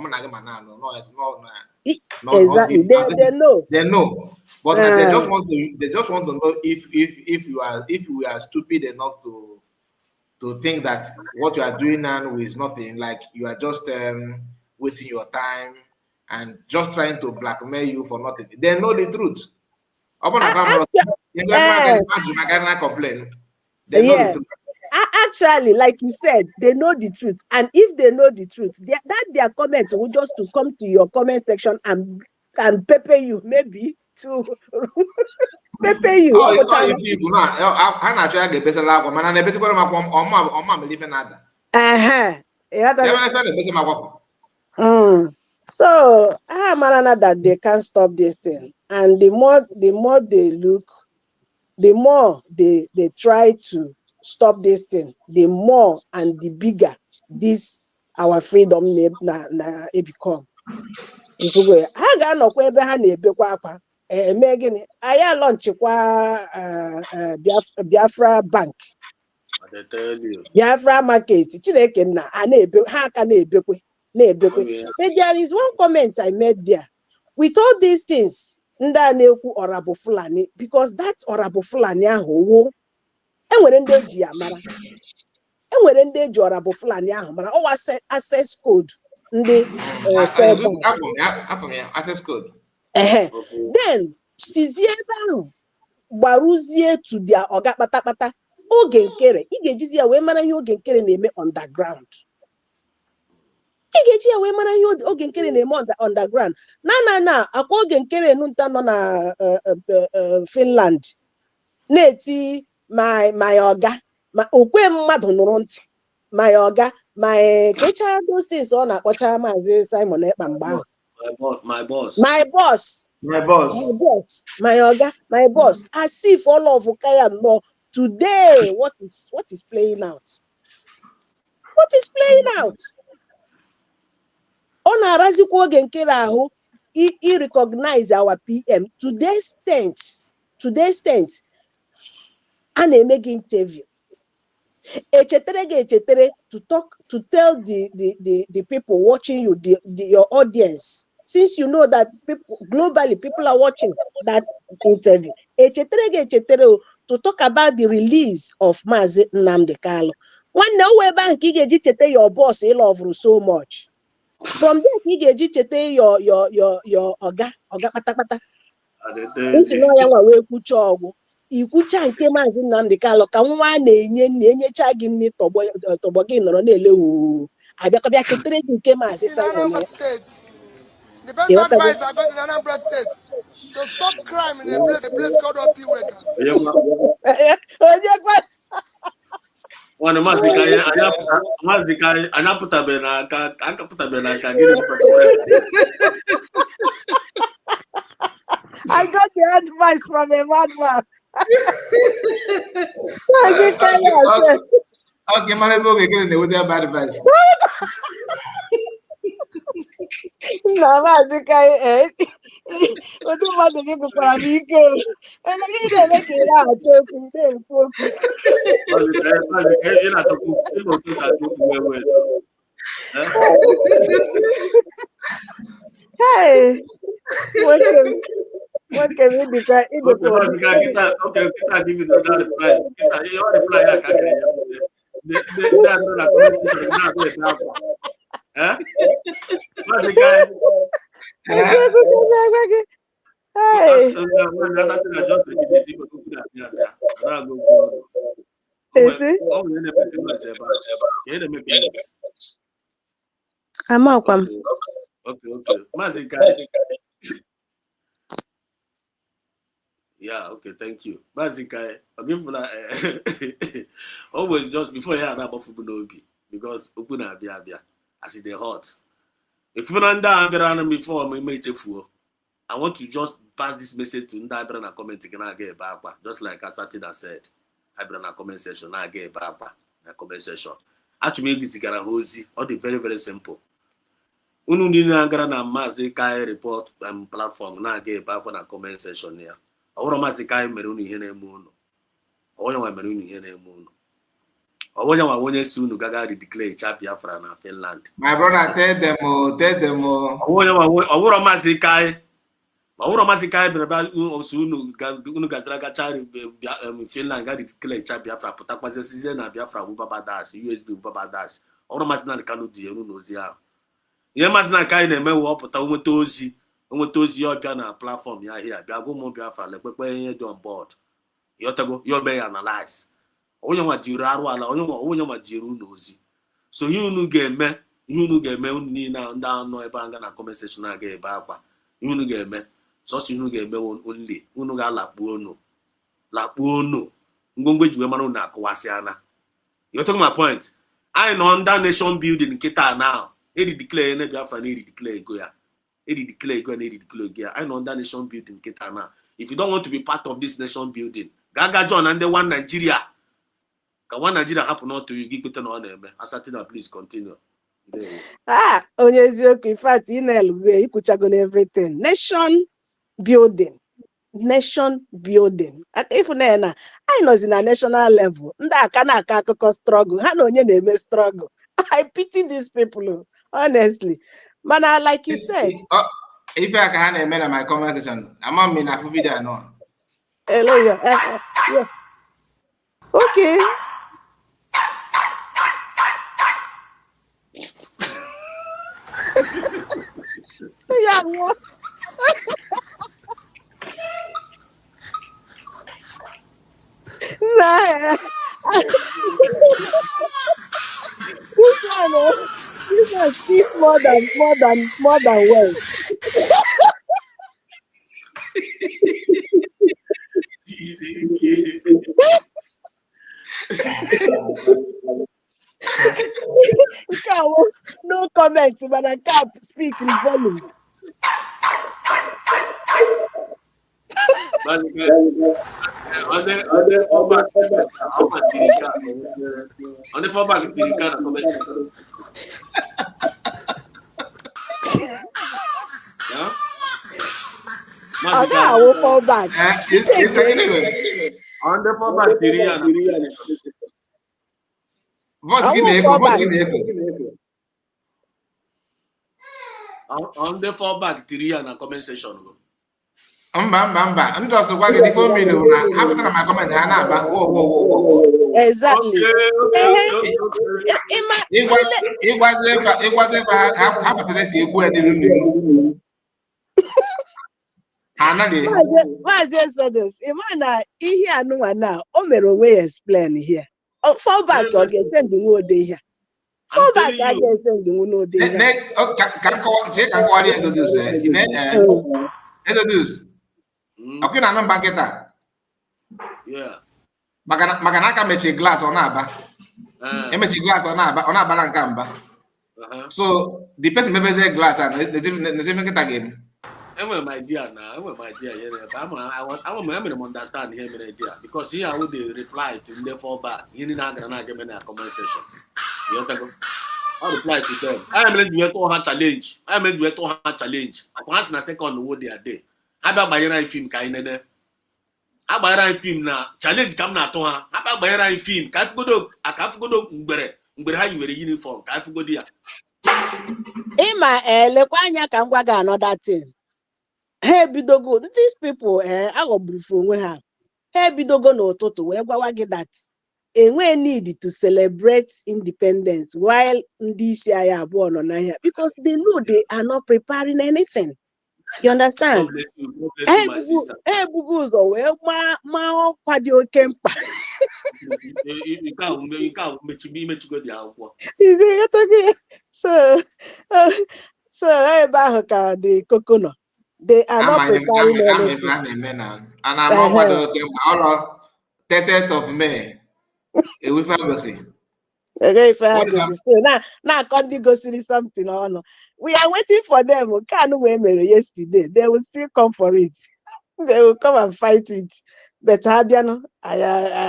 [SPEAKER 4] Exactly. They know.
[SPEAKER 2] They know, but they just want to know if we are stupid enough to think that what you are doing now is nothing. Like you are just wasting your time and just trying to blackmail you for nothing. They know the truth. Complain. They know the truth.
[SPEAKER 4] Actually, like you said, they know the truth. And if they know the truth, their comment will just to come to your comment section and pepper you, maybe to pepper you.
[SPEAKER 2] If you I'm not sure I get better like man, and better
[SPEAKER 4] So Marana, that they can't stop this thing. And the more they look, the more they try to stop this thing, the more and the bigger this our freedom na become. Ha ga-anọkwa ebe ha na-ebekwa akwa eme gịnị, anyị alọnchikwa Biafra Bank, Biafra Market, Chineke nna ha aka na-ebekwe. But there is one comment I made there. With all these things, ndị a na-ekwu Orabo Fulani, because that Orabo Fulani ahụ enwere ndị eji ya mara. Enwere ndị eji Orabo Fulani ahụ mara. Ọ access code ndị
[SPEAKER 2] access code.
[SPEAKER 4] Then sizie ebe ahụ gbaruzie to their oga kpatakpata. Oge nkere ị ga-ejizi ya wee mara ihe oge nkere na-eme underground. Ị ga-eji ya wee mara ihe oge nkere na-eme underground. Na akwa oge nkere nta nọ na Finland na-eti my oga, ma okwe mmadụ nụrụ ntị, my oga, my kecha those things ọ na-akpọcha Maazị Simon Ekpa mgbe ahụ. My boss, my oga, my boss. As if all of Ukaya know today what is playing out. What is playing out? On arazikwo oge nkere ahụ, he recognize our PM. Today's tense. A na-eme gị interview. Echetere to tell the people watching you, your audience. Since you know that globally people are watching that interview. Echetere to talk about the release of Maazị Nnamdi Kanu. One now where bank you get chete your boss he love you so much. From there you get chete your oga pata. Nti no ya nwa we kwucha ogwu. Ikwucha nke Maazị Nnamdi Kanu ka nwa na-enyecha gị nni tọgbọ gị nọrọ na-ele wu. Abịakọbịa chetere gị nke Maazị Simon.
[SPEAKER 5] The best advice I got in Anambra State to stop crime in a place called Opiweka.
[SPEAKER 3] One Mazika, Anaputa Benaka, Akaputa Benaka, get
[SPEAKER 4] I got the advice from a madman.
[SPEAKER 2] Okay, Malebo, again with their bad advice.
[SPEAKER 4] No, Mazika, what the mother give for a weekend? And I didn't make it out. Hey, what can we decide?
[SPEAKER 3] Okay, kita give you the reply. Kita, your reply, I can't get Okay. Mazika. Yeah, okay, thank you. Mazika, I'll give you that. Always just before you have about football, because open a bia, as it hot. If you don't understand before, I may take fool. I want to just pass this message to Ndabra na comment again. I get back, just like I started and said. I bring a comment section. I get back na comment section. Actually, this is all the very very simple. Unu ndi na-agara na Maazị Kai report platform na-aga ebe akwa na comment section ya. Ọwụrụ Maazị Kai mere unu ihe na-eme unu. Ọwụrụ nwa mere unu ihe na-eme unu. Ọwụrụ nwa onye si unu gaga declare cha Biafra na Finland.
[SPEAKER 2] My brother, tell them.
[SPEAKER 3] Ọwụrụ Maazị Kai. Ọwụrụ Maazị Kai bere ba osu unu gazara gacha Finland ga declare cha Biafra pụtakwazi size na Biafra bụ Baba Dash, USB bụ Baba Dash. Ọwụrụ Maazị na Kanu di enu n'ozi ahụ. Ihe Maazị na Kai na-eme wepụta nweta ozi ya ọbịa na platform ya ahịa bịa gwa ụmụ Biafra lekpekpe ihe dị on board yotago yobe ya analyze onye nwa dịrị arụ ala onye nwa dịrị unu ozi so ihe unu ga-eme unu niile ndị anọ ebe anga na comment section na-aga ebe akwa ihe unu ga-eme sọsọ unu ga-eme only unu ga-alakpuo unu ngwongwo ji wee mara unu akụwasịana yotago my point anyị nọ under nation building nkịta now eri declare na Biafra na eri declare ego ya I know that nation building now. If you don't want to be part of this nation building, Gaga John and the one Nigeria. Can one Nigeria happen not to you? Give on them. Asatina, please continue.
[SPEAKER 4] Onyezioku, in fact, you could juggle everything. Nation building. If I know in a national level, that struggle. I know you struggle. I pity these people, honestly. But like you said,
[SPEAKER 2] if I can amend my conversation, I'm on me na video no.
[SPEAKER 4] Hello, yeah. Okay. Yeah. This one speak more than well. No comment, but I can't speak in volume.
[SPEAKER 3] On the fallback,
[SPEAKER 4] I will fall back.
[SPEAKER 3] On the fallback, on the fallback, Tyrian comment section.
[SPEAKER 2] Mba. I'm just working the 4 minutes. After my comment,
[SPEAKER 4] exactly.
[SPEAKER 2] It was
[SPEAKER 4] explain here. Fall back again, send the word here. Fall back again, send the word
[SPEAKER 2] there. Okay, na kita.
[SPEAKER 3] Yeah.
[SPEAKER 2] Maka naka mechi glass ọ na-aba. Emechi glass on a balancamba. So the person members a glass and the different game.
[SPEAKER 3] Enwe my idea now. Enwe my idea here. But I want to understand here my idea because here how they reply to the fallback. You need not gonna give me a comment section. You understand? I reply to them. I am ready to have challenge. I am ready to have challenge. Once in a second, what they are there. How about buying film? Kainene. How about film now? Challenge come na to ha. How about buying film? Ka go do. Ka go do ngbere ha yiwere uniform. Ka go dia.
[SPEAKER 4] Ima lekwa anya ka ngwa ga another thing. Ha ebidogo these people aghọgburu onwe ha. Ha ebidogo n'ụtụtụ wee gwawa gị that enwe need to celebrate independence while ndị isi agha abụọ nọ n'ahịa because they know they are not preparing anything. You understand? Ebugo ụzọ wee ma ọkwa dị oke mkpa. So ebe ahụ ka the koko nọ. They are not preparing anything.
[SPEAKER 2] And I'm not 30th of May. With embassy.
[SPEAKER 4] Now Condi gosiri something on. We are waiting for them. Yesterday. They will still come for it. They will come and fight it. But Habiano, I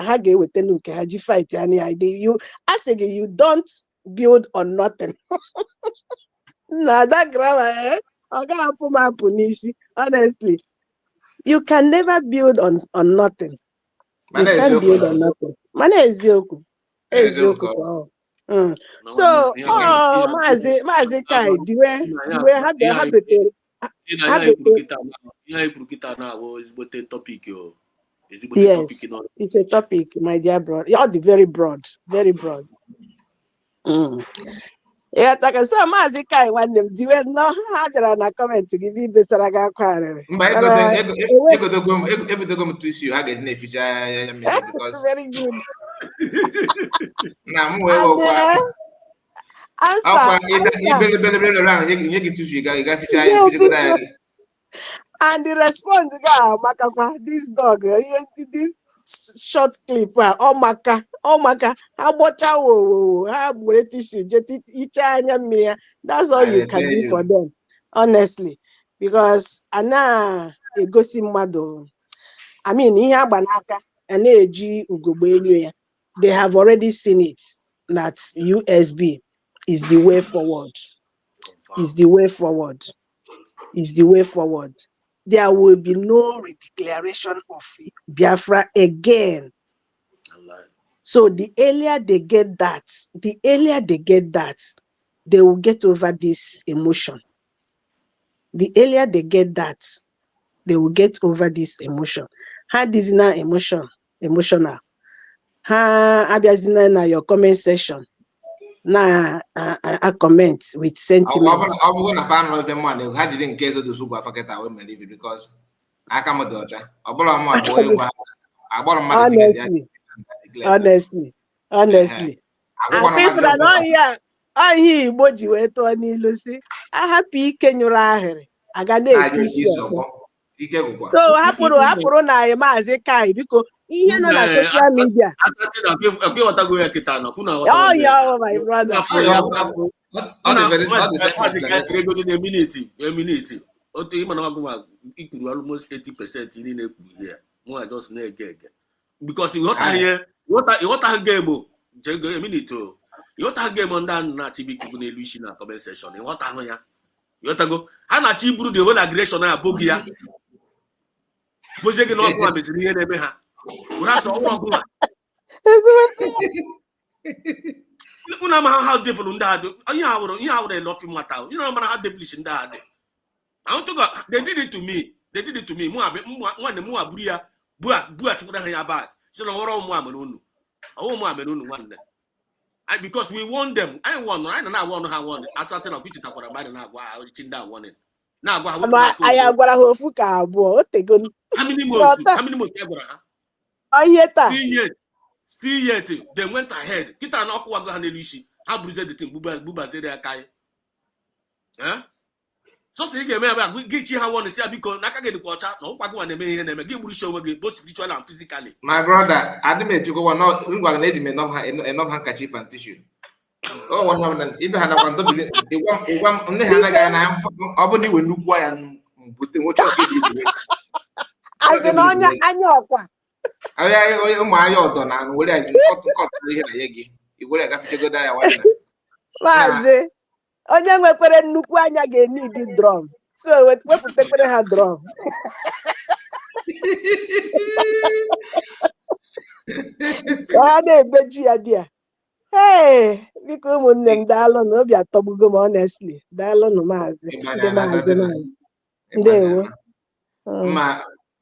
[SPEAKER 4] hag with the Haji fight any idea. You ask again, you don't build on nothing. Now that grammar, honestly. You can never build on nothing. You can't build on nothing. Mane ezioku. Ezioku. So, Mazi Kai, the way have the habit. Yes, it's a topic, my dear brother. You're very broad, very broad. Yeah, so Mazi Kai one them the way no had a comment to give you Besaraga Quarry. Because very good. And the response, this dog, this short clip, oh maka, how much how British you get it, that's all you can do for them, honestly, because Anna a gossip mado. I mean, here banaka and they have already seen it that USB is the way forward. Is the way forward. Is the way forward. There will be no declaration of Biafra again. So the earlier they get that, they will get over this emotion. The earlier they get that, they will get over this emotion. How this is now emotional. How Abiazina na your comment section. Na a comment with sentiment.
[SPEAKER 2] I'm going to find the money. How did in case of the super forget I will leave it because I come with daughter.
[SPEAKER 4] Honestly. And people are not here. I hear Boji went to any Lucy. I happy Kenyura. I got so happen na Mazi Kai because you know na social media. Oh yeah, my brother.
[SPEAKER 3] Almost 80% in here. More just because you got here, what a game a minute. You got game on that Nachibi Kubunelushina comment session. What a you got to go. Hana Chibru the whole aggression na Bogia. Bozeke no kwa betri ye nebe ha. Ura so kwa. Una ma how devil unda do. You have a love him matter. You know how devilish unda de. I want to go. They did it to me. Mu aburia bua tukura ha ya bag. So no woro mu amelunu. Awo mu amelunu one. Because we want them. I want how one. Asante na kichi takwara bad na agwa chinda one. Na agwa
[SPEAKER 4] I agwara hofu ka abo tego.
[SPEAKER 3] How many months agwara ha?
[SPEAKER 4] Ayeta.
[SPEAKER 3] Still yet they went ahead. Kita na okwa go hanelishi. How bruise the thing buba zere akai. Huh? So say you get get you one say because naka get the culture no kwa go na eme ihe na eme get buru show we both spiritually and physically.
[SPEAKER 2] My brother, I didn't make you go no ngwa na eji enough handkerchief and tissue. Oh, one of them, if I had a one double, only had a guy and I'm opening when you buy and putting what you're
[SPEAKER 4] As in anya
[SPEAKER 2] I my order and what I just cut yegi. You would have to go there.
[SPEAKER 4] Maazị onye nwekwere nnukwu anya ga-eni di drum. So wepụtakwere ha drum. Ka na-ebeji ya di ya. Hey, biko ụmụnne m daalụ na obi atọgbugo m honestly. Daalụ nụ maazị. Ndị maazị maazị. Ndewo.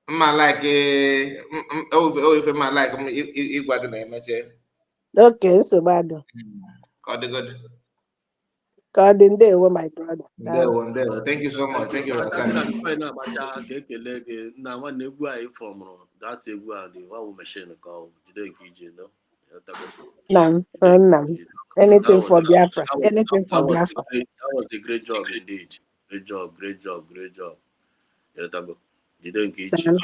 [SPEAKER 2] Ma like if my like ịgwa gị na emeche.
[SPEAKER 4] Okay, nsogbu adị.
[SPEAKER 2] God good.
[SPEAKER 4] Ka ọ dị ndewo my brother.
[SPEAKER 2] Ndewo. Thank you so much. Thank you for your time.
[SPEAKER 3] Na nwanne egwu anyị fọmụrụ that egwu a dị wa machine ka ọ jide nke ije no.
[SPEAKER 4] Nam. Anything for Biafra. Anything for Biafra.
[SPEAKER 3] That was a great job indeed. Great job. Jide nke ije.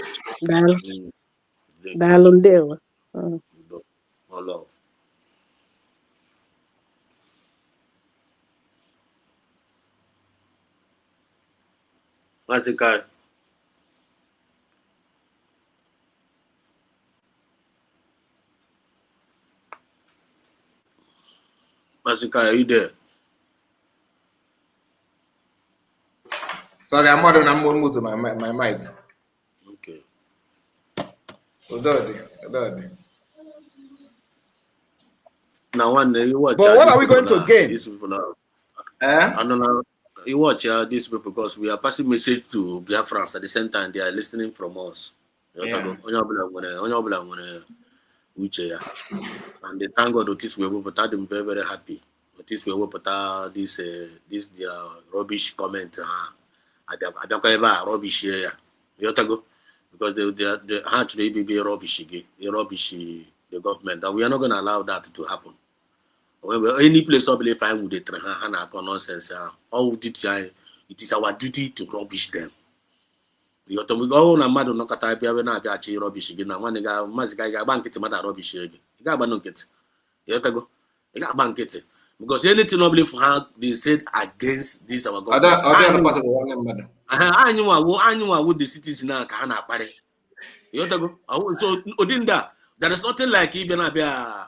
[SPEAKER 4] Daalụ ndewo.
[SPEAKER 3] All love. Masikai. Masikai, are you there?
[SPEAKER 2] Sorry, I'm not on move to my mic.
[SPEAKER 3] Okay.
[SPEAKER 2] Udodi.
[SPEAKER 3] Now, one day you watch.
[SPEAKER 1] But what are we going to gain?
[SPEAKER 3] These people are. I don't know. You watch these people because we are passing message to Biafrans at the same time. They are listening from us.
[SPEAKER 2] Yeah.
[SPEAKER 3] And they thank God that this way we put them very, very happy. But this way we put this their rubbish comment. I don't ever rubbish here. Because they actually be rubbish the government. And we are not going to allow that to happen. Any place I believe fine with the nonsense. All it is our duty to rubbish them. We go on a mad no kata bia we na bia chi rubbish again. Na one ga maziga ga bank it mad rubbish again. You got ban it. You go. You got bank it. Because anything nobly for how they said against this our government. Anyu with the cities now ka na akpare. You go. So odinda there is nothing like even abia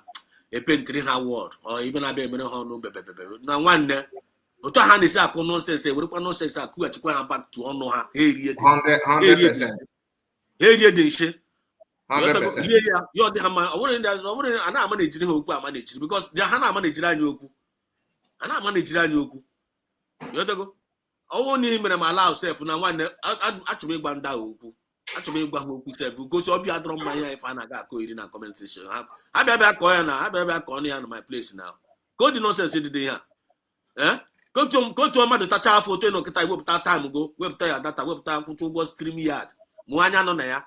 [SPEAKER 3] a pentry word or even a baby no bebe. Now one day, Oto hand is a nonsense, we don't nonsense a coup at back to honor her.
[SPEAKER 2] 100%.
[SPEAKER 3] Area de shit.
[SPEAKER 2] 100%.
[SPEAKER 3] You're the hammer. I wouldn't manage who manage because the Hana manage Ranyoku. And I manage Ranyoku. You're the go. I won't even allow self now one actually bandau. Actually, because I'll be a drum my if I got in a comment section. I be back on my place now. Go to nonsense today. Eh? Go to a mother touch our photo no kita whip that time ago. Whip tire data whip time put was stream yard. Muanya no ya.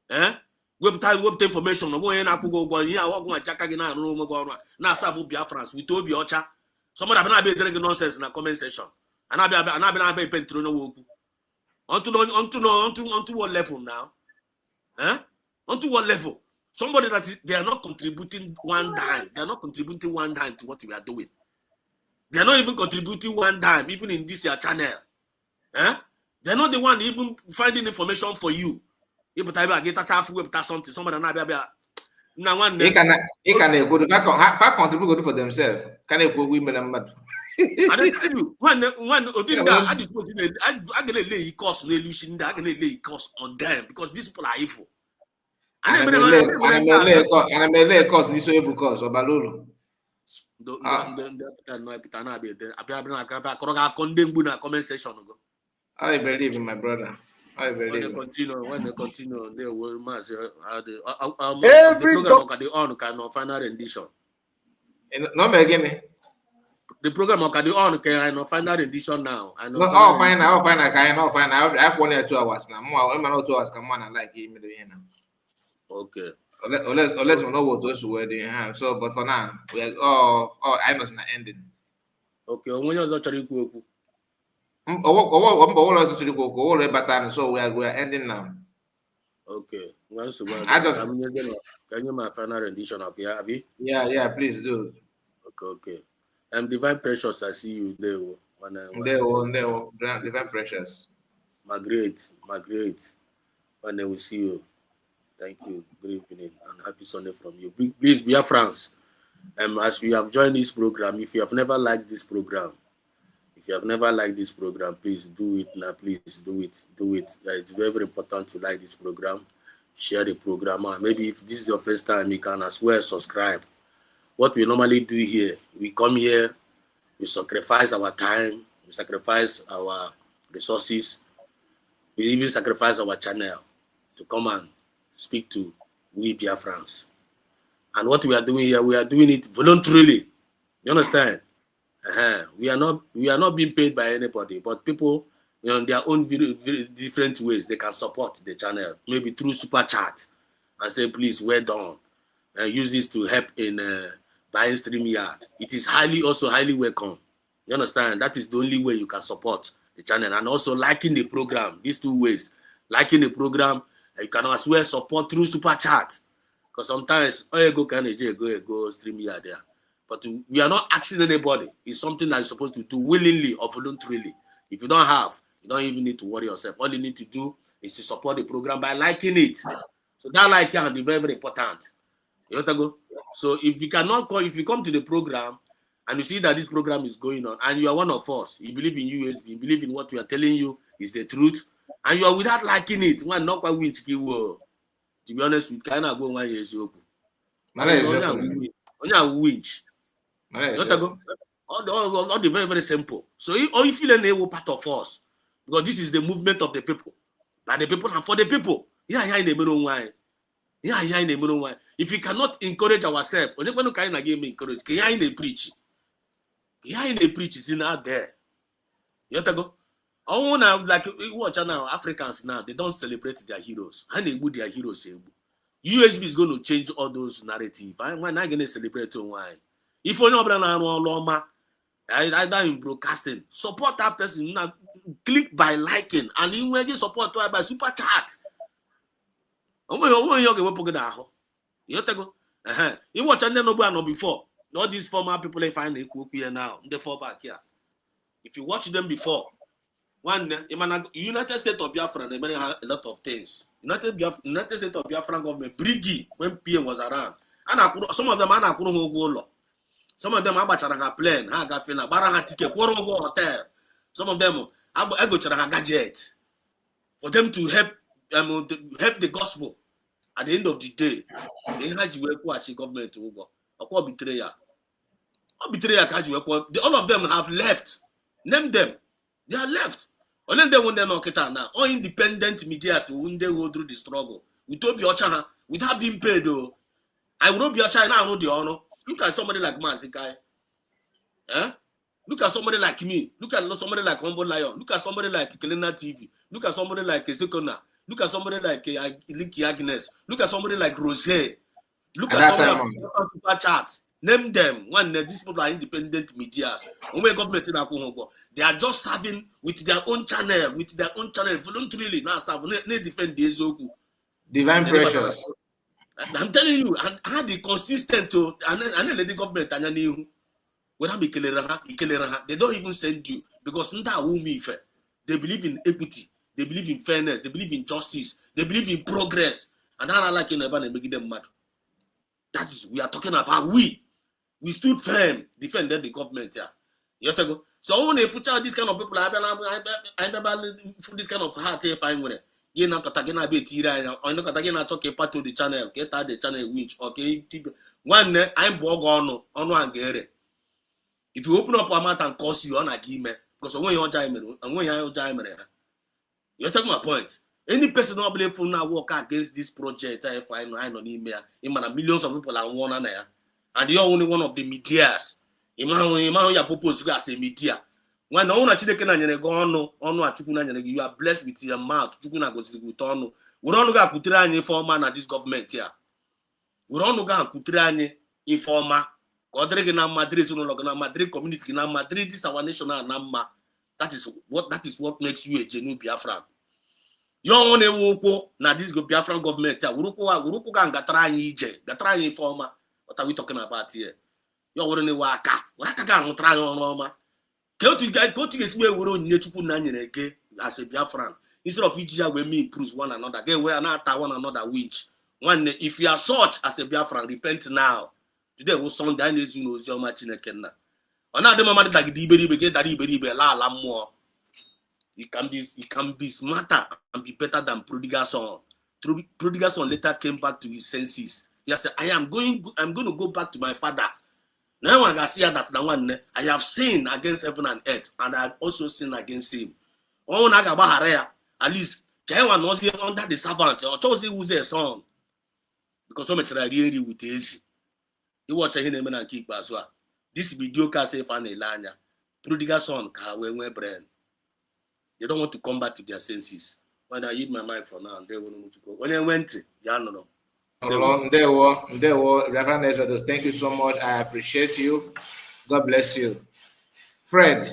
[SPEAKER 3] Eh? Whip information. No way na go yeah, walk my jack again and room go on. Now Sabu Biafrans with Toby Ocha. Someone have not been drinking nonsense in a comment section. And I've been pentro no. Onto what level now? Eh? Onto what level? Somebody that they are not contributing one dime. They are not contributing one dime to what we are doing. They are not even contributing one dime, even in this channel. Eh? They are not the one even finding information for you. If I get a chaff with something, somebody now one
[SPEAKER 2] They can go to contribute for themselves. Can they go women and mad?
[SPEAKER 3] I don't tell you when I just I gonna lay cost on illusion, I gonna lay cost on them because these people are evil.
[SPEAKER 2] And I may lay cost this able cost or balloon. I believe in my brother. I believe.
[SPEAKER 3] When they continue, they will mass.
[SPEAKER 1] Every
[SPEAKER 3] the on kind of final rendition.
[SPEAKER 2] No, again.
[SPEAKER 3] The program of the on can final rendition now. I know.
[SPEAKER 2] I'll find. I have 1 or 2 hours now. More, I'm not 2 hours. Come on, I like him now.
[SPEAKER 3] Okay.
[SPEAKER 2] Unless we know what those were they have. So, but for now, we are I know it's not ending.
[SPEAKER 3] Okay. When you're actually cool.
[SPEAKER 2] So we are ending now.
[SPEAKER 3] Okay. Once again,
[SPEAKER 2] I just
[SPEAKER 3] can you my final rendition up here, Abby?
[SPEAKER 2] yeah, please do.
[SPEAKER 3] Okay. Divine Precious, I see you there.
[SPEAKER 2] Divine Precious.
[SPEAKER 3] Margaret, when we see you. Thank you. Good evening and happy Sunday from you. Please, dear friends, as you have joined this program, if you have never liked this program, please do it now. Please do it. It's very, very important to like this program. Share the program. And maybe if this is your first time, you can as well subscribe. What we normally do here, we come here, we sacrifice our time, we sacrifice our resources, we even sacrifice our channel to come and speak to we Biafrans. And what we are doing here, we are doing it voluntarily. You understand? We are not being paid by anybody, but people, in their own very different ways, they can support the channel, maybe through super chat, and say, please, well done, and use this to help in buying StreamYard. It is also highly welcome. You understand? That is the only way you can support the channel, and also liking the program. These two ways, liking the program, you can as well support through super chat, because sometimes go StreamYard there. But we are not asking anybody. It's something that you're supposed to do willingly or voluntarily. If you don't have, you don't even need to worry yourself. All you need to do is to support the program by liking it. So that like can be very, very important. You want to go? So if you come to the program and you see that this program is going on and you are one of us, you believe in USB, you believe in what we are telling you is the truth, and you are without liking it, one not quite winch. To be honest, we cannot go 1 year winch. All the very, very simple. So you feel an part of us, because this is the movement of the people, by the people and for the people. In the middle why. If we cannot encourage ourselves, encourage. Preach. Preach is in out there. You go. Oh, now like watch now, Africans now they don't celebrate their heroes. And they would their heroes. USB is going to change all those narratives. I'm not going to celebrate why. If you're not either in broadcasting, support that person. Now, click by liking, and you will get support by super chat. You watch and no before. Not these former people they find here now. They fall back here. If you watch them before, United States of Biafra, they made a lot of things. United States of Biafra government, Briggy, when PM was around, and some of them go. Some of them are a plane, I got a barra ticket, hotel. Some of them I go to a gadget for them to help the gospel. At the end of the day, they had you watch government to go. All betrayal. All of them have left. Name them. They are left. Only they when they knock it out now. All independent media when they go through the struggle. Without being paid though. I will not be a China, I know the honor. Look at somebody like Mazikai. Look at somebody like me. Look at somebody like Humble Lion. Look at somebody like Kelena TV. Look at somebody like Ezekona. Look at somebody like Linky Agnes. Look at somebody like Rose. Look at somebody like Super Chat. Name them. These people are independent media. They are just serving with their own channel, voluntarily. Now, they defend the Ezoku.
[SPEAKER 2] Divine Precious.
[SPEAKER 3] I'm telling you, and how the consistent to and the government and you when they don't even send you because they believe in equity, they believe in fairness, they believe in justice, they believe in progress, and I like in about making them mad. That is we are talking about. We stood firm, defended the government here. You have to go. So when they put out this kind of people, I this kind of heart here fine with it. You know, Katagina be tira, or no Katagina talk a part to the channel, get out the channel which okay. One I'm Bogono, on one gere. If you open up a mouth and curse you on a game, because when you're Jaimer, and when you're Jaimer, you're talking my point. Any person not believe for now work against this project, if I know on email, millions of people are one there, and you're only one of the medias. Imagine your purpose as a media. When no one actually can go on, you are blessed with your mouth. You can go to the town. We don't go put any informer at this government here. We don't go and put any informer. Madrid community, Madrid, this is our national number. That is what makes you a genuine Biafran. Young one who now this Biafran government. Uruku can gatrani ije, gatrani forma. What are we talking about here? You wouldn't waka. What I can't try on Roma. Go to get where we don't need to put none as a Biafran. Instead of each year, we improve one another. Get where another one another winch. One, if you are such as a Biafran, repent now. Today was Sunday, you know, so much in a Kenna. Another moment like the get that la more. It can be smarter and be better than Prodigal Son. Prodigal Son later came back to his senses. He said, I'm going to go back to my father. Now I can see that the one I have sinned against heaven and earth, and I have also sinned against him. At least Kewan was here under the servant, or chose who's a son. Because so much I really with easy. You watch a name and keep as well. This video can say Fanny Lanya. Prodigal Son can wear brain. They don't want to come back to their senses. When I eat my mind for now, they wouldn't to go. When I went, no.
[SPEAKER 2] Reverend Ezra, thank you so much. I appreciate you. God bless you. Fred,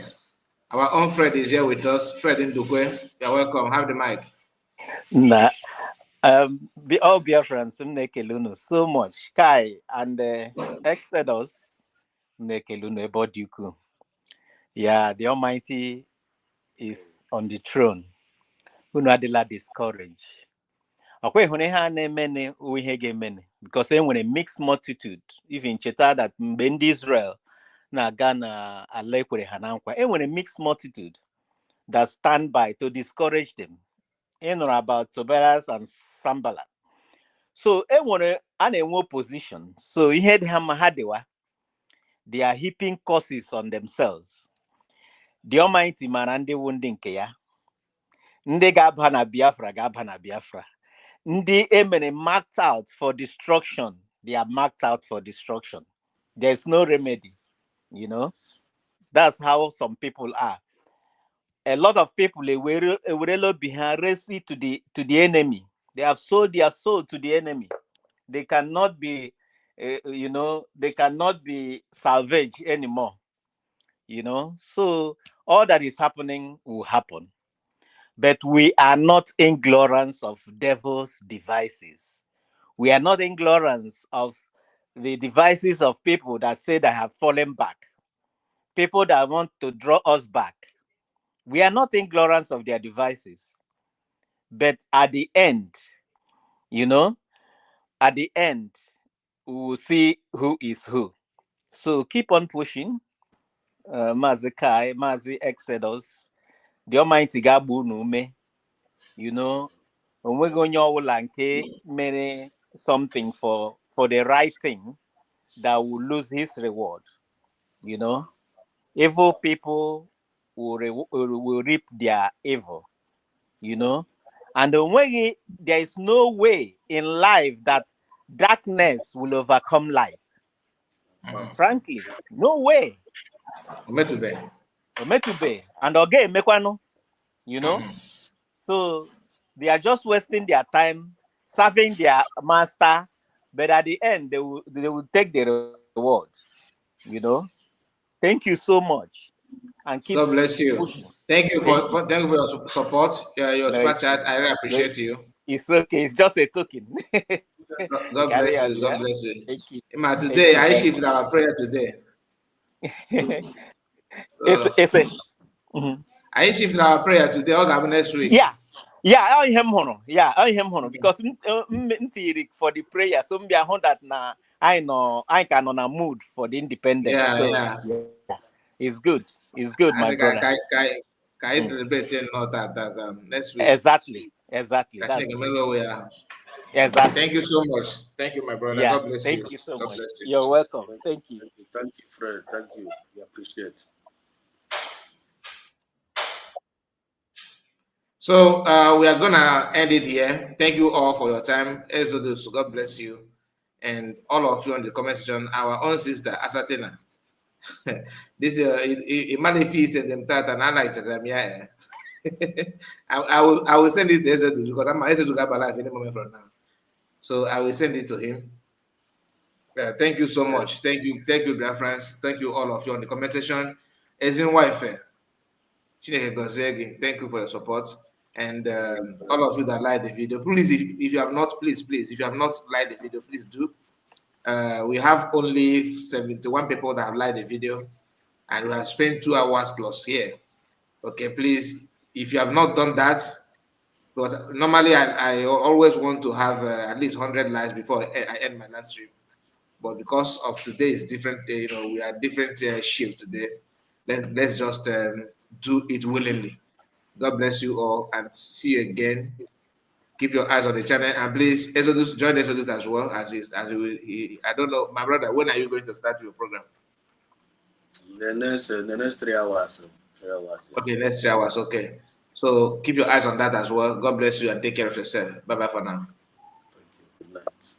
[SPEAKER 2] our own Fred is here with us. Fred Ndukwe, you're welcome. Have the mic.
[SPEAKER 6] Nah, all Biafrans, Mnekelunu, so much. Kai and Exodus, Mnekelunu, Ebodiuku. Yeah, the Almighty is on the throne. Unadila discourage. Okay, when ha many we many because when a mixed multitude, even Cheta that in Israel, na Ghana, Alekwe Hanankwa, and when a mixed multitude that stand by to discourage them, in or about Tobias and Sambala. So, one position. So, he had Hamahadewa, they are heaping curses on themselves. The Almighty Marande Wundinkeya. Nde Gabhana Biafra. Ndị emene marked out for destruction. They are marked out for destruction. There's no remedy, you know. That's how some people are. A lot of people they will behind racing to the enemy. They have sold their soul to the enemy. They cannot be, they cannot be salvaged anymore. You know, so all that is happening will happen. But we are not ignorant of devil's devices. We are not ignorant of the devices of people that say they have fallen back. People that want to draw us back. We are not ignorant of their devices. But at the end, we will see who is who. So keep on pushing. Mazi Kai, Mazi Exodus. The Almighty Gabu Nume, when we're going to many something for the right thing that will lose his reward. Evil people will reap their evil, and when there is no way in life that darkness will overcome light. Frankly, no way. And again, Mekwano, so they are just wasting their time serving their master, but at the end they will take the reward. Thank you so much, and keep.
[SPEAKER 2] God bless you.
[SPEAKER 6] Pushing.
[SPEAKER 2] Thank you for your support. Your super chat. I really appreciate you.
[SPEAKER 6] It's okay. It's just a token.
[SPEAKER 2] God bless you. God bless you.
[SPEAKER 6] Thank you.
[SPEAKER 2] Today I shift our prayer today. I shift our prayer today. Or next week.
[SPEAKER 6] Yeah, I am hono. Because for the prayer, some be that na I know I can on a mood for the independence. Yeah. It's good. It's good, my brother.
[SPEAKER 2] Can I celebrate next week?
[SPEAKER 6] Exactly.
[SPEAKER 2] Exactly. Thank you so much. Thank you, my brother.
[SPEAKER 6] Yeah,
[SPEAKER 2] God bless you.
[SPEAKER 6] Thank you so
[SPEAKER 2] God
[SPEAKER 6] much.
[SPEAKER 2] bless you.
[SPEAKER 6] You're welcome. Thank you.
[SPEAKER 3] Thank you, Fred. Thank you. We appreciate.
[SPEAKER 2] So we are gonna end it here. Thank you all for your time. Exodus, God bless you, and all of you on the comment section. Our own sister Asatena. This if said them that, and I like them. Yeah. I will send it to Exodus because I'm Exodus to have life any moment from now. So I will send it to him. Thank you so much. Thank you, dear friends. Thank you all of you on the comment section. As in wife. Chineke Gozegi, thank you for your support. And all of you that like the video, please, if you have not, please, if you have not liked the video, please do. We have only 71 people that have liked the video, and we have spent 2 hours plus here. Okay, please, if you have not done that, because normally I always want to have at least 100 likes before I end my live stream. But because of today is different, we are different shift today. Let's just do it willingly. God bless you all, and see you again. Keep your eyes on the channel, and please Exodus, join Exodus as well as I don't know, my brother. When are you going to start your program?
[SPEAKER 3] The next 3 hours. 3 hours. Yeah.
[SPEAKER 2] Okay, next 3 hours. Okay, so keep your eyes on that as well. God bless you and take care of yourself. Bye bye for now.
[SPEAKER 3] Thank you. Good night.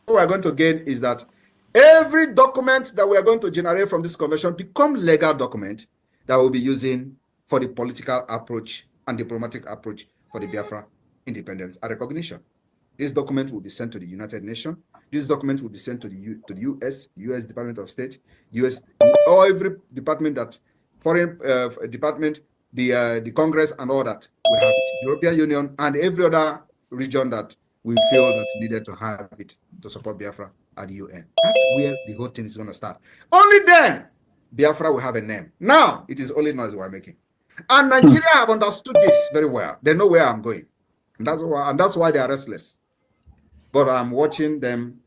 [SPEAKER 7] What we're going to gain is that every document that we are going to generate from this convention become legal document that we'll be using for the political approach and diplomatic approach for the Biafra independence and recognition. This document will be sent to the United Nations. This document will be sent to the U.S. Department of State, U.S. or every department that foreign department, the Congress and all that. We have it. European Union and every other region that we feel that needed to have it to support Biafra at the UN. That's where the whole thing is going to start. Only then Biafra will have a name. Now it is only noise we're making. And Nigeria have understood this very well. They know where I'm going. And that's why they are restless. But I'm watching them.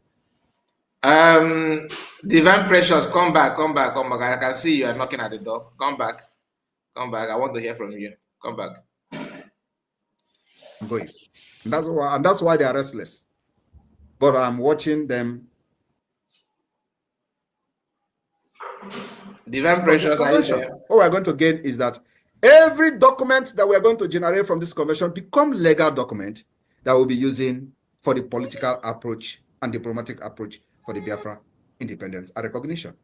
[SPEAKER 2] Divine Precious, come back. I can see you are knocking at the door. Come back. I want to hear from you. Come back.
[SPEAKER 7] I'm going. And that's why they are restless. But I'm watching them.
[SPEAKER 2] Divine Precious, are you there?
[SPEAKER 7] What we're going to gain is that every document that we are going to generate from this convention become legal document that we'll be using for the political approach and diplomatic approach for the Biafra independence and recognition.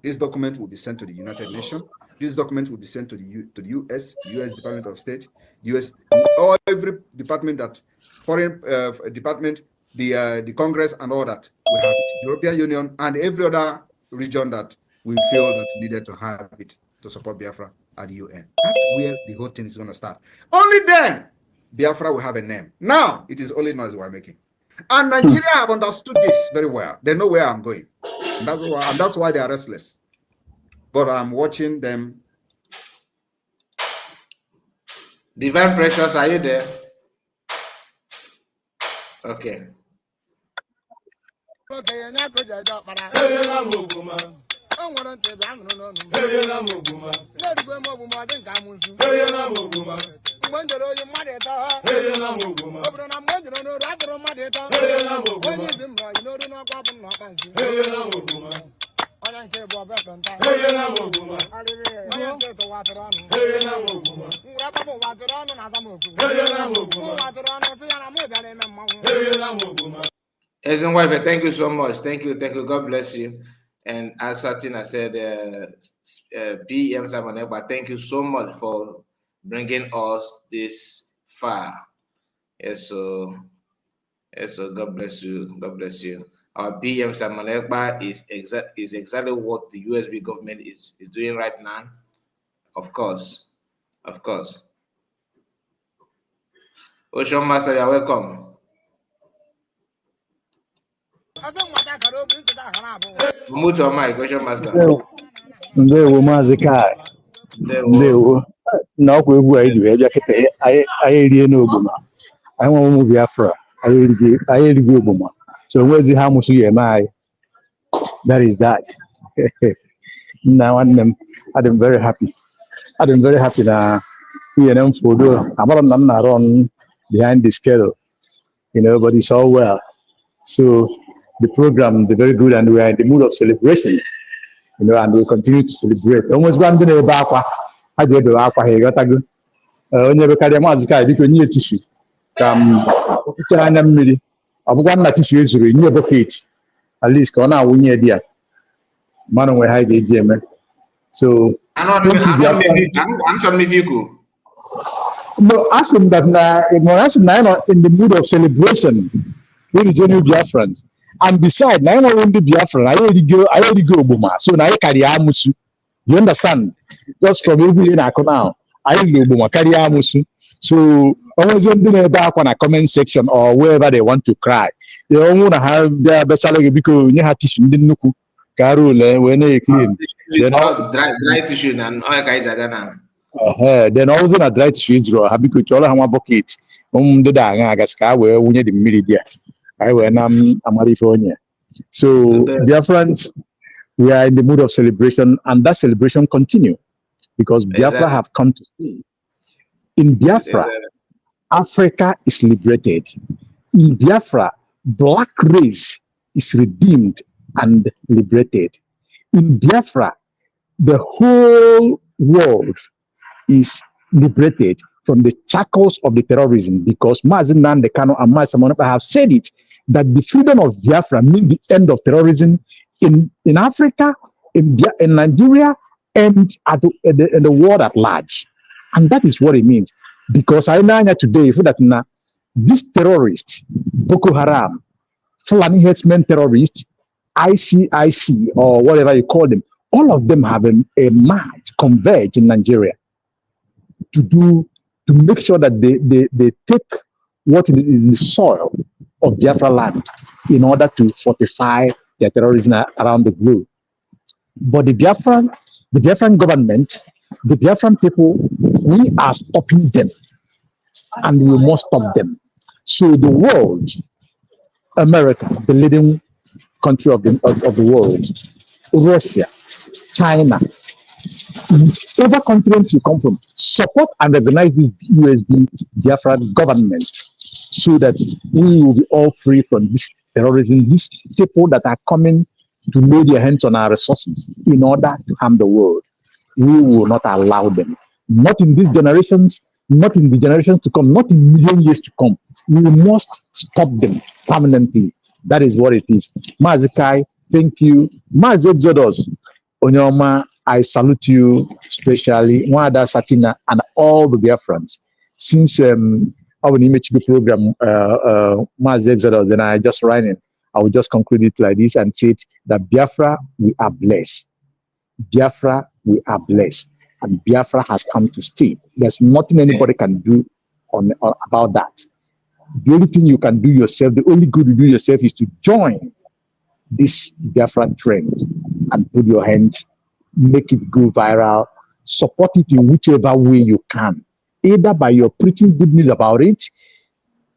[SPEAKER 7] This document will be sent to the United Nations. This document will be sent to the U.S. Department of State, U.S. or every department that foreign department, the Congress and all that. We have it. European Union and every other region that we feel that needed to have it to support Biafra at the UN. That's where the whole thing is going to start. Only then Biafra will have a name. Now it is only noise we're making. And Nigeria have understood this very well. They know where I'm going. And that's why they are restless. But I'm watching them.
[SPEAKER 2] Divine Precious, are you there? Okay. Ezen wife, thank you so much. Thank you. God bless you. And as Satina said, PM Simon Ekpa, thank you so much for bringing us this far. Yes, so God bless you. God bless you. Our PM Simon Ekpa is exactly what the USB government is doing right now. Of course. Ocean Master, you are welcome. Mute your mic, Ocean Master.
[SPEAKER 8] Ndewo Maazị Kai. Ndewo. Na ọkwa egwu anyị ji wee bịa kịta anyị erie n'ogbuma. Anyị nwe ụmụ Biafra. Anyị erigo ogbuma. So onwezi ha amụsụ ya eme anyị. That is that. Nna nwanne m, I'm very happy. I'm very happy na ENM photo. Amara m na m na-run behind the schedule. But it's all well. So the program is very good, and we are in the mood of celebration, and we'll continue to celebrate. Almost one day back, I did the aqua here. Got a good. Never carry a mask. I became new tissue. I'm one tissue is in your bucket. At least, can I win your dear? Man, we hide the gym. So
[SPEAKER 2] I'm not if you could.
[SPEAKER 8] No, ask him that now. In the mood of celebration. With the genuine Biafrans. And besides, now I want the Biafran. I already go Obama. So now I carry Amusu. You understand? Just from every in now. anyị lụrụ Ogboma karịa amụsụ. So always in the comment section or wherever they want to cry. They only have their best salary because you have tissue in the nuku. Carol, when they clean.
[SPEAKER 2] Dry tissue and all kinds of that.
[SPEAKER 8] Then also a dry tissue draw. Have you could all have a bucket? The dang, I guess, where we need the media. I went California. So, dear friends, we are in the mood of celebration, and that celebration continue because Biafra have come to stay. In Biafra, Africa is liberated. In Biafra, black race is redeemed and liberated. In Biafra, the whole world is liberated from the shackles of the terrorism because Mazi Nnamdi Kanu and Mazi Simon have said it, that the freedom of Biafra means the end of terrorism in Africa, in Nigeria, and in the world at large. And that is what it means. Because I know today, that these terrorists, Boko Haram, Fulani herdsmen terrorists, ICIC, or whatever you call them, all of them have a march, converge in Nigeria to make sure that they take what is in the soil of Biafra land in order to fortify their terrorism around the globe. But the Biafran government, the Biafran people, we are stopping them, and we must stop them. So the world, America, the leading country of the world, Russia, China, whichever continent you come from, support and recognize this USB Biafran government so that we will be all free from this terrorism, these people that are coming to lay their hands on our resources in order to harm the world. We will not allow them. Not in these generations, not in the generations to come, not in million years to come. We must stop them permanently. That is what it is. Mazikai, thank you. Mazi Exodus, Onyoma, I salute you especially, Mwada Satina, and all the Biafrans. Since our image program, Mazi Exodus, then I just ran in. I will just conclude it like this and say that Biafra, we are blessed. Biafra, we are blessed. And Biafra has come to stay. There's nothing anybody can do about that. The only thing you can do yourself, the only good you do yourself is to join this Biafra trend and put your hands, make it go viral, support it in whichever way you can, either by your preaching good news about it,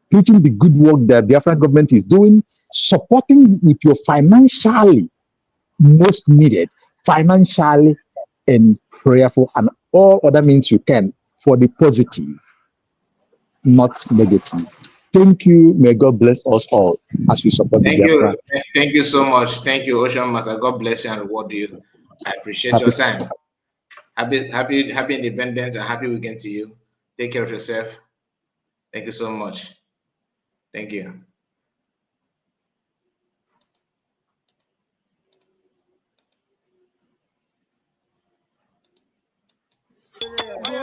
[SPEAKER 8] preaching the good work that the Biafran government is doing, supporting with your financially most needed, financially and prayerful, and all other means you can for the positive, not negative. Thank you. May God bless us all as we support
[SPEAKER 2] Thank
[SPEAKER 8] the
[SPEAKER 2] you.
[SPEAKER 8] Biafra.
[SPEAKER 2] Thank you so much. Thank you, Ocean Master. God bless you and reward you. I appreciate your time. Happy Independence and happy weekend to you. Take care of yourself. Thank you so much. Thank you.
[SPEAKER 5] Hey,